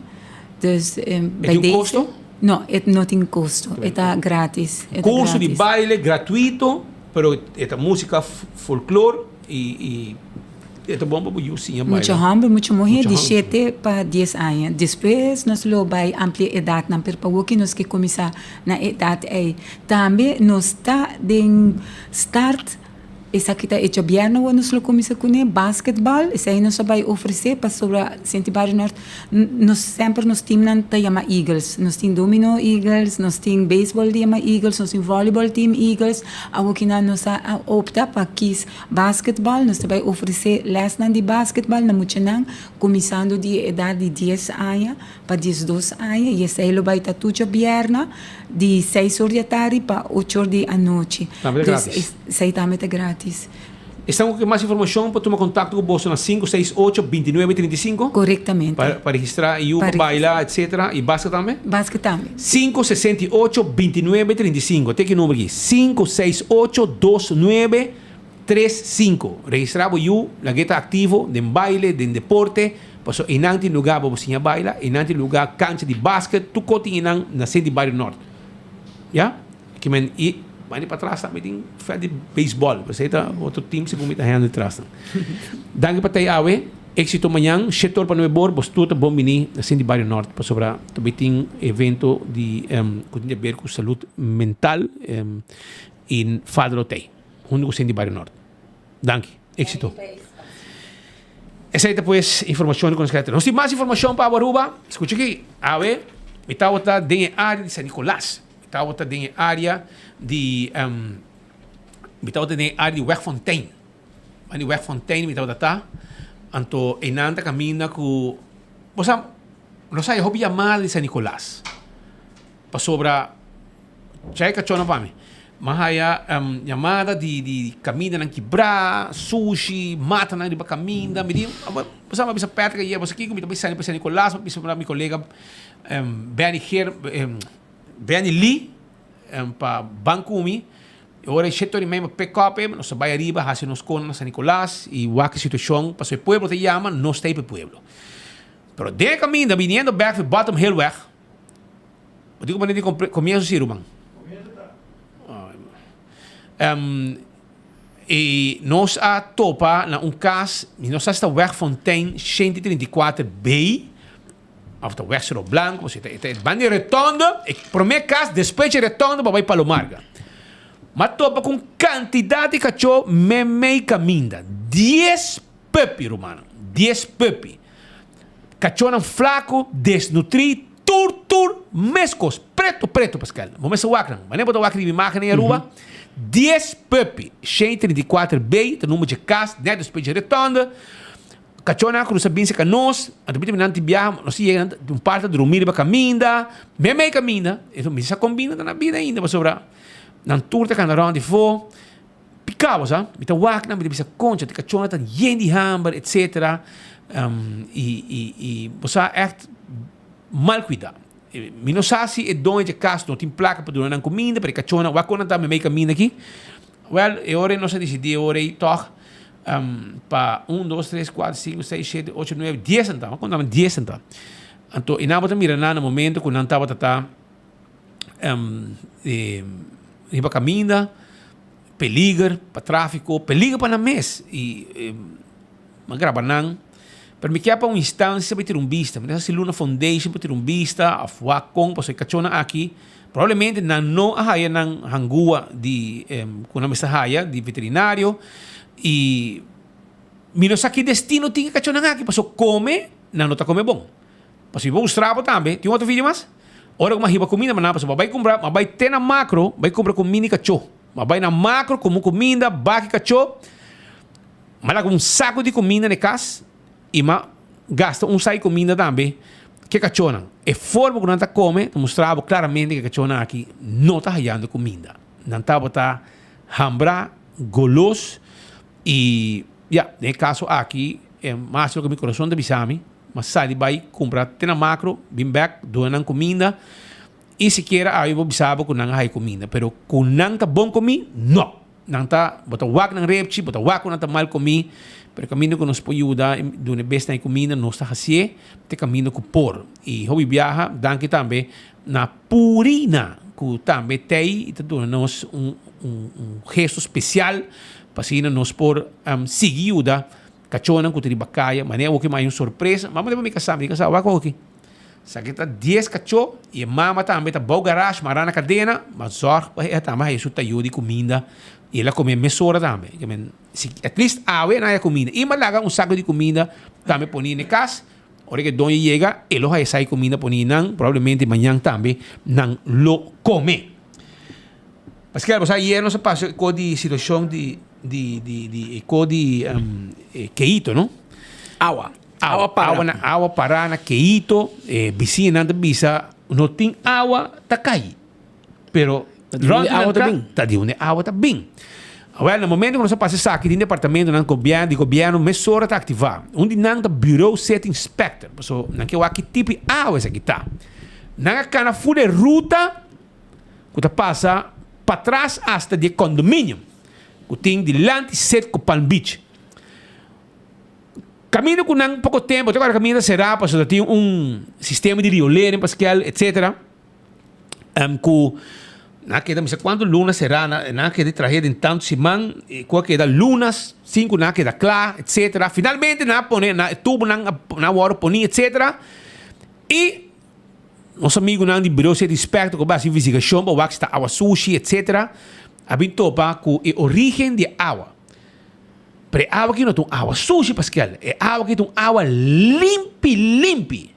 Dus, E tin un kosto? No, e no tin kosto, e ta gratis. Kurso di baile gratuito, pero e ta músika folklor i. E ta bon pa bo yu siña baila. Mucha hòmber, mucha muhé di shete pa dies aña. Despues nos lo bai amplia edatnan, pero pa woki nos ke kuminsá na e edat ei. Tambe nos ta den start, esaki ta e djobièrnè awor nos lo kuminsá kuné, basketbal, esei nos a bai ofresé pasobra Senti Bario Nort nos semper nos teamnan ta yama Eagles. Nos tin domino Eagles, nos tin beisbòl di yama Eagles, nos tin vòlibòl team Eagles. Awokinan nos a opta pa kis Basketbal, Nos ta bai ofresé lèsnan di basketbal na muchanan kuminsando di e edat di dies aña pa diesdos aña i esei lo bai ta tur djabièrnè di seis or di atardi pa ocho or di anochi. Tambe ta gratis. Esei tambe ta gratis. Esnan ku ke mas informashon por tuma kontakto ku boso na 568 29 35. Korektamente. Pa registrá i yu pa baila etsetera i basket tambe? Basket tambe. 568 29 35. Te ki number aki? 568 29 35. Registrá bo yu, lag'é ta aktivo den baile, den deporte, pasobra einan tin lugá pa bo siña baila, einan tin lugá kancha di basket, tur kos tin einan na Sint di Bario Nort. Ya? Ki men i bani patras tambe tin vèlt di beisbòl, pero esei ta otro team segun mi ta hende tras nan. Danki pa tei awe, éksito mañan, shete or pa nuebe or, bos tur ta bon bini na Sint di Bario Nort pasobra ta bai tin evento di ku tin di aber ku salud mental i Father lo tei. Huntu ku Cindy Bario Nort. Danki. Éxito. Esei ta pues informashon ku nos kere. Nos tin mas informashon pa Aruba. Skucha aki. Awe mi tabata den e área di San Nicolas. Mi tabata den e área di mi tabata den e área di Wegfontein. Ban di Wegfontein mi tabata ta. Anto einan ta kaminda ku bo sa nos a hopi yamada di San Nicolas. Pasobra chay kachónan pa mi. M'a haya yamada di di kamindanan kibrá, sushi, matanan riba kaminda. Mi di, bo sa, m'a bisa Patrick ayer, bo sa kiko mi ta bai sali pa San Nicolas, m'a bisa mi kolega Benny Ger, Benny Lee pa ban ku mi. E ora e shete ora i mei m'a pick up e, nos a bai ariba hasi nos kona na San Nicolas i wak e situashon, pasobra e pueblo ta yama, nos ta ei pa e pueblo. Pero den e kaminda biniendo bek fi Bottom Hillweg, Bo tin ku pone di komienso si ruman. I nos a topa na un kas, mi no sa si ta Weg Fontein 134 B of ta Weg Cerro Blanco, pasobra e ta e banda di rotonde, e prome kas despues di rotonde pa bai Palo Marga. Mi a topa ku un kantidat di kachó meimei kaminda, dies puppy rumannan, dies puppy. Kachónan flaku, desnutrí, tur tur meskos, preto preto Pascal. Bo mester wak nan. Wanneer bo ta wak riba imagen ei Aruba, dies puppy, 134 B ta number dje kas, net despues dje rotonde. Kachónan a krusa bin serka nos, anto mi ta bira nan tin biaha, nos a yega nan un parti ta drumí riba kaminda, meimei kaminda, mi sa kon bini nan ta na bida ainda pasobra nan tur ta kanda rònt di afó. Piká bo sa, mi ta wak nan, mi ta bisa koncha, te kachona ta yen di hamber, etsetera, i i i bo sa ègt mal kuidá. Mi no sa si e doño dje kas no tin plaka pa duna nan kuminda, pero e kachona wak kon nan ta meimei kaminda aki. Wèl, e ora ei nos a disidí e ora ei tòg pa un, dos, tres, kuater, sinku, seis, shete, ocho, nuebe, dies nan ta, bo konta nan dies nan ta. Anto i nan bo ta mira nan na momento ku nan tabata ta. riba kaminda, peliger pa tráfiko, peliger pa nan mes i mi a graba nan. Pero mi kier pa un instansia pa tira un bista, mi ta hasi Luna Foundation pa tira un bista òf wak kon pasobra e kachónan aki probablemente nan no a haya nan hangua di ku nan mester haya di veterinario i mi no sa ki destino tin e kachónan aki pasobra kome nan no ta kome bon. Pasobra mi por mustra bo tambe, tin otro video mas? Ora ku mi a hiba kuminda pa nan, pasobra mi a bai kumpra, mi a bai te na Makro, bai kumpra kuminda i kachó. Mi a bai na Makro kumu kuminda, baki kachó. Mi a laga un saku di kuminda na e kas i mi a gasta un sai kuminda tambe ku e kachónan. E forma ku nan ta kome ta mustra bo klaramente ku e kachónan aki no ta hayando kuminda. Nan tabata hambrá, golos i ya, den e kaso aki mas loke mi kurason ta bisa mi. M'a sali bai kumpra te na makro, bin bek, duna nan kuminda i sikiera awe bo bisa bo ku nan a hai kuminda, pero ku nan ta bon komí, no! Nan ta, bo ta wak nan repchi, bo ta wak ku nan ta mal komí, pero kaminda ku nos por yuda i duna e besnan e kuminda, nos ta hasié te kaminda ku por. I hopi biaha, danki tambe na Purina ku tambe t'ei i ta duna nos un un gesto spesial pa asina nos por sigui yuda Kachónan ku ta riba kaya, manera awoki mi haña un sorpresa, mama ta riba mi kasá, mi di kasá, wak awoki. Esaki ta dies kachó i e mama tambe ta bou garash mará na kadena, ma zòrg pa e tambe haña su tayó di kuminda i el a kome mesora tambe. Ke men, si at least awe nan haña kuminda. I mi a laga un sako di kuminda tambe poní na e kas, ora ku e doño yega e lo haña esaki kuminda poní nan, probablemente mañan tambe nan lo kome. Paske bo sa ayer nos a pasa e ko di situashon di di di di e ko di e Keito no? Awa. Awa para. Awa na awa para na Keito e bisiñanan ta bisa no tin awa ta kai pero Ta di unda e awa ta bin. Ta di unda e awa ta bin. Awel na momento ku nos a pasa esaki tin departamentonan gobièrnu di gobièrnu mesora ta aktivá. Un di nan ta Bureau City Inspector pasobra nan ke wak ki tipo di awa esaki ta. Nan a kana full e ruta. ku ta pasa patras asta di e condominium ku tin dilanti Citgo Palm Beach. Kaminda ku nan poko tempu, te ora kaminda será pasobra tin un sistema di riolering paskel etcetera ku nan a keda mester kuantu luna será nan a keda trahe den tantu siman ku a keda lunas sin ku nan a keda kla etcetera. Finalmente nan a pone e tubonan nan a wòrdu poni etcetera i Nos amigunan di Bureau Safety Inspector ku a bai hasi investigashon pa wak si ta awa sushi etcetera a bin topa ku e origen di e awa. Pero e awa aki no ta un awa sushi paskel, e awa aki ta un awa limpi limpi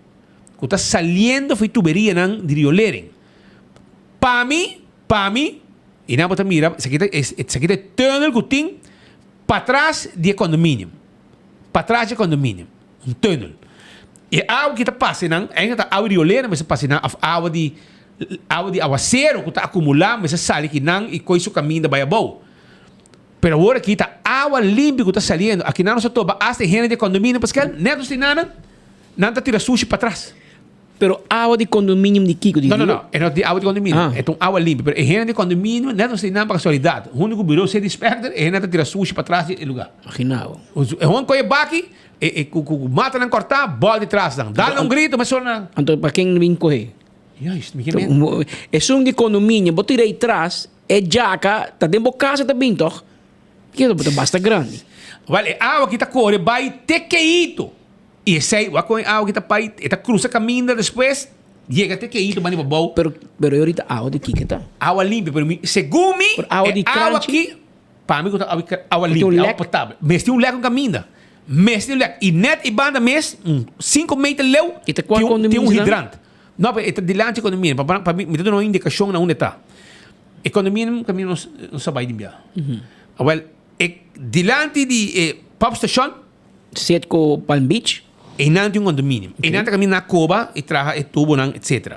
ku ta saliendo for e tuberianan di riolering. Pa mi, pa mi, i nan bo ta mira esaki ta esaki ta e tunnel ku tin patras di e condominium, patras di e condominium. Un tunnel. E awa ki ta pasa nan, ainda ta awa di riolera mester pasa nan of awa di. Awa di awasero ku ta akumulá mester sali kinan i koi su kaminda bai abou. Pero awor aki ta awa limpi ku ta saliendo. Akinan nos ta topa asta e hende di e kondominio paskel, nèt nos tin nan, nan ta tira sushi patras. Pero awa di kondominium di kiko? Di No, no, no. E no di awa di kondominio. E ta un awa limpi. Pero e hende di kondominio, nèt nos tin nan pa kasualidat. Huntu ku Bureau City Inspector, e hende ta tira sushi patras di e lugá. Imagina bo. E hon kohe baki, e e ku ku matanan kòrtá, bòl di tras nan. Dal nan un grito, mesora nan. Anto pa ken bin kohe? Juist, mi ke men. Esun di kondominio, bo tira ei tras, e djaka ta den bo kasa ta bin tòg? Kiko bo ta basta grandi. Wèl, e awa ki ta kore bai te keito. I esei, wak kon e awa ki ta pai, e ta krusa kaminda despues, yega te keito bani pa bou. Pero, pero e orita awa di kiko ta? Awa limpi, pero mi, segun mi, Pero awa e di awa kranchi? ki, pa mi ku ta awa, awa Mester un limpi, awa lek? potabel. Mester un lek un kaminda. Mester un lek. I net e banda mes, un sinku meter leu, I ta kua tin un, tin un kondominio esnan? hidrant. No, pero e ta dilanti e kondominio. Pa, pa mi, mi ta duna un indikashon na unda e ta. E kondominio kaminda nos, nos a bai di bia. Awel, e dilanti di e pòpstashon, Setco Palm Beach. Einan tin un condominio. Einan ta caminda na coba y traha e tubonan etcetera.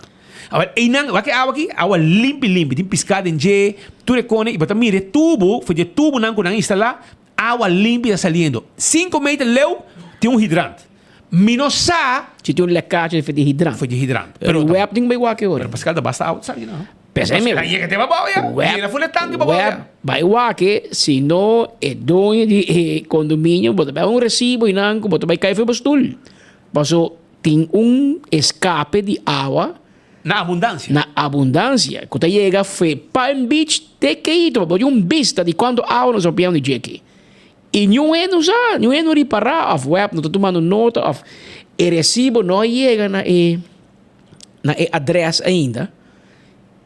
Awor einan, wak e awa aki? Awa limpi limpi. Tin pisca den dje, tur e cone y bo ta mira e tubo, for di e tubonan cu nan instala, awa limpi ta saliendo. Cinco meter leu tin un hidrant. Mi no sa. Si tin un lekache for di hidrant. For di hidrant. Pero web tin bay wak e ora. Pero Pascal ta basta awa ta sali no. P'esei mi. Pascal yega te babou ya. Web. Yega full e tanki babou ya. Web bai wak si no e doño di e condominio bo ta bai un recibo y nan cu bo ta bai cay for bo stoel. Paso tin un escape di awa. Na abundancia. Na abundancia cu ta yega fe Palm Beach te keito. Bo tin un bista di cuanto awa nos a pian di djeki. Y niun hende no sa, niun hende no ripara of web no ta tumando nota of e recibo no a yega na e na e adres ainda.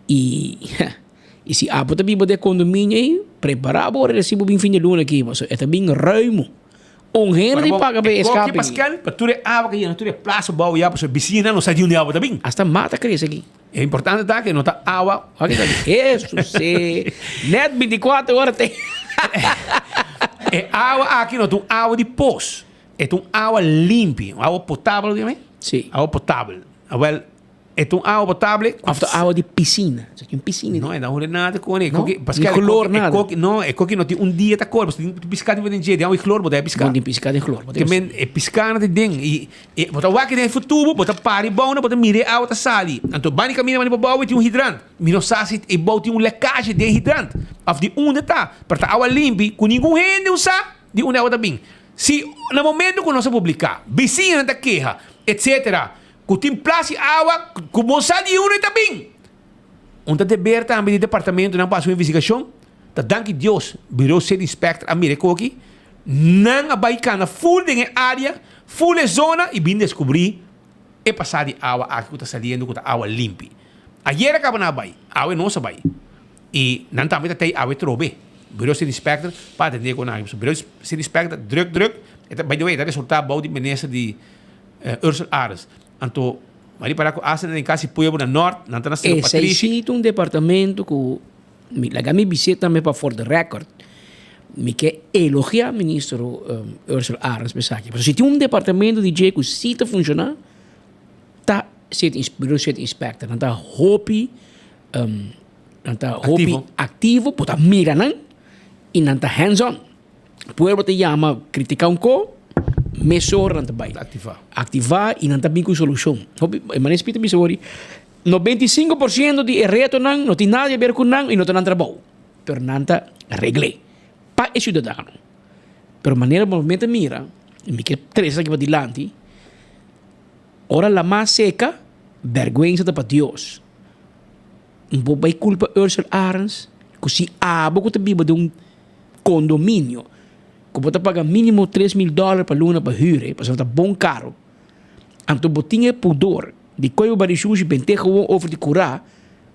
Y y si abo ta biba den e condominio ey, prepara bo ora e recibo bin fin di luna aki, pasobra e ta bin ruimo. Un hende tin paga pa e escape aki. Pascal, pa tur e awa ke yena tur e plaza bou ya, pasobra bisiñanan no sa di unda e awa ta bin. Hasta mata crece aki. E importante ta ke no ta awa. Wak ta di Jesus e net 24 ora te. E awa aki no ta un awa di pos. E ta un awa limpi, un awa potabel di mi? Si. Awa potabel. Awel, e ta un awa potable. Of ta awa di piscina. Sa tin piscina. No, e no hore nada con e. No? Koki, Ni chlor nada. E koki, no, e koki no tin un dia ta kor. Pasobra tin pisca tin den dje, den awa di chlor bo ta pisca. Bon tin pisca den chlor. Ke men e pisca na tin den. I e bo ta wak den e futubo, bo ta pari bou na, bo ta mira e awa ta sali. Anto bani camina bani pa bou e tin un hidrant. Mi no sa si e bou tin un lekage den hidrant. Of di unda ta. Pero ta awa limpi ku ningun hende un sa di unda e awa ta bin. Si na momento ku nos a publica, bisiñanan ta keha, etcetera. Ku tin plas i awa ku bo sa di unda e ta bin. Un ta deber tambe di departamentonan pa hasi un investigashon. Ta danki Dios, Bureau City Inspector a mira e koki. Nan a bai kana ful den e área, ful e zona i bin deskubrí e pasá di awa aki ku ta saliendo ku ta awa limpi. Ayer a kaba nan a bai, awe nos a bai. I nan tambe ta tei awe trobe. Bureau City Inspector pa atendé ku nan aki. Pasobra Bureau City Inspector druk druk, e ta, by the way, e ta resultá bou di minister di. Ursel Ares. Anto, m'a ripará ku asta den kasi pueblo na nort, nan ta na Sero Esei Patrishi. si ta un departamento ku mi laga mi bis'é tambe pa for the record, mi ke elogiá minister Ursel Arends pa esaki. Pasobra si tin un departamento di dje ku si ta funshoná ta City Bureau City Inspector. Nan ta hopi nan ta hopi Aktivo. aktivo, bo ta mira nan i nan ta hands on. Pueblo ta yama critica un co, mesora nan ta bay. Activa. Activa y nan ta bin cu solucion. Hopi, e manera Speed ta bisa wori, 95% di e retonan no tin nada di haber cu nan y no ta nan trabou. Pero nan ta regle pa e ciudadano. Pero manera bo mester mira, y mi ke trece esaki padilanti, ora lama seca, berguensa ta pa Dios. Bo bay culpa Ursel Arends cu si abo cu ta biba den un Condominio cu bo ta paga minimo 3000 dollar pa luna pa huur e, pasobra ta bon caro. Anto bo tin e pudor di coy bo bari shushi bente gewoon over di cura,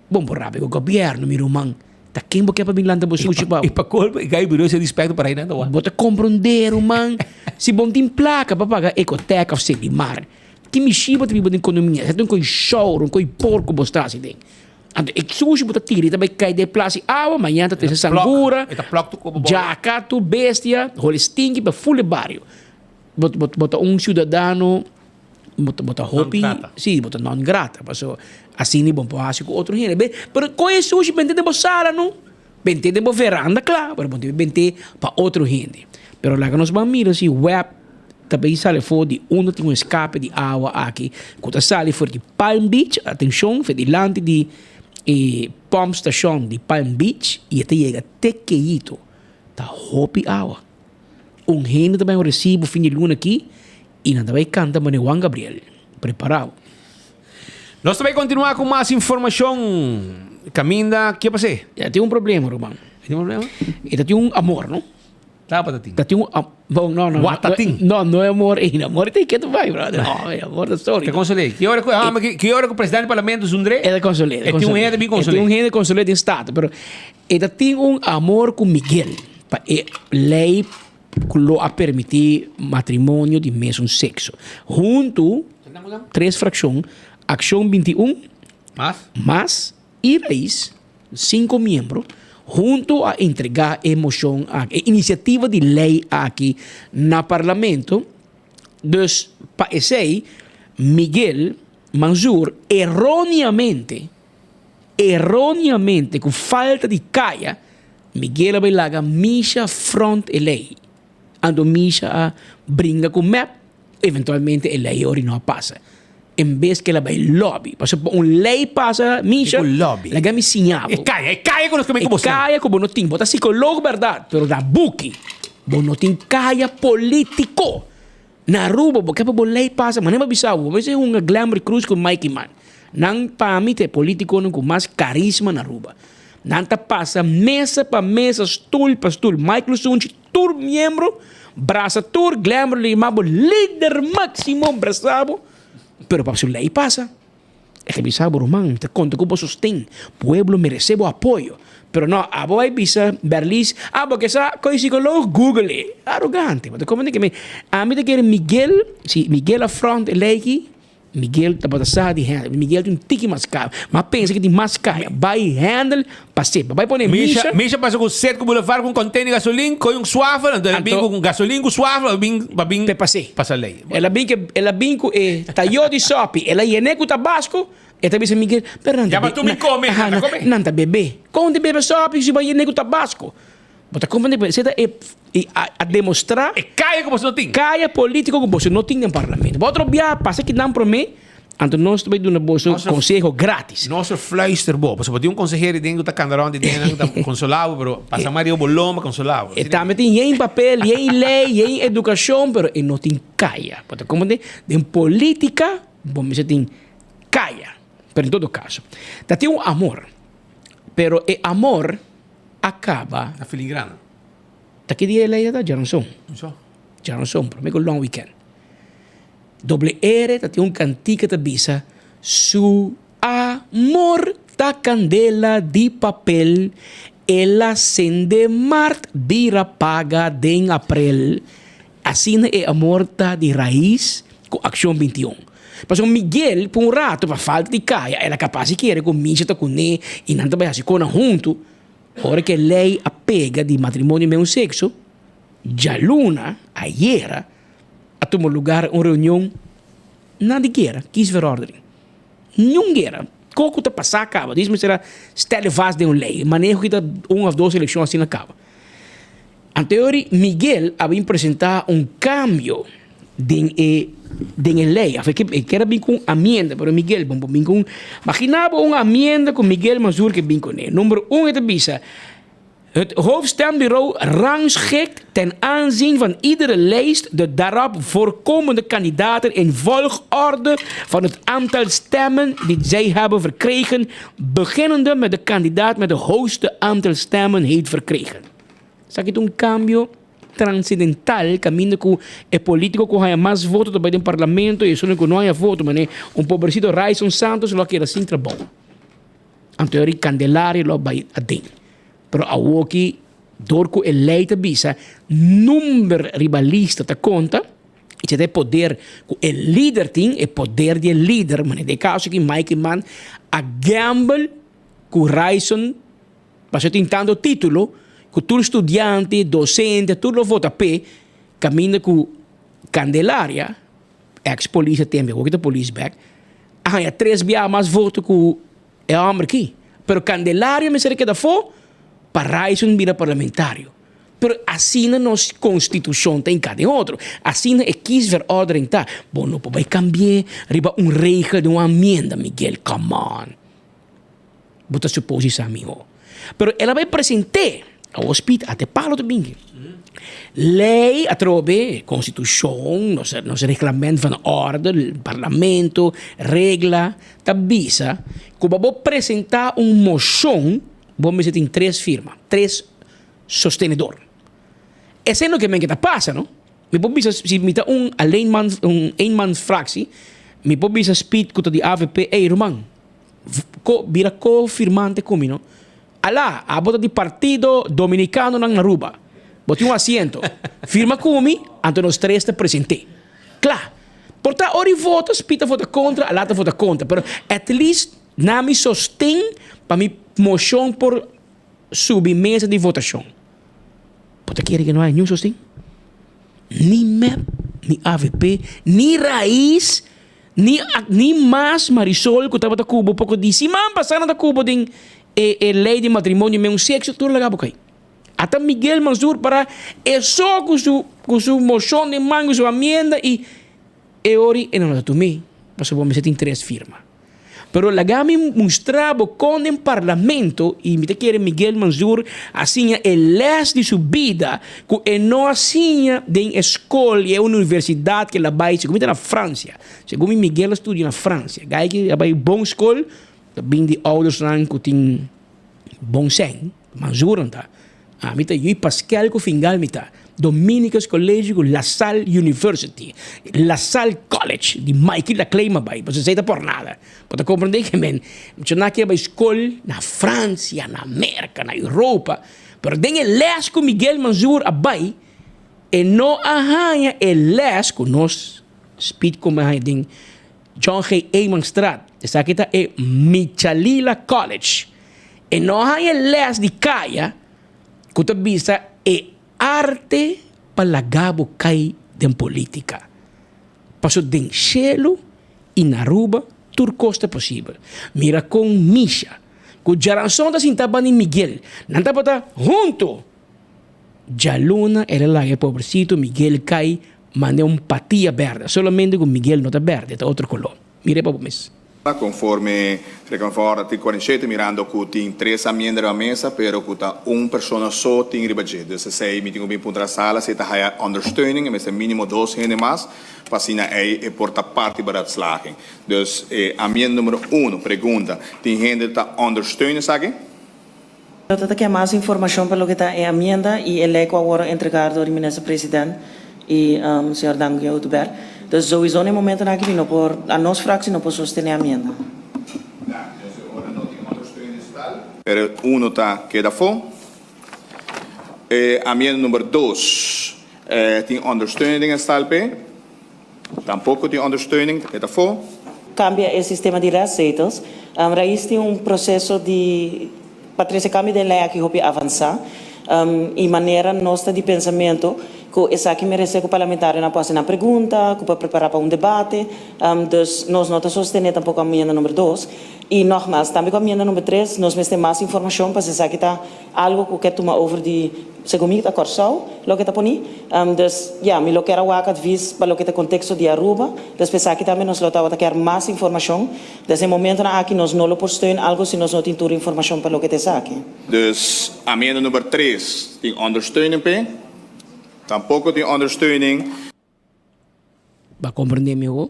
bon bo rabia cu gobierno mi ruman, ta ken bo ke pa bin lanta bo shushi pa bo? Y pa colmo e gai bureau sin respecto pa rei nan ta wak. Bo ta comprende ruman, si bo no tin placa pa paga Ecotec of Sedimar, ki mishi bo ta biba den condominio, esaki ta un coi shouro, un coi porco bo sta asi den. Anto e sushi bo ta tira i ta bai kai den plas di awa, mañana ta trese sangura, djaka, tur bestia, holi stinki pa ful e bario. Bo bo bo ta un siudadano. Bo ta bo ta hopi, si, bo ta non grata, paso asina bo por hasi ku otro hende. Be, pero koe e sushi bente den bo sala no, bente den bo veranda kla, pero bo debe bente pa otro hende. Pero laga nos ban mira si web ta bay sali afó di unda tin un eskape di awa aki ku ta sali for di Palm Beach, atenshon, for dilanti di e pump station di Palm Beach i e ta yega te Keito. Ta hopi awa. Un hende ta bay un resibo fin di luna aki i nan ta bay kanta manera Juan Gabriel. Prepara bo. Nos ta bay continua cu mas informacion. Caminda, ke pas'é? Ya tin un problema, ruman. E tin un problema? E ta tin un amor, no? Tabata tin. Ta tin un am, bon, no, no. Wata tin. No, no e amor ei. Amor ta ketu bai, brother. No, e amor ta sorry. Ta consol'é. Ki ora cu, ah, ki ora cu presidente di parlamento zundr'é? E ta consol'é. E tin un hende bin consol'é. E tin un hende consol'é den Staten, pero e ta tin un amor cu Miguel pa e ley cu lo a permiti matrimonio di mesun sexo. Huntu, tres fraccion, Accion 21, Mas? Mas y Raiz, cinco miembro, hunto a entrega e mocion aki, e iniciativa di ley aki na Parlamento. Dus pa esey Miguel Mansur erroneamente, erroneamente cu falta di caya, Miguel a bay laga Misha front e ley. Anto Misha a bringa cu mep, eventualmente e ley ori no a pasa. En bes cu el a bay lobby. Pasobra pa un ley pasa, Misha, laga mi siña bo. E caya, e caya cu nos come cu bo. E caya cu bo no tin. Bo ta psicologo berdad, pero na buki bo no tin caya politico. Na Aruba bo ke pa bo ley pasa, manera bo bisa bo, bo mester hunga Glenbury Cruz cu Mike Eman. Nan pa mi ta e politiconan cu mas carisma na Aruba. Nan ta pasa mesa pa mesa, stoel pa stoel. Mike Lusunchi tur miembro brasa tur, Glenbury lo yama bo lider maximo brasa bo, pero pa su ley pasa. E ta bisa bo ruman, mi ta konta ku bo sosten, pueblo meresé bo apoyo. Pero no, abo bai bisa Berlis, abo ke sa koe psikoloog, google e. Arogante, bo ta komprende ke mi, ami ta kere Miguel, si Miguel a front e lei aki, Miguel tabata sa di handle, Miguel tin un tiki mas kaba, ma pensa ke tin mas kaya, bai handle pa sepa, bai pone Misha. Misha pasa ku set ku boulevard ku un container di gasolin, koe un swafel, anto el a bin ku gasolin ku swafel, a bin, pa bin Pe pas'é. pasa lei. El a bin ke, el a bin ku e tayó di sòpi, el a yen'é ku tabasko, e ta bisa Miguel, pero nan ta Ya, be, tu mi kome, aha, nan ta kome. nan ta bebe. Kon di bebe sòpi si bo a yen'é ku tabasko? Bo ta komprendé? Esei ta e, e a, a demostrá. E kaya ku boso no tin. Kaya polítiko ku boso no tin den parlamento. Bo otro bia pasa kinan promé, anto nos ta bai duna boso konseho grátis. Nos a fluister bo, pasobra bo tin un konsehero den ku ta kanda rònt di den nan ku ta konsolá bo, pero pasa mas riba bo lomba konsolá bo. E tambe tin yen papel, yen lei, yen edukashon, pero e no tin kaya. Bo ta komprendé? Den polítika bo mester tin kaya. Pero en todo kaso, ta tin un amor, pero e amor a kaba. Na filigrana. Ta ki dia e lei ta? Djaranson. Djaranson, promé ku long weekend. Doble R ta tin un kantika ta bisa, Su amor ta kandela di papel, el a sende mart bira paga den aprel. Asina e amor ta di rais ku Akshon 21. Pasobra Miguel por un rato pa falta di kaya el a kapas di kere ku Misha ta kuné i nan ta bai hasi kona huntu. Ora ku e lei a pega di matrimonio meun sekso, djaluna, ayera, a tuma lugar un reunion na di guera, kiesverordening. Niun guera. Ko ku ta pasá kaba. Dis mester a stelle vast den un lei. Maneho ki ta un of dos elekshon asina kaba. Anteori Miguel a bin presentá un kambio den e den e lei. Of e kier a bin ku un amienda, pero Miguel bon por bin ku un. Magina bo un amienda ku Miguel Mansur ke bin kuné. Number un e ta bisa. Het hoofdstembureau rangschikt ten aanzien van iedere lijst de daarop voorkomende kandidaten in volgorde van het aantal stemmen die zij hebben verkregen, beginnende met de kandidaat met de hoogste aantal stemmen heeft verkregen. Esaki ta un cambio transendental caminda cu e politico cu haya mas voto ta bay den parlamento y esun cu no haya voto, manera un pobrecito Ryson Santos lo a keda sin trabou. Anto eri Candelaria lo a bai aden. Pero awoki dor ku e lei ta bisa number riba lista ta konta, i ta e poder ku e lider tin, e poder di e lider, manera den e kaso aki Mike Eman a gamble ku Ryson pasobra tin tanto titulo ku tur studiante, dosente, tur lo vota p'e kaminda ku Candelaria. Ex polis a tembe, awor ki ta polis bek, a haña tres biaha mas voto ku e hòmber aki. Pero Candelario mester a keda afó pa Ryson bira parlamentario. Pero asina nos konstitushon ta hinká den otro. Asina e kiesverordening ta. Bo no por bai kambi'é riba un regel di un amienda, Miguel, come on. Bo ta supos di sa mihó. Pero el a bai present'é. Awor Speed a te palo ta binki. Lei atrobe, konstitushon, nos nos reglamento van orde, parlamento, regla, ta bisa ku pa bo presentá un moshon bo mester tin tres firma, tres sostenedor. Esei loke men ke ta pasa no. Mi por bisa si mi ta un alleenman un eenmansfractie, mi por bisa Speed ku ta di avp, ey ruman, ko bira ko-firmante ku mi no. Alá, abo ta di Partido Dominicanonan na Aruba. Bo tin un asiento. Firma ku mi, anto nos tres ta present'é. Kla. Por ta ora di vota, Speed ta vota kontra, Alá ta vota kontra, pero at least na mi sosten pa mi moshon por subi mesa di votashon. Bo ta kere ke no hay niun sosten? Ni mep, ni avp, ni Raiz, ni ni mas Marisol ku tabata ku bo poko di siman pasá nan ta ku bo den e e lei di matrimonio men un sekso tur laga bo kai. Ata Miguel Mansur para e so ku su ku su moshon den man ku su amienda i e ori e no ta tum'é pasobra bo mester tin tres firma. Pero laga mi mustra bo kon den parlamento y mi ta kere Miguel Mansur a siña e les di su bida cu e no a siña den e scol y e universidad cu el a bay segun mi ta na Francia segun mi Miguel a studia na Francia guy ki a bay bon scol ta bin di oudersnan cu tin bon sèn. Mansur ta. Ami ta yui Paskel ku Fingal mi ta. Dominicus College ku La Salle University. La Salle College di Mikey Laclay m'a bai. Pasobra esei ta por nada. Bo ta komprendé ke men muchanan aki a bai skol na Francia, na Merka, na Europa. Pero den e lès ku Miguel Mansur a bai, e no a haña e lès ku nos Speed Kom a haña den John G. Emanstraat. Esaki ta e Michalila College. E no haña les di kaya ku ta bisa e arte pa laga bo kai den politika. Paso den shelu i na Aruba tur kos ta posibel. Mira kon Misha ku Djaranson ta sinta banda di Miguel. Nan tabata huntu. Djaluna el a laga e pobrecito Miguel kai manda un patia berde. Solamente ku Miguel no ta berde, e ta otro koló. Mira e pa bo mes. Conforme Reglamento van Orde artikel 47 mirando cu tin tres amienda riba mesa pero cu ta un persona so tin riba dje. Dus esey mi tin cu bin puntra sala si e ta haya ondersteuning e mester minimo dos hende mas pa asina ey e por ta parti beraadslaging. Dus e amienda numero uno pregunta tin hende ta ondersteun esaki? Lo ta ke mas informacion pa loke ta e amienda y e ley cu a worde entrega door di Minister President y señor Dangui Oduber. Dus sowieso na e momentonan aki mi no por, a nos fractie no por sostene amienda. Pero uno ta keda afo. E amienda number dos tin ondersteuning den e stal p'e. Tampoco tin ondersteuning, ta keda afo. Cambia e sistema di restzetels. Raiz tin un proceso di pa trece cambio den ley aki hopi avansa y manera nos ta di pensamento cu esaki merece cu parlamentarionan por haci nan pregunta, cu por prepara pa un debate. Dus nos no ta sostene tampoco amienda number dos. Y nogmaals, tambe cu amienda number tres nos mester mas informacion pasobra esaki ta algo cu ke tuma over di, segun mi ta Corsou loke ta poni. Dus ya, mi lo kier a wak advies pa loke ta contexto di Aruba. Dus pa esaki tambe nos lo tabata kier mas informacion. Des e momentonan aki nos no lo por steun algo si nos no tin tur informacion pa loke ta esaki. Dus amienda number tres tin ondersteuning p'e? Tampoco tin ondersteuning. Bo a comprende mi ho?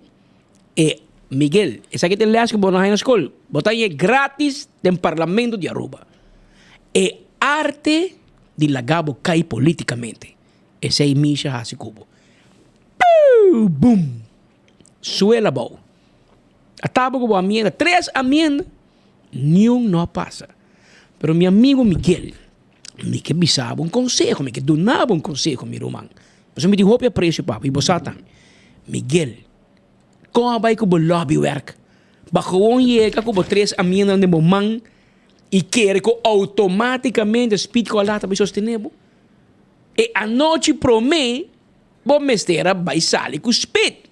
E Miguel, esaki ta e les ku bo no haña na skol. Bo ta haña gratis den parlamento di Aruba. E arte di laga bo kai politikamente. Esei Misha hasi ku bo. Piu! Bum! Suela abou. A taba ku bo amienda, tres amienda, niun no a pasa. Pero mi amigo Miguel, mi ke bisa bo un konseho, mi ke duna bo un konseho, mi ruman. Pasobra mi tin hopi apresio pa bo i bo sa tambe. Miguel, kon a bai ku bo lobbywerk? Bo a gewoon yega ku bo tres amiendanan den bo man i kere ku outomátikamente Speed Cola ta bai sostené bo? E anochi promé bo mester a bai sali ku Speed.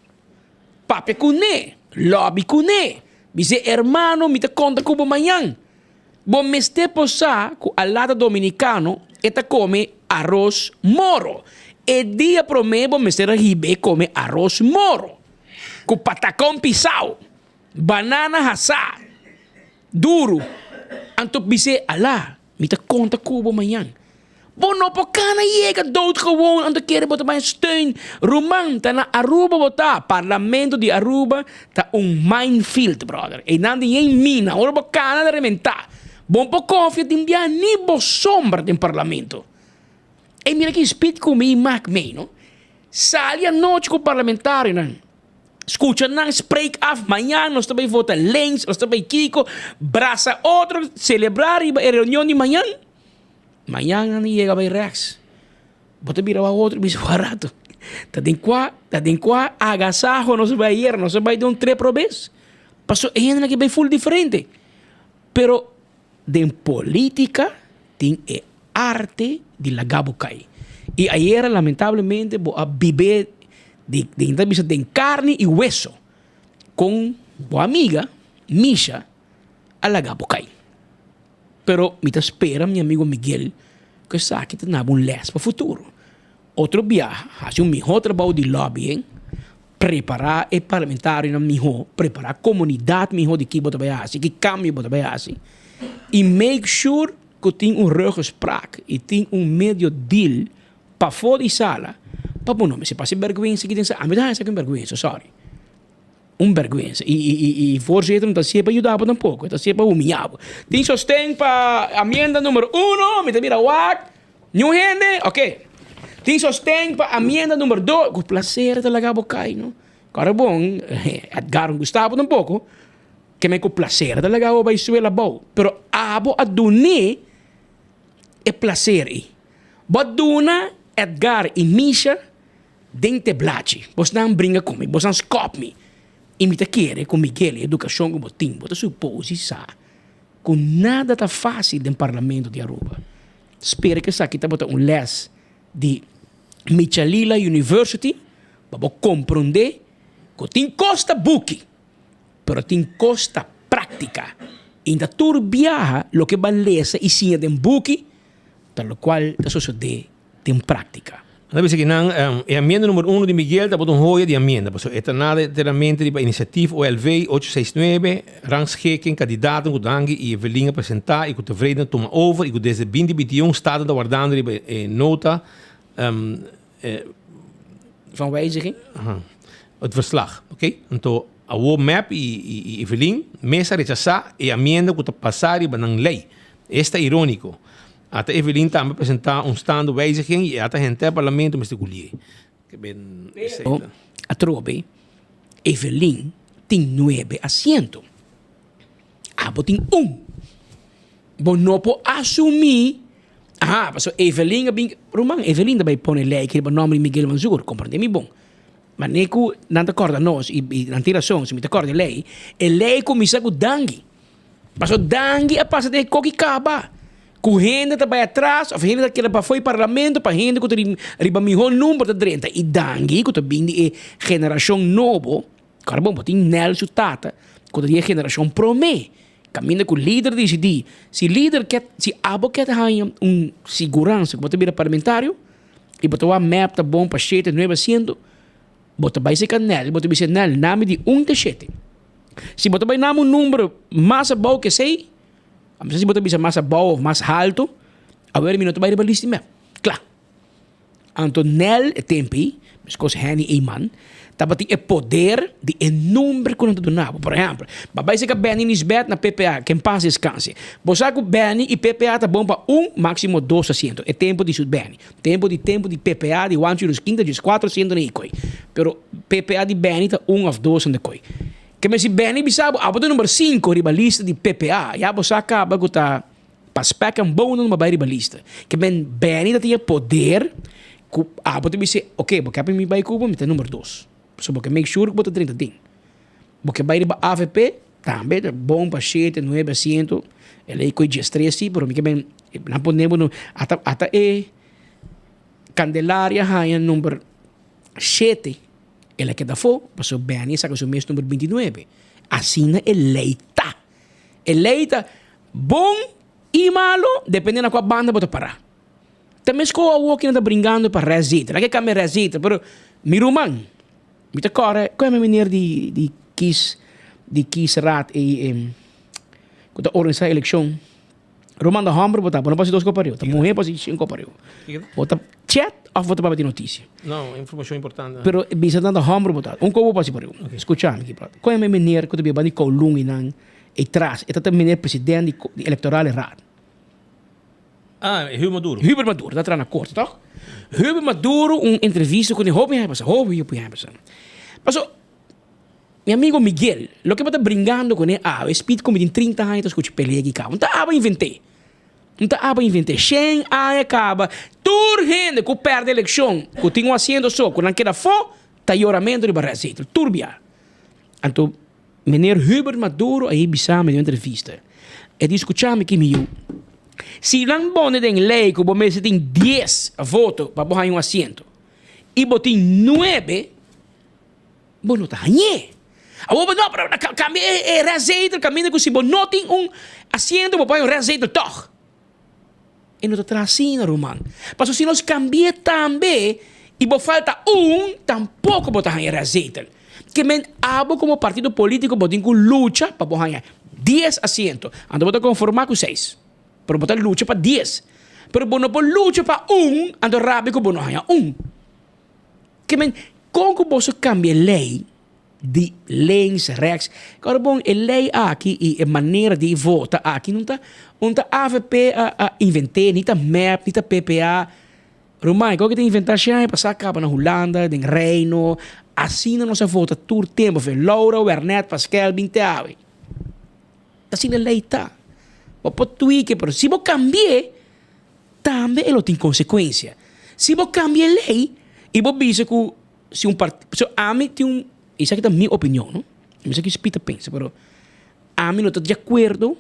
Papia kuné, lòbi kuné. Bis'é, Hermano, mi ta konta ku bo mañan. Bo mester por sa ku alá ta dominikano, e ta kome aros moro. E dia promé bo mester a hib'é kome aros moro ku patakon pisao, banana hasá duru. Anto bis'é, Alá, Mi ta konta ku bo mañan. Bo no por kana yega doodgewoon anto kere bo ta bai steun. Ruman, ta na Aruba bo ta. Parlamento di Aruba ta un minefield, brother. Einan tin yen mina. Ora bo kana ta rementá. Bo no por konfia tin bia ni bo sombra den parlamento. Ey mira ki speed ku mi mak mei no. Sali anochi ku parlamentarionan. Skucha nan spreek af, mañan nos ta bai vota links, nos ta bai kiko, brasa otro, selebrá riba e reunion di mañan. Mañan nan a yega bai rechts. Bo ta bira wak otro i bisa wak rato. Ta den kua, ta den kua agasaho nos a bai ayer, nos a bai den un trep robes. Pasobra e hendenan aki bai ful diferente. Pero Den politica tin e arte di laga bo cay. Y ayera lamentablemente bo a bibe di den ta bisa den carne y hueso con bo amiga Misha a laga bo cay. Pero mi ta spera mi amigo Miguel cu esaki ta naba un les pa futuro. Otro biaha haci un miho trabao di lobbying, prepara e parlamentarionan miho, prepara comunidad miho di ki bo ta bay haci, ki cambio bo ta bay haci y make sure cu tin un ruggespraak y tin un medio deal pafo di sala pa bo no mester pasa e berguensa aki den sala. Ami ta haña esaki un berguensa, sorry. Un berguensa. Y y y y voorzitter no ta hacié pa yuda bo tampoco, e ta hacié pa humiya bo. Tin sosten pa amienda numero uno, mi ta mira wak. Niun hende? Ok. Tin sosten pa amienda numero dos. Ku placer ta laga bo kai, no? Kòrda bon, Edgar no gusta bo tampoco. Ke men ku placer ta laga bo bai suela abou. Pero abo a dun'é e placer ei. Bo a duna Edgar i Misha Den te blachi, bosnan bringa ku mi, bosnan skòp mi. I mi ta kere ku Miguel, e edukashon ku bo tin, bo ta suposi sa ku nada ta fásil den parlamento di Aruba. Spera ku esaki tabata un lès di Michalila University pa bo komprondé ku tin kos ta buki, pero tin kos ta práktika. I ta tur biaha loke bo a lesa i siña den buki ta lokual ta sosodé den práktika. Nan ta bisa ki nan e amienda numero uno di Miguel tabata un hoya di amienda, pasobra e ta nada enteramente riba inisiativ OLV 869, rangschikking, kandidaten ku Dangui i Evelyn a presentá i ku Tevreden a tuma over i ku desde binti binti i un Staten ta wardando riba e nota Van wijziging? Het verslag, oké. Anto awor mep i Evelyn mes a rechasá e amienda ku ta pasá riba nan lei. Esta iróniko. Ata Evelyn tambe a presentá un stando wijziging i ata henter parlamento mester gulié. Ke ben esei ta. Atrobe, Evelyn tin nuebe asiento. Abo tin un. Bo no por asumí, aha, pasobra Evelyn a bin, ruman, Evelyn ta bai pone lei riba nòmber di Miguel Mansur, komprendé mi bon. Manera ku nan ta kòrda nos, i nan tin rason, si mi ta kòrda e lei, e lei kuminsá ku Dangui. Paso Dangui a pasa den e koki kaba ku hende ta bai atras of hende ta keda pafó di parlamento pa hende ku ta riba mihó number ta drenta i Dangui ku ta bin di e generashon nobo kòrda bon bo tin Nel su tata ku ta di e generashon promé kaminda ku lider disidí si lider ke si abo ke ta haña un siguransa ku bo ta bira parlamentario i bo ta wak mep ta bon pa shete nuebe asiento bo ta bai serka Nel bo ta bisa Nel nami di un te shete. Si bo ta bai nam un number mas abou ke esei, a no ser si bo ta bisa mas abou of mas haltu, awer mi no ta bai riba list di mep. Kla. Anto Nel e tempu ei, meskos Henny Eman, tabatin e poder di e number ku nan ta duna bo. Por ehèmpel, bo a bai serka Benny Nisbet na PPA, ke en pas deskanse. Bo sa ku Benny i PPA ta bon pa un, máksimo dos asiento, e tempu di su Benny. Tempu di tempu di PPA di Juancho Ruskin ta djes kuatro asiento na e koi. Pero PPA di Benny ta un of dos na koi. Ke men si Benny bisa bo, abo ta number sinku riba lista di PPA, ya bo sa kaba ku ta pa spek en bonen bo bai riba lista. Ke men Benny ta tin e poder ku abo ta bisa, oke, bo ke pa mi bai ku bo, mi ta number dos. Pasobra bo ke make sure ku bo ta drenta den. Bo ke bai riba avp, tambe ta bon pa shete, nuebe asiento, e lei koi diestres si, pero mi ke men nan pone bo ata ata e Candelaria haña number shete. El a keda afó, pasobra Benny a saka su mes number bintinuebe. Asina e lei ta. E lei ta bon i malo, depende na kua banda bo ta pará. Ta meskos awor ku nan ta bringando pa rèszetel. Nan ke kambia rèszetel, pero mi ruman, mi ta kòrda ku e meneer di di kies di kiesraad ei ku ta organisá elekshon. Ruman ta hòmber bo ta, bo no por hasi dos kos pa riba. Ta muhé por hasi shen kos pa riba. Bo ta chat òf bo ta papia di notisia. No, informashon importante. Pero bisa nan ta hòmber bo ta. Un kos bo por hasi pa riba. Skucha mi ki bròder. Ku e meneer ku ta biba di Kowloon einan ei tras, e ta ta meneer president di electorale raad. Ah, Hubert Maduro. Hubert Maduro, ta traha na korte, toch? Hubert Maduro, un entrevista ku hopi hende pasa, hopi hopi hende pasa. Paso, mi amigo Miguel, loke bo ta bringando kuné awe, speed ku mi tin 30 aña ta skucha pelea aki kaba. Un ta aba invent'é. Un ta aba invent'é. Shen aña kaba, tur hende ku pèrdè elekshon, ku tin un asiento so, ku nan keda afó, ta yoramentu riba rèstzetel. Tur bia. Anto, Meneer Hubert Maduro a hei bisa mi den un entrevista. E di skucha mi ki mi yu. Si nan pone den lei ku bo mester tin dies voto pa bo haña un asiento i bo tin nuebe, bo no ta hañ'é. Awor bo no, pero kambia e restzetel kaminda ku si bo no tin un asiento bo por haña un restzetel tòg. E no ta traha asina, ruman. Pasobra si nos cambi'é tambe y bo falta un, tampoco bo ta haña restzetel. Ke men abo como partido politico bo tin cu lucha pa bo haña dies asiento. Anto bo ta conforma cu seis. Pero bo ta lucha pa dies. Pero bo no por lucha pa un, anto rabia cu bo no haña un. Ke men, con cu boso cambia e ley? Di links, rechts. Kòrda bon, e lei aki i e manera di vota aki no ta un ta avp a a invent'é, ni ta mep, ni ta ppa. Ruman, e kos ki ta inventá shi aña pasá kaba na Hulanda, den Reino. Asina nos a vota tur tempu, fe Laura, Wernet, Paskel, bin te awe. Asina e lei ta. Bo por tweak e, pero si bo kambi'é, tambe e lo tin konsekuensia. Si bo kambia e lei i bo bisa ku Si un part, so ami tin un, esaki ta mi opinion no, mi sa kico Pita pensa pero ami no ta di acuerdo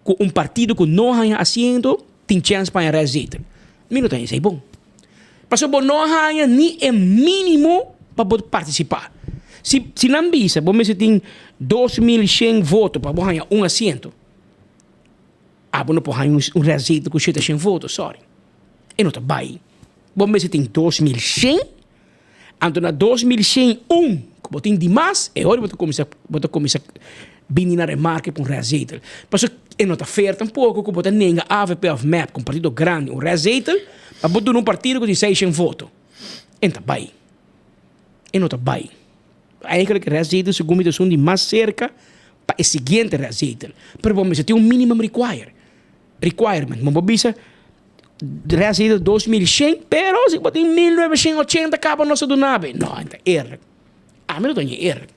cu un partido cu no haña asiento tin chance pa haña restzetel. Mi no ta haña esey bon. Pasobra bo no haña ni e minimo pa bo participa. Si si nan bisa bo mester tin 2100 voto pa bo haña un asiento, abo no por haña un restzetel cu 700 voto, sorry. E no ta bay. Bo mester tin 2100, anto na 2101 ku bo tin di mas, e ora bo ta kuminsá bo ta kuminsá bini na remarke ku un restzetel. Pasobra e no ta fair tampoko ku bo ta nenga avp òf mep, ku un partido grandi, un restzetel, pa bo duna un partido ku tin seishent voto. E no ta bai. E no ta bai. Eigenlijk restzetel segun mi ta esun di mas serka pa e siguiente restzetel. Pero bo mester tin un minimum require, requirement. Bo por bisa. Rest di 2100, pero si bo tin 1980 kaba nos ta duna be. No, ta eerlijk. Ami no ta ñe eerlijk.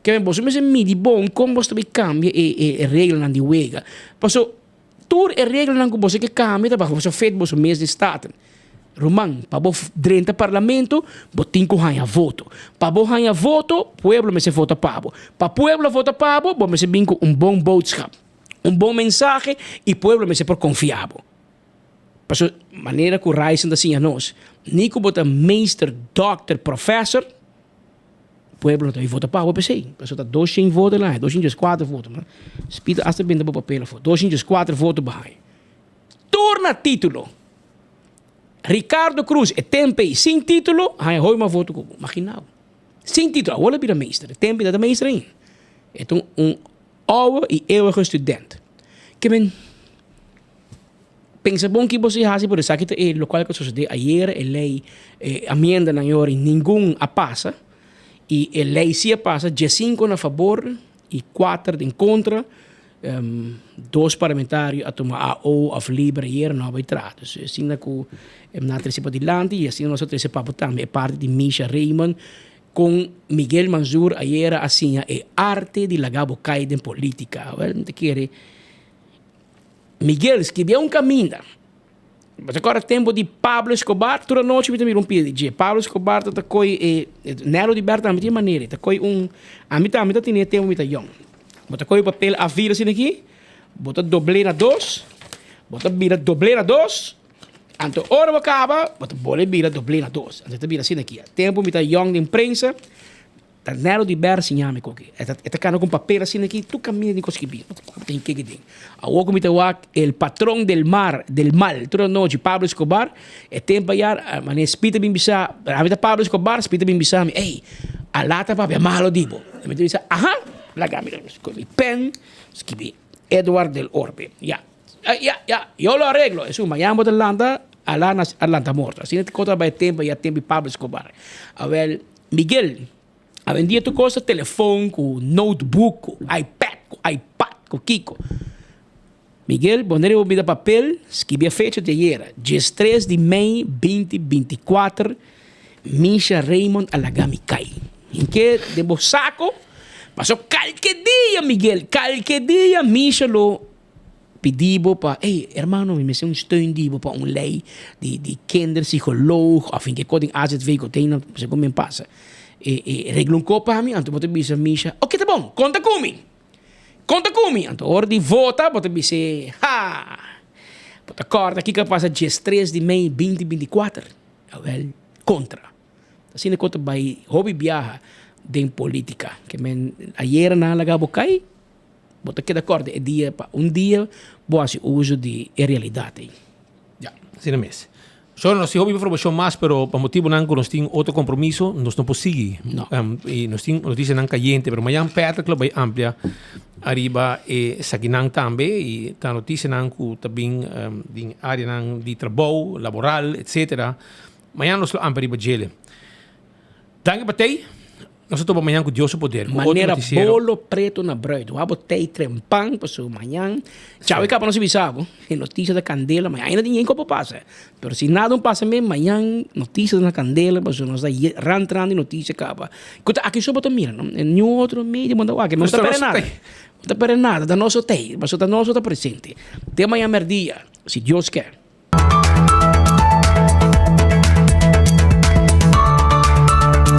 Ke men boso mester midi bon kon boso ta bay kambia e e e reglanan di wega. Paso tur e reglanan ku boso ke kambia ta baho boso fet boso mes den Staten. Ruman, pa bo drenta parlamento bo tin ku haña voto. Pa bo haña voto, pueblo mester vota pa bo. Pa pueblo vota pa bo, bo mester bin ku un bon boodschap. Un bon mensahe i pueblo mester por konfia bo. Pasobra manera ku Ryson ta siña nos, ni ku bo ta meester, dòkter, profèsor, pueblo no ta bin vota pa bo p'esei. Pasobra ta doshen voto el a haña, doshen dieskuater voto. Spita asta benta bo papel afó. Doshen dieskuater voto bo haña. Tur na título. Ricardo Croes, e temp ei sin título, haña hopi mas voto ku bo. Magina bo. Sin título. Awor el a bira meester. E temp ei no ta meester ainda. E ta un ouwe i eeuwige student. Ke men. Pensa bon ki bo si hasi por esaki ta e lokual ku a sosodé ayer, e lei e amiendanan e ora i ningun a pasa i e lei si a pasa diesinku na fabor i kuater den kontra, dos parlamentario a tuma AO òf liber ayer no a bai traha. Dus asina ku nan a trese padilanti i asina nos a trese pa bo tambe e parti di Misha Raymond kon Miguel Mansur ayer a siña e arte di laga bo kai den politika. Awel mi ta kere. Miguel skibia un kaminda. Bo ta kòrda tempu di Pablo Escobar? Tur anochi mi ta mira un pida di dje. Pablo Escobar ta ta koi e Nelo di Berta tambe tin e manera. E ta koi un ami tambe ta tene e tempu mi ta yòn. Bo ta koi un papel A4 asina aki, bo ta dobl'é na dos, bo ta bira dobl'é na dos, anto ora bo kaba bo ta bolbe bira dobl'é na dos. Anto e ta bira asina aki. Tempu mi ta yòn den prensa. Ta Nero di Ber siña mi koki. E ta e ta kana ku un papel asina aki, tur kaminda tin kos skibí. Tin kiki den. Awor ku mi ta wak El Patrón del Mar, del Mal, tur anochi, Pablo Escobar, e tempu ayar, manera Speed a bin bisa, ami ta Pablo Escobar, Speed a bin bisa mi, ey, Alá ta papia malo di bo. Mi ta bisa, aha, laga mi ku mi pen skibi Edward del Orbe. Ya, ya, ya, yo lo areglo. Esun, mañana bo ta lanta, Alá a lanta morto. Asina ta kos a bai e tempu ayar, tempu di Pablo Escobar. Awel. Miguel, awendia tur kos ta telefon ku notebook ku ipad ku ipad ku kiko. Miguel, bo no riba papel, skibi e fecha di ayera, diestres di mei binti binti kuater, Misha Raymond a laga mi kai. Hinke den bo sako, paso kalke dia Miguel, kalke dia Misha lo Pidi bo pa, ey, hermano, mi mester un steun di bo pa un ley di di kinderpsycholoog of in ke ko den AZV ku tin nan segun mi pasa. E e regla un ko pa mi, anto bo ta bisa Misha, oke ta bon, konta ku mi, konta ku mi. Anto ora di vota bo ta bis'é, ha, bo ta kòrda kiko a pasa diestres di mei binti 24? Awèl, kontra. Asina ku ta bai hopi biaha den politika. Ke men ayera nan a laga bo kai. Bo ta keda kòrda e dia pa un dia bo hasi uso di e realidat ei. Ya, asina mes. Shor, nos tin hopi informashon mas, pero pa motibunan ku nos tin otro kompromiso, nos no por sigui. No. I nos tin notisianan kayente, pero mañan Patrick lo bai amplia ariba e esakinan tambe i ta notisianan ku ta bin den areanan di trabou, laboral, etsetera. Mañan nos lo amplia riba djele. Danki pa tei. Nos ta topa mañan ku Dios su poder. Ku otro Manera noticiero. bolo preto na bruid. Wak bo tei trempan pasobra mañan. Chau e kaba nos a bisa bo. E noticia ta candela mañan. Ainda tin yen kopo pasa. Pero si nada no pasa mes mañan noticia ta na candela pasobra nos ta ran tras di noticia kaba. Ku ta aki so bo ta mira no. En niun otro medio bo no ta wak. No ta perde nada. No ta perde nada. Ta nos so tei. Pasobra ta nos so ta presente. Te mañan merdia si Dios ke.